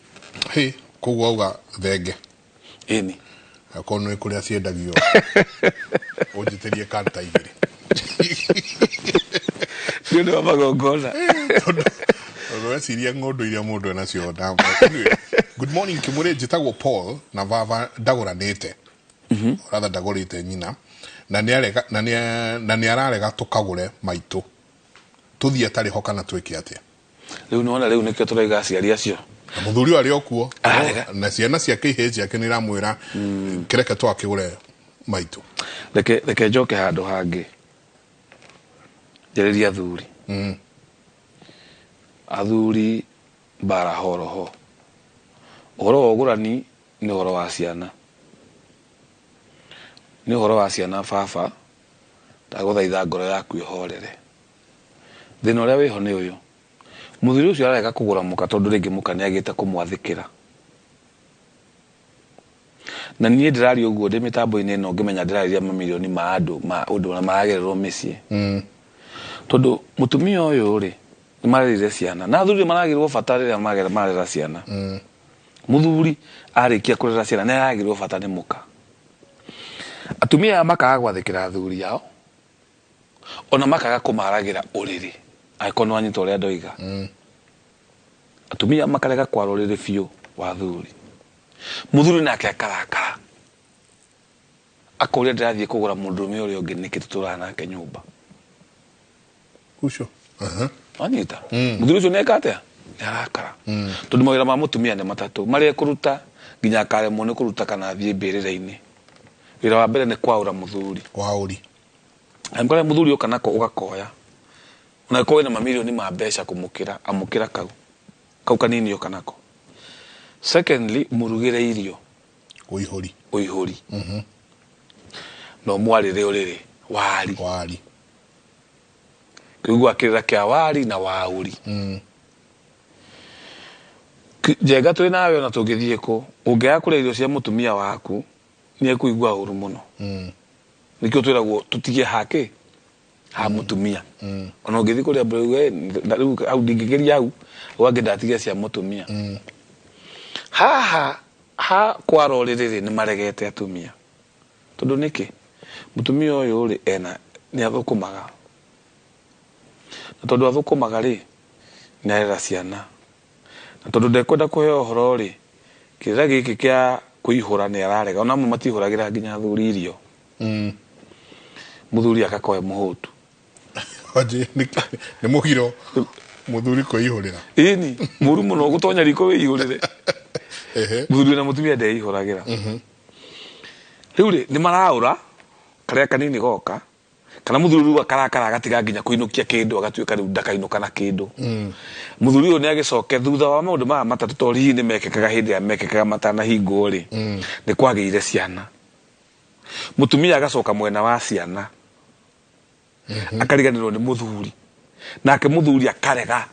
Hĩ, koguo auga thenge. Ĩni. Akorwo nĩ kũrĩa ciendagio, ũnjĩtĩrie kanta igĩrĩ. Nĩ ũndũ wa magongona. Tondũ weciria ng'ũndũ iria mũndũ enacio na anyway, good morning Kimuri, njĩtagwo Paul na baba ndagũranĩte. Rather ndagũrĩte nyina. Na nĩ arega, na nĩ, na nĩ ararega tũkagũre maitũ. Tũthiĩ atarĩ ho kana twĩke atĩa? Rĩu nĩwona rĩu nĩkĩo tũraiga aciari acio. Na mũthuri ũyũ arĩ o kuo. Ararega. Na ciana ciake ihĩĩ ciake nĩ iramwĩra, kĩreke twakĩgũre maitũ. Reke njoke handũ hangĩ. Njarĩrie athuri. Athuri mbara horoho. Ũhoro wa ũgũrani nĩ ũhoro wa ciana. Nĩ ũhoro wa ciana baba, ndagũthaitha ngoro yaku ĩhorere. Thĩna ũrĩa wĩho nĩ ũyũ. Mũthuri ũcio ararega kũgũra mũka tondũ rĩngĩ mũka nĩ agĩte kũmwathĩkĩra. Na niĩ ndĩraria ũguo ndĩ mĩtambo-inĩ ĩno ngĩmenya ndĩrarĩria mamirioni ma andũ ma ũndũ ũrĩa maragererwo mĩciĩ. Tondũ mũtumia ũyũ rĩ, nĩ marerire ciana. Na athuri nĩ maragĩrwo bata rĩrĩa marera ciana. Mũthuri arĩkia kũrera ciana nĩ aragĩrwo bata nĩ mũka. Atumia aya makaga gwathĩkĩra athuri ao, ona makaga kũmaragĩra ũrĩrĩ, angĩkorwo nĩ wanyita ũrĩa ndoiga. Atumia makarega kwara ũrĩrĩ biũ wa athuri. Mũthuri nake akarakara. Akoria ndĩrathiĩ kũgũra mũndũrũme ũrĩa ũngĩ nĩkĩ tũtũraga nake nyũmba. Ũcio. Wanyita? Mũthuri ũcio nĩeka atĩa? Nĩ arakara. Tondũ mawĩra ma mũtumia nĩ matatũ, marĩa ekũruta nginya akaremwo nĩ kũruta kana athiĩ mbĩrĩra-inĩ. Wĩra wa mbere nĩ kwaũra mũthuri. Kwaũri. Angĩkorwo mũthuri ũka nako ũgakoya. Ona angĩkorwo wĩna mamirioni ma mbeca kũmũkĩra, amũkĩra kau. Kau kanini ũka nako. Secondly, mũrugĩre irio. Ũihũri. Ũihũri. Na ũmwarĩre ũrĩrĩ, wari. Wari. Kĩigua kĩrĩra kĩa wari na waũri. Njenga twĩ nawe ona tũngĩthiĩ kũ, ũngĩaga kũrĩa irio cia mũtumia waku, nĩ ekũigua ũru mũno. Nĩkĩo twĩragwo tũtige hake Ha mutumia ona ũngĩthiĩ kũrĩa mbere uge rĩu hau ndingĩgeria hau wangĩ ndatigia cia mutumia haha ha kwa rũrĩrĩ rĩ nĩ maregete atumia tondũ nĩkĩ mutumia ũyũ rĩ ena nĩ athũkũmaga na tondũ athũkũmaga rĩ nĩ arera ciana na tondũ ndekwenda kũheo ũhoro rĩ kĩrĩra gĩkĩ kĩa kũihũra nĩ ararega ona amwe matihũragĩra nginya athuri irio. Mũthuri akakoe mũhũtu. Oje, nĩ mũgiro mũthuri kwĩihũrĩra. Ĩni mũru mũno gũtonya riko wĩihũrĩre. Mũthuri na mũtumia ndeihũragĩra. Rĩu rĩ nĩ maraũra karĩa kanini goka kana mũthuri rĩu akarakara agatiga nginya kũinũkia kĩndũ agatuĩka rĩu ndakainũka na kĩndũ. Mũthuri ũyũ nĩ agĩcoke thutha wa maũndũ maya matatũ tondũ hihi nĩ mekĩkaga hĩndĩ ĩrĩa mekĩkaga matanahingwo rĩ nĩ kwagĩire ciana. Mũtumia agacoka mwena wa ciana akariganĩrwo nĩ mũthuri nake mũthuri akarega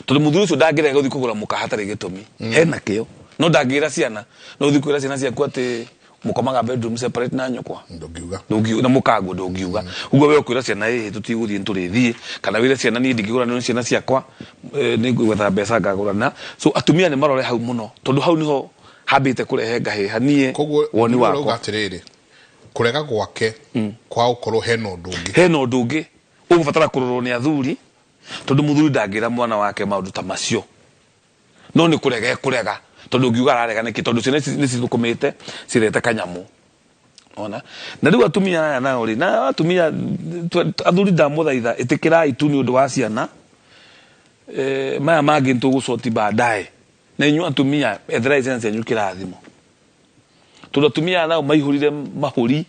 tondũ mũthuri ũcio ndangĩrega gũthiĩ kũgũra mũka hatarĩ gĩtũmi hena kĩo no ndangĩra ciana no ũthiĩ kwĩra ciana ciaku atĩ mũkomaga bedroom separate na nyũkwa. Ndũngiuga. Ndũngiuga na mũkaguo ndũngiuga ũguo we ũkwĩra ciana ĩĩ tũtigũthiĩ nĩtũrĩthiĩ kana wĩre ciana niĩ ndingĩgũra nĩ ciana ciakwa nĩ ngwetha mbeca ngagũrana. So atumia nĩ marore hau mũno tondũ hau nĩho hambĩte kũrehe ngahĩha niĩ koguo woni ũrauga wakwa atĩrĩrĩ kũrega gwake kwa gũkorwo hena ũndũ ũngĩ hena ũndũ ũngĩ ũgũbatara kũrorwo nĩ athuri tondũ mũthuri ndangĩra mwana wake maũndũ ta macio no nĩ kũrega ekũrega tondũ ũngiuga ararega nĩkĩ tondũ ciana ici nĩ cithũkũmĩte cirete kanyamũ ona na rĩu atumia aya nao rĩ na atumia athuri ndamũthaitha ĩtĩkĩrai tu nĩ ũndũ wa ciana maya mangĩ nĩtũgũcoti baadaye na inyuĩ atumia etherai ciana cianyu kĩrathimo tondũ atumia aya nao maihũrire mahũri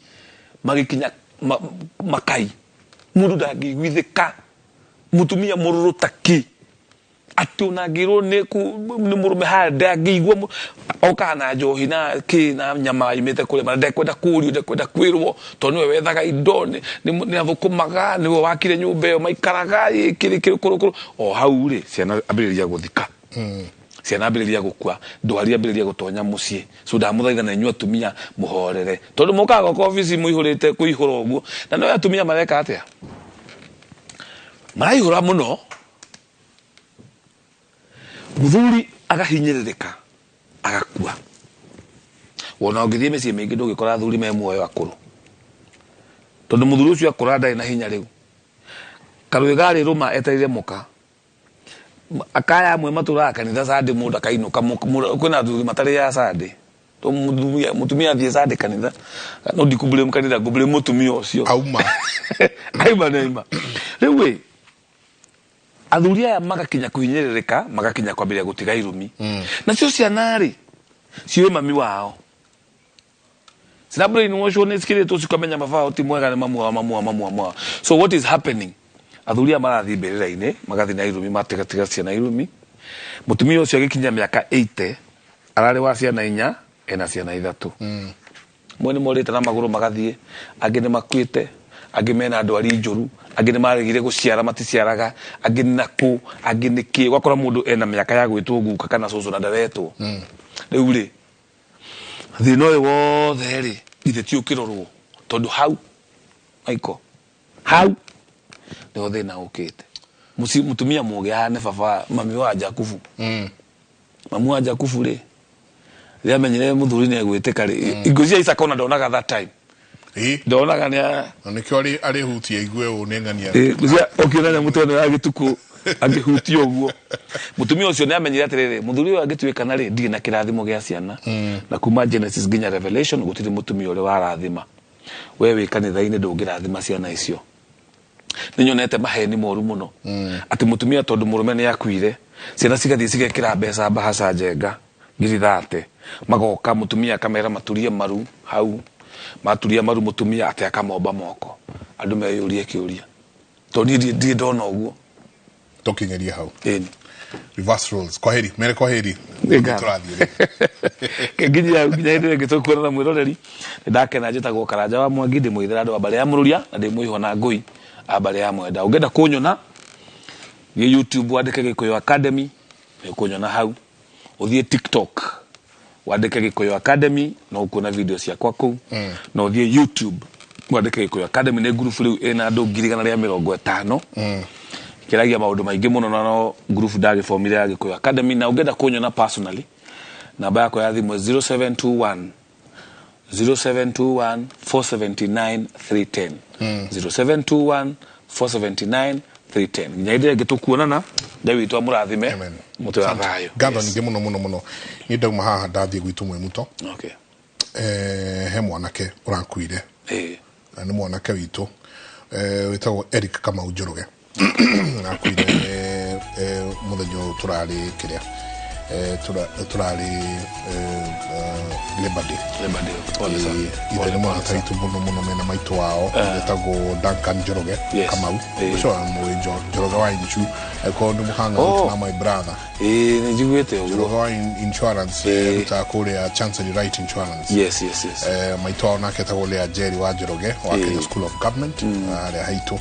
magĩkinya makai mũndũ ndangĩiguithĩka mũtumia mũrũrũ ta kĩ atĩ ona angĩrwo nĩ mũrũme harĩa ndangĩigua okaga na njohi na kĩ na nyama imĩte kũrĩa na ndekwenda kũrio ndekwenda kwĩrwo tondũ nĩwe wethaga indo nĩ athũkũmaga nĩwe wakire nyũmba ĩyo maikaraga kĩrĩ kĩrĩ kũrũ kũrũ o hau rĩ ciana ambĩrĩria gũthika ciana ambĩrĩria gũkua ndwari ambĩrĩria gũtonya mũciĩ so ndamũthaitha na inyuĩ atumia mũhorere tondũ mũkaga goka obici mũihũrĩte kũihũra ũguo na no atumia mareka atĩa maraihũra mũno mũthuri agahinyĩrĩrĩka agakua wona ũngĩthiĩ mĩciĩ mĩingĩ ndũngĩkora athuri me muoyo akũrũ tondũ mũthuri ũcio akũra ndarĩ na hinya rĩu karũĩ garĩ rũma etereire mũka akaya amwe matũraga kanitha Sunday mũndũ akainũka kwĩna athuri matarĩaga Sunday mũtumia athiĩ Sunday kanitha no ndikũ kanitha ngũ mũtumia ũcio auma aima nĩ aima rĩu ĩ athuri aya magakinya kũhinyĩrĩrĩka magakinya kwambĩrĩria gũtiga irumi nacio ciana rĩ ciũĩ mami wao cina brainwash nĩ cikĩrĩtwo cikamenya baba wao ti mwega nĩ mamu wao mamu wao mamu wao mamu wao. So what is happening athuri aya marathiĩ mbĩrĩra-inĩ magathiĩ na irumi matigatiga ciana irumi mũtumia ũcio agĩkinya mĩaka 80 ararĩ wa ciana inya ena ciana ithatũ mwe nĩ morĩte na magũrũ magathiĩ angĩ nĩ makuĩte angĩ mena ndwari njũru angĩ nĩ maregire gũciara maticiaraga angĩ nĩ nakũ angĩ nĩ kĩ ũgakora mũndũ ena mĩaka ya gwĩtwo guka kana cũcũ na ndaretwo rĩu rĩ thĩna ũyũ wothe rĩ ithe ti ũkĩrorwo tondũ hau Michael hau nĩho thĩna ũkĩte mũtumia mũgĩ haha nĩ baba mami wa Jakubu mamu wa Jakubu rĩ rĩrĩa amenyire mũthuri nĩ egwĩtĩka rĩ ngwĩciria Isaka ona ndonaga that time ĩ ndonaga nĩ na nĩkĩo arĩhutia igue ũũ nĩ ng'ania ngwĩciria ũkĩona nyamũ ta ĩno ya gĩtukũ angĩhutia ũguo mũtumia ũcio nĩ amenyire atĩrĩrĩ mũthuri ũyũ angĩtuĩkana rĩ ndirĩ na kĩrathimo gĩa ciana na kuma Genesis nginya Revelation gũtirĩ mũtumia ũrĩ warathima we wĩ kanitha-inĩ ndũngĩrathima ciana icio nĩ nyonete maheni moru mũno atĩ mũtumia tondũ mũrũme nĩ akuire ciana cigathiĩ cigekĩra mbeca mbahaca njenga 30,000 magoka mũtumia akamera maturie maru hau maturia maru mũtumia atĩ akamomba moko andũ meyũrie kĩũria tondũ niĩ ndirĩ ndona ũguo tũkinyĩrie hau ĩni reverse roles kwaheri mere kwaheri Nĩ ngatho. tũrathiĩ rĩu nginya nginya hĩndĩ ĩrĩa ĩngĩ tũkuonana mwĩroreri nĩ ndakena njĩtagwo Karanja wa Mwangi ndĩ mũithĩra andũ a mbarĩ ya Mũrũria na ndĩ mũihwa na ngũi a mbarĩ ya Mwenda ũngĩenda kũnyona thiĩ YouTube wandĩke Gĩkũyũ Academy nĩ ũkũnyona hau ũthiĩ TikTok wandĩke Gĩkũyũ Academy no ũkuona video ciakwa kũu na ũthiĩ YouTube Mwandĩke Gĩkũyũ Academy, nĩ ngurubu rĩu ĩna andũ 150,000, kĩragia maũndũ maingĩ mũno, na no ngurubu ndagĩbomire ya Gĩkũyũ Academy. Na ũngĩenda kũnyona personally, namba yakwa ya thimũ 0721 0721 479 310, 0721 479 310. Nginya hĩndĩ ĩrĩa ĩngĩ tũkuonana, Ngai witũ amũrathime. Amen. Mũtwe wa thayũ. Ngatho nyingĩ mũno mũno mũno. Niĩ ndauma haha ndathiĩ gwitũ mwĩ muto. He mwanake ũrakuire, na nĩ mwanake witũ wĩtagwo Eric Kamau Njoroge. Akuire mũthenya ũyũ tũrarĩ kĩrĩa, tũrarĩ Labor Day. Labor Day, pole sana. Ithe nĩ mũrata witũ mũno mũno, mena maitũ wao wĩtagwo Duncan Njoroge Kamau. Ũcio wa mũĩ Njoroge wa inchu akorwo nĩ mũhanga na my brother. Ĩĩ, nĩ njiguĩte ũguo. Njoroge wa insurance, arutaga kũrĩa Chancery Right Insurance. Maitũ wao nake etagwo Lea Njeri wa Njoroge wa Kenya School of Government harĩa haitũ.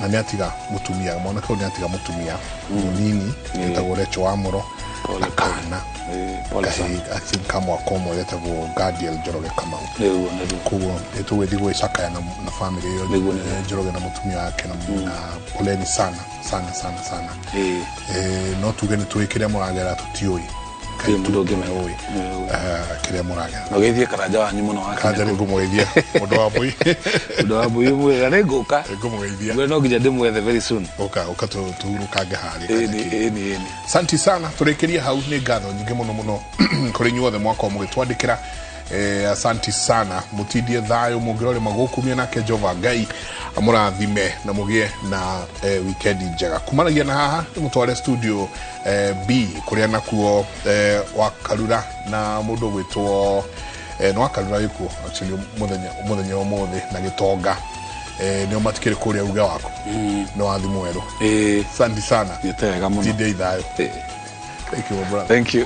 Na nĩ atiga mũtumia, mwanake ũyũ nĩ atiga mũtumia mũnini etagwo Recho wa Mũro Pole, na kana Pole sana. kahĩĩ, I think ka mwaka ũmwe, getagwo Gadiel Njoroge Kamau. Nĩguo, nĩguo. Koguo nĩtũgũgĩthiĩ gwĩcakaya na family ĩyo. Nĩguo, nĩguo. Njoroge na mũtumia wake na poleni sana sana sana sana. No tuge nĩ tũĩ kĩrĩa mũragera, tũtiũĩ. Kĩrĩa mũndũ ũngĩmenya. Ũĩ kĩrĩa mũragera. Na ũgeithie karanja wanyu mũno wa Kanja nĩ ngũmũgeithia, mũndũ wa mbui. Mũndũ wa mbui mwega, nĩ ngũka. Ngũmũgeithia. Ngwĩra no nginya ndĩmwethe very soon. Ũka, ũka tuhurũkange harĩa. Ĩni, ĩni, ĩni. Santi sana, tũrĩkĩrie hau. Nĩ ngatho nyingĩ mũno mũno kũrĩ inyuothe mwakorwo mũgĩtwandĩkĩra. Asanti sana, mũtindie thayũ, mũngĩrore magũkumia nake Jehova Ngai amũrathime na mũgĩe na wikendi njega. Kumanagia na haha nĩ mũtware studio B kũrĩa nakuo wakarura na mũndũ ũgwĩtwo nĩ wakarura wĩkuo actually mũthenya ũmũthĩ na gĩtonga, nĩo matikĩrĩ kũrĩa uge waku nĩ wathi mwerũ. Asante sana. Thiĩte wega mũno. Tindie thayũ. Ĩĩ. Thank you, my brother. Thank you.